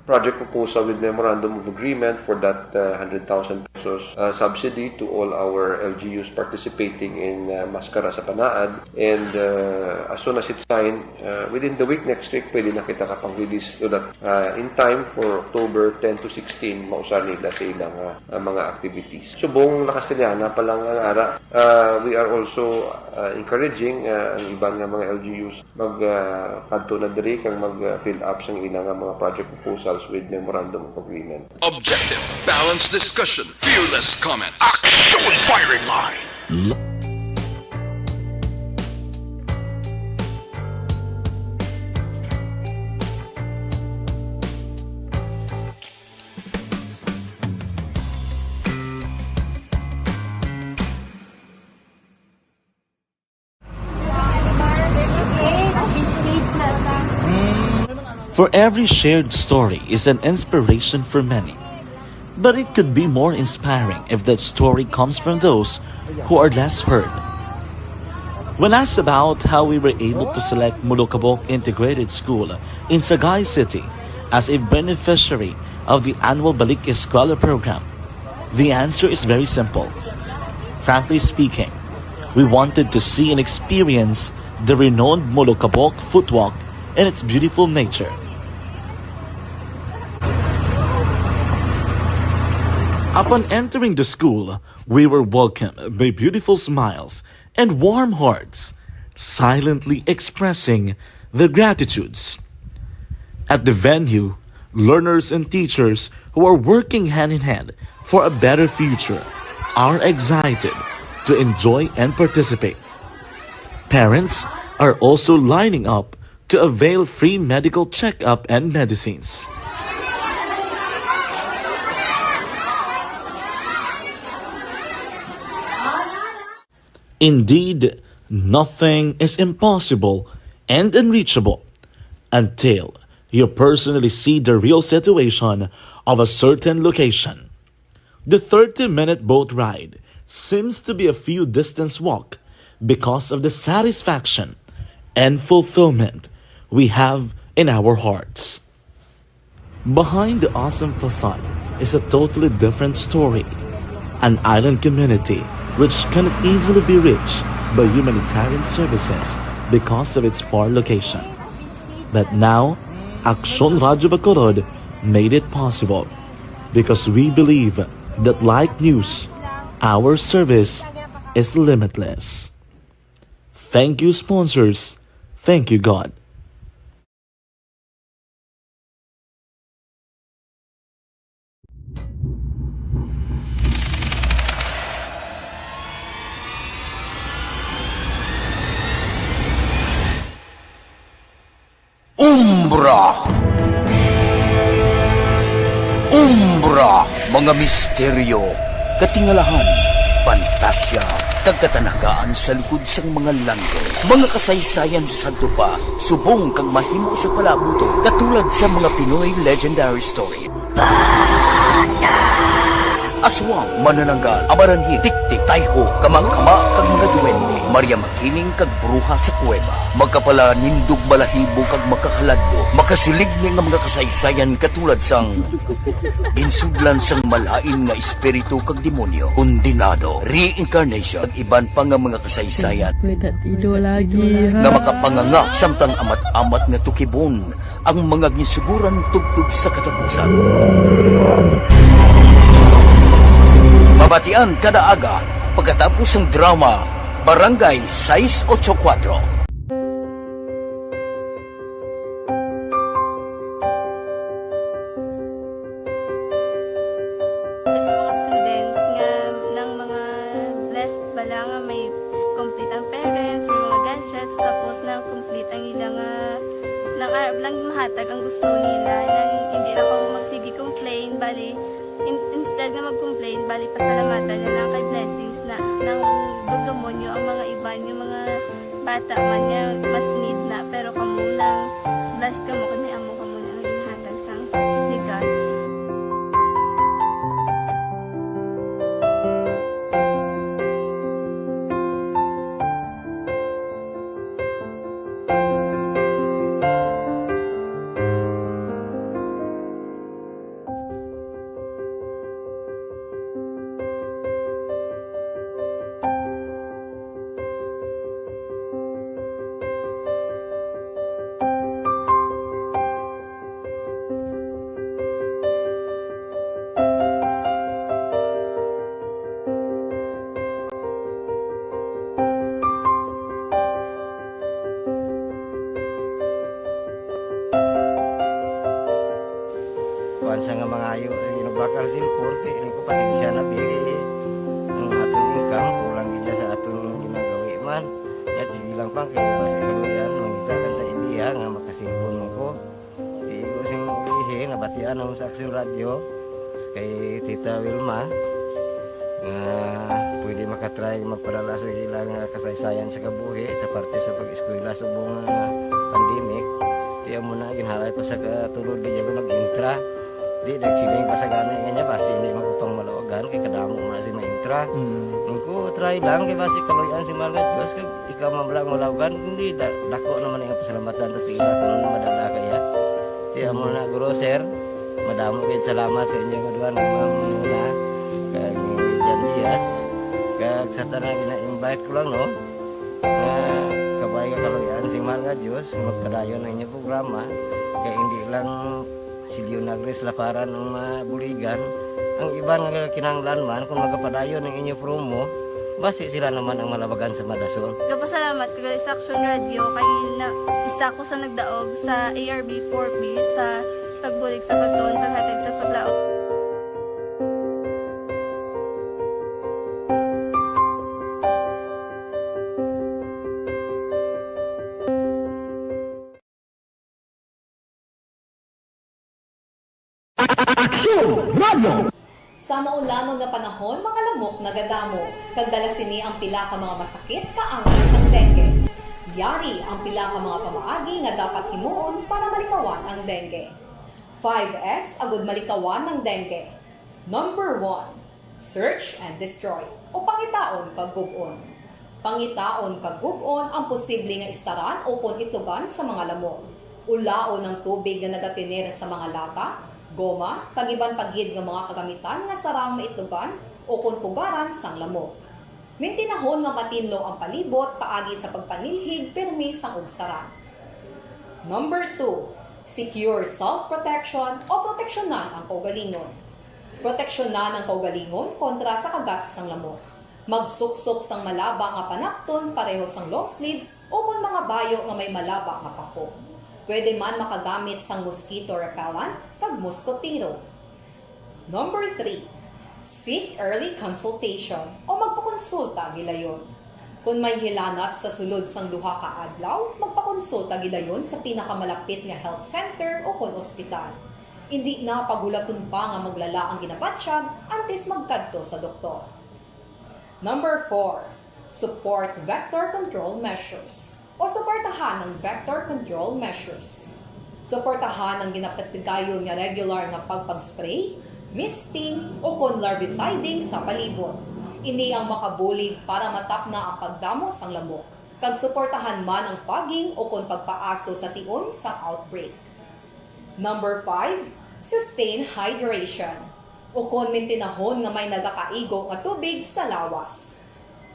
project proposal with memorandum of agreement for that, uh, hundred thousand pesos, uh, subsidy to all our L G Us participating in, uh, Maskara sa Panaad. And, uh, as soon as it's signed, uh, within the week next week, pwede na kita kapang-release so that, uh, in time for October ten to sixteen, mausar nila sa ilang, uh, uh, mga activities. Subong La Castellana pa lang ang ara. Uh, we are also, uh, encouraging, uh, ang iban nga mga L G Us mag, uh, kadto na diri kag mag, uh, fill up sang ila nga mga project proposals with memorandum of agreement. Objective, balanced discussion, fearless comment. Action Firing Line. For every shared story is an inspiration for many. But it could be more inspiring if that story comes from those who are less heard. When asked about how we were able to select Molokabok Integrated School in Sagay City as a beneficiary of the annual Balik Eskwela program, the answer is very simple. Frankly speaking, we wanted to see and experience the renowned Molokabok footwalk and its beautiful nature. Upon entering the school, we were welcomed by beautiful smiles and warm hearts, silently expressing their gratitudes. At the venue, learners and teachers who are working hand in hand for a better future are excited to enjoy and participate. Parents are also lining up to avail free medical checkup and medicines. Indeed, nothing is impossible and unreachable until you personally see the real situation of a certain location. The thirty-minute boat ride seems to be a few distance walk because of the satisfaction and fulfillment we have in our hearts. Behind the awesome facade is a totally different story, an island community which cannot easily be reached by humanitarian services because of its far location. But now, Aksyon Radyo Bacolod made it possible because we believe that, like news, our service is limitless. Thank you, sponsors. Thank you, God. Umbra. Umbra, mga misteryo, katingalahan, pantasya, kag katanagaan sa likod sang mga langit. Mga kasaysayan sa sadto pa, subong kag mahimo sa palaabuton, katulad sa mga Pinoy legendary story. Aswang, manananggal, amaranhit, tiktik, tayho, kamakama, kag mga duwende, Maria Makiling kag bruha sa kuweba, makapalanindog balahibo kag makahaladlo, makasiligni nga mga kasaysayan katulad sang ginsudlan sang malain nga espiritu kag demonyo, kondenado, reincarnation, kag iban pa nga mga kasaysayan Kuwedad ido lagi, ha? Nga makapanganga samtang amat-amat nga tukibon ang mga ginsuguran tubtob sa katapusan. Mabatian kada aga pagkatapos sang drama Barangay sais ocho kuwatro. Sa mga students nga nang mga blessed bala nga may complete ang parents, may mga gadgets, tapos nang complete ang ila nga, nang, ah, nang mahatag ang gusto nila, nang hindi na kamo magsige complain, bali, in-, instead nga mag-complain, bali, pasalamatan na lang kay blessings na, nang dudumonyo ang mga iban, yung mga bata man nga mas need na, pero kamo nang blessed kamo kay may amo kamo na nga ginhatag sang ni God. Kuwan sa nga mangayo, sige, nagbakal sa import, eh, ini ko, pasensya na, biri, ang aton income, kulang gid sa aton ginagawi man. Yat, sige lang, pang, kay basi kaluyan, mangita lang ta idea nga makasilpon mo ko. Di ko sing ulihi, nabatian ako sa Aksyon Radyo, kay Tita Wilma, nga pwede makatry magpadala sa ila nga kasaysayan sa kabuhi sa parte sa pag-eskwela subong nga pandemic. Di amo na, ginhalay ko sa katulod, di ako nag-intra. Di, nagsiling pa sa gani nga niya, basi hindi man ko pang malawagan, kay kadamo mo na si ma-intra. Mm. Ang ko, try lang, kay basi kaluyan si mahal nga Diyos, kay ikaw man lang malawagan, hindi, da-, dako naman ang pasalamatan ta sa ila kung ano madala kaya. Di, amo na, guro, sir, madamo kayo salamat sa inyo nga duha, ni Ma'am Luna, kag ni Jan Diaz, kag sa tanan, gina-invite ko lang, no, nga kabay nga kaluyan si mahal nga Diyos, magpadayon ang inyong programa, kay hindi lang si Leonagres Laparan ang mabuligan, Ang iban nga kinahanglan man, kung magapadayon ang inyo promo, basi sila naman ang malabagan sa madason. Gapasalamat ko gali sa Action Radio kay na isa ko sa nagdaog sa A R B four B sa pagbulig sa pagtuon, paghatag sa paglaom. Aksyon Radio! Sa maulamon nga panahon, mga lamok nagadamo, kag dala sini ang pila ka mga masakit kaangay sang dengue. Yari ang pila ka mga pamaagi nga dapat himuon para malikawan ang dengue. Five S agud malikawan ang dengue. Number one, search and destroy, o pangitaon kag gub-on. Pangitaon kag gub-on ang posible nga istaran ukon itlogan sa mga lamok. Ulaon ang tubig nga nagatener sa mga lata, goma, kag iban pa gid nga mga kagamitan nga sarang maitlogan ukon pugaran sang lamok. Mintinahon nga matinlo ang palibot paagi sa pagpanilhig pirmi sang ugsaran. Number two, secure self-protection o proteksyonan ang kaugalingon. Proteksyonan ang kaugalingon kontra sa kagat sang lamok. Magsuksok sang malaba nga panapton pareho sang long sleeves ukon mga bayo nga may malaba nga pako. Pwede man makagamit sang mosquito repellent kag moskotero. Number three, seek early consultation o magpakonsulta gilayon. Kon may hilanat sa sulod sang duha ka adlaw, magpakonsulta gilayon sa pinakamalapit nga health center ukon ospital. Indi na paghulaton pa nga maglala ang ginabatyag antes magkadto sa doktor. Number four, support vector control measures o suportahan ang vector control measures. Suportahan ang ginapatigayon nga regular nga pagpag-spray, misting, ukon larviciding sa palibot. Ini ang makabulig para matapna ang pagdamo sang lamok, kag suportahan man ang fogging ukon pagpaaso sa tion sang outbreak. Number five, sustain hydration, ukon mintinahon nga may nagakaigo nga tubig sa lawas.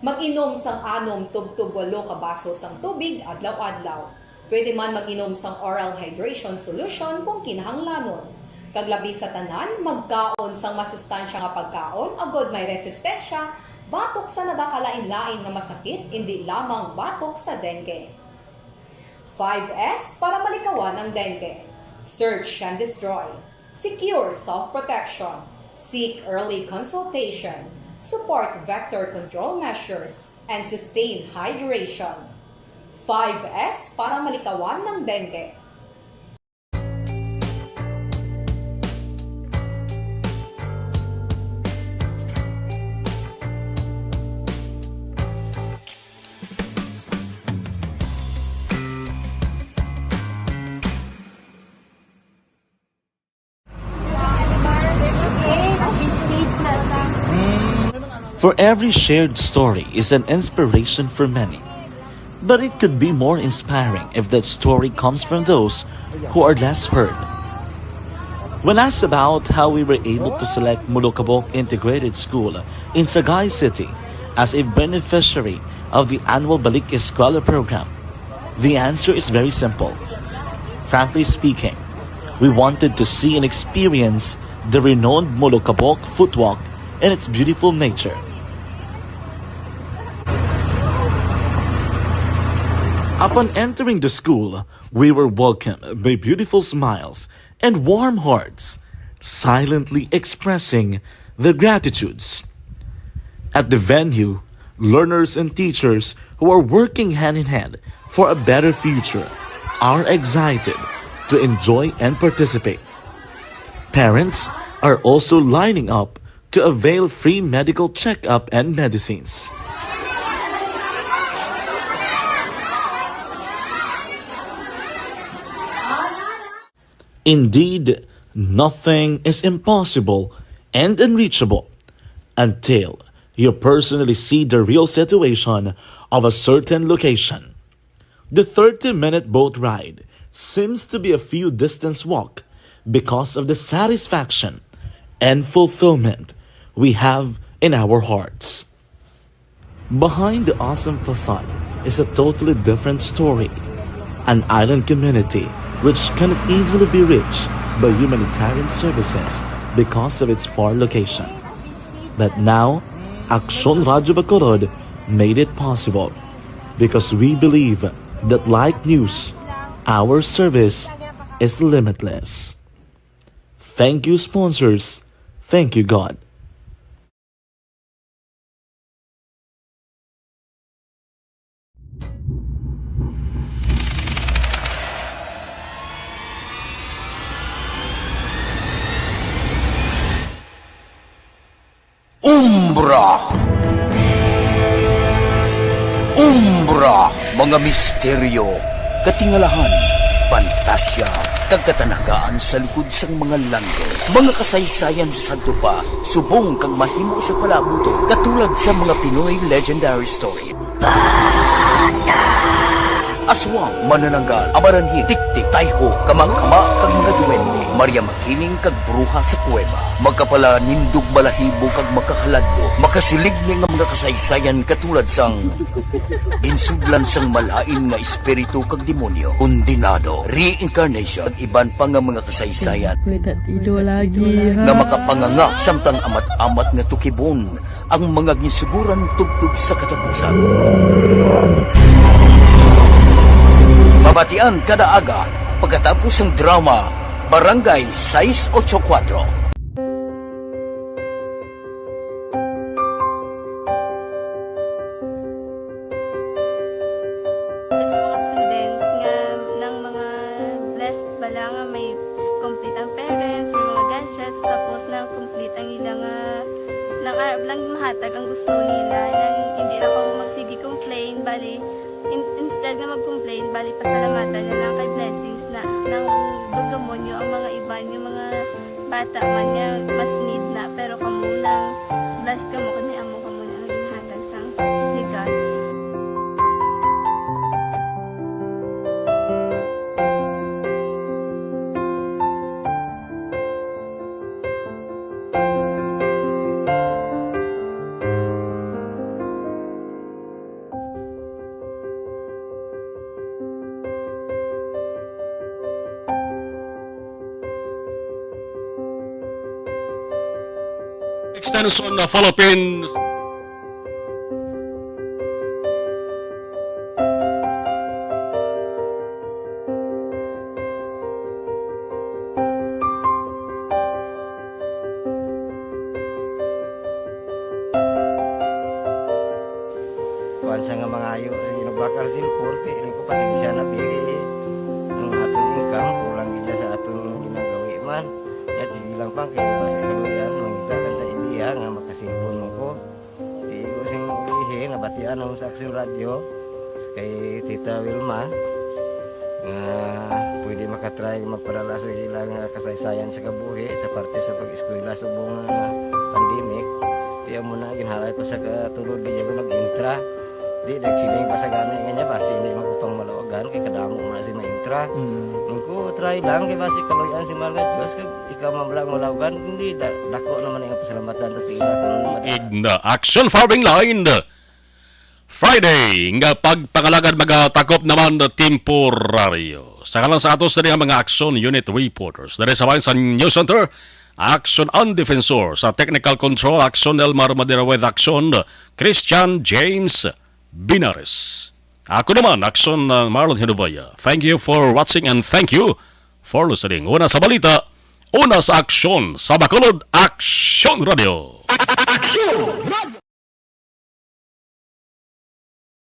Mag-inom sang anom tubtob walo ka baso sang tubig adlaw-adlaw. Pwede man mag-inom sang oral hydration solution kung kinahanglanon. Kag labi sa tanan, magkaon sang masustansya nga pagkaon agod may resistensya batok sa nagakalain-lain nga masakit, indi lamang batok sa dengue. Five S para malikawan ang dengue. Search and destroy. Secure self-protection. Seek early consultation. Support vector control measures. And sustain hydration. Five S para malikawan ang dengue. For every shared story is an inspiration for many. But it could be more inspiring if that story comes from those who are less heard. When asked about how we were able to select Molokabok Integrated School in Sagay City as a beneficiary of the annual Balik Eskwela program, the answer is very simple. Frankly speaking, we wanted to see and experience the renowned Molokabok footwalk and its beautiful nature. Upon entering the school, we were welcomed by beautiful smiles and warm hearts, silently expressing their gratitudes. At the venue, learners and teachers who are working hand in hand for a better future are excited to enjoy and participate. Parents are also lining up to avail free medical checkup and medicines. Indeed, nothing is impossible and unreachable until you personally see the real situation of a certain location. The thirty-minute boat ride seems to be a few distance walk because of the satisfaction and fulfillment we have in our hearts. Behind the awesome facade is a totally different story. An island community which cannot easily be reached by humanitarian services because of its far location. But now, Aksyon Radyo Bacolod made it possible because we believe that like news, our service is limitless. Thank you, sponsors. Thank you, God. Umbra. Umbra, mga misteryo, katingalahan, pantasya, kag katanagaan sa likod sang mga landong. Mga kasaysayan sa sadto pa, subong kag mahimo sa palaabuton, katulad sa mga Pinoy legendary story. Aswang, manananggal, amaranhit, tiktik, tayho, kamangkama, kag mga duwende, Maria Makiling kag bruha sa kuweba, makapalanindog balahibo kag makahaladlo, makasiligni nga mga kasaysayan katulad sang ginsudlan sang malain nga espiritu kag demonyo, kondenado, reincarnation, kag iban pa nga mga kasaysayan Wait, that ido lagi, ha? nga makapanganga samtang amat-amat nga tukibon ang mga ginsuguran tubtob sa katapusan. Mabatian kada aga pagkatapos sang drama Barangay sais ocho kuwatro. Sa mga students nga nang mga blessed bala nga may complete ang parents, may mga gadgets, tapos nang complete ang ila nga nang arab lang mahatag ang gusto nila, nang hindi na kamo magsige complain, bali in, instead nga mag-complain, bali pasalamatan na lang kay blessings na nang dugdumon nyo ang mga iban nga mga bata man nga mas need na, pero kamo nang blessed kamo kay may amo kamo na nga ginhatag sang ni God. Extension na Philippines. Kuwan siya nga mangayo sa ginabakal sin korte, ini ko pasensya na diri. Ang aton income, kulang gid sa aton ginagawi man. Yat, sige lang pa, kay basta kaluyan, mangita lang ta ideya nga makasilpon mo ko. Di ko sing ulihi, nabatian ako sa Aksyon Radyo, kay Tita Wilma, nga pwede makatry magpadala sa ila nga kasaysayan sa kabuhi sa parte sa pag-eskwela subong nga pandemic. Di amo na, ginhalay ko sa katulod, di ako nag-intra. Di, nagsiling pa sa gani nga niya, basi hindi man ko pang malawagan, kay kadamo man si maintra. Mm. Ang ko, try lang, kay basi kaluyan si Mahal nga Diyos, kag ikaw man lang malawagan, hindi, da-, dako naman ang pasalamatan ta sa ila kung mada- Igna Action Farming Line. Friday nga pagpangalagad magatakop naman na temporaryo. Sa ngalan sa atos diri nga mga Action Unit reporters, diri sa Bayan sa News Center, Action ang Defensor, sa Technical Control, Action Elmar Madera with Action, Christian James Binares. Ako naman, Action, uh, Marlon Hinubaya. Thank you for watching and thank you for listening. Una sa balita, una sa aksyon, sa Bacolod, Action Radio. Action Radio!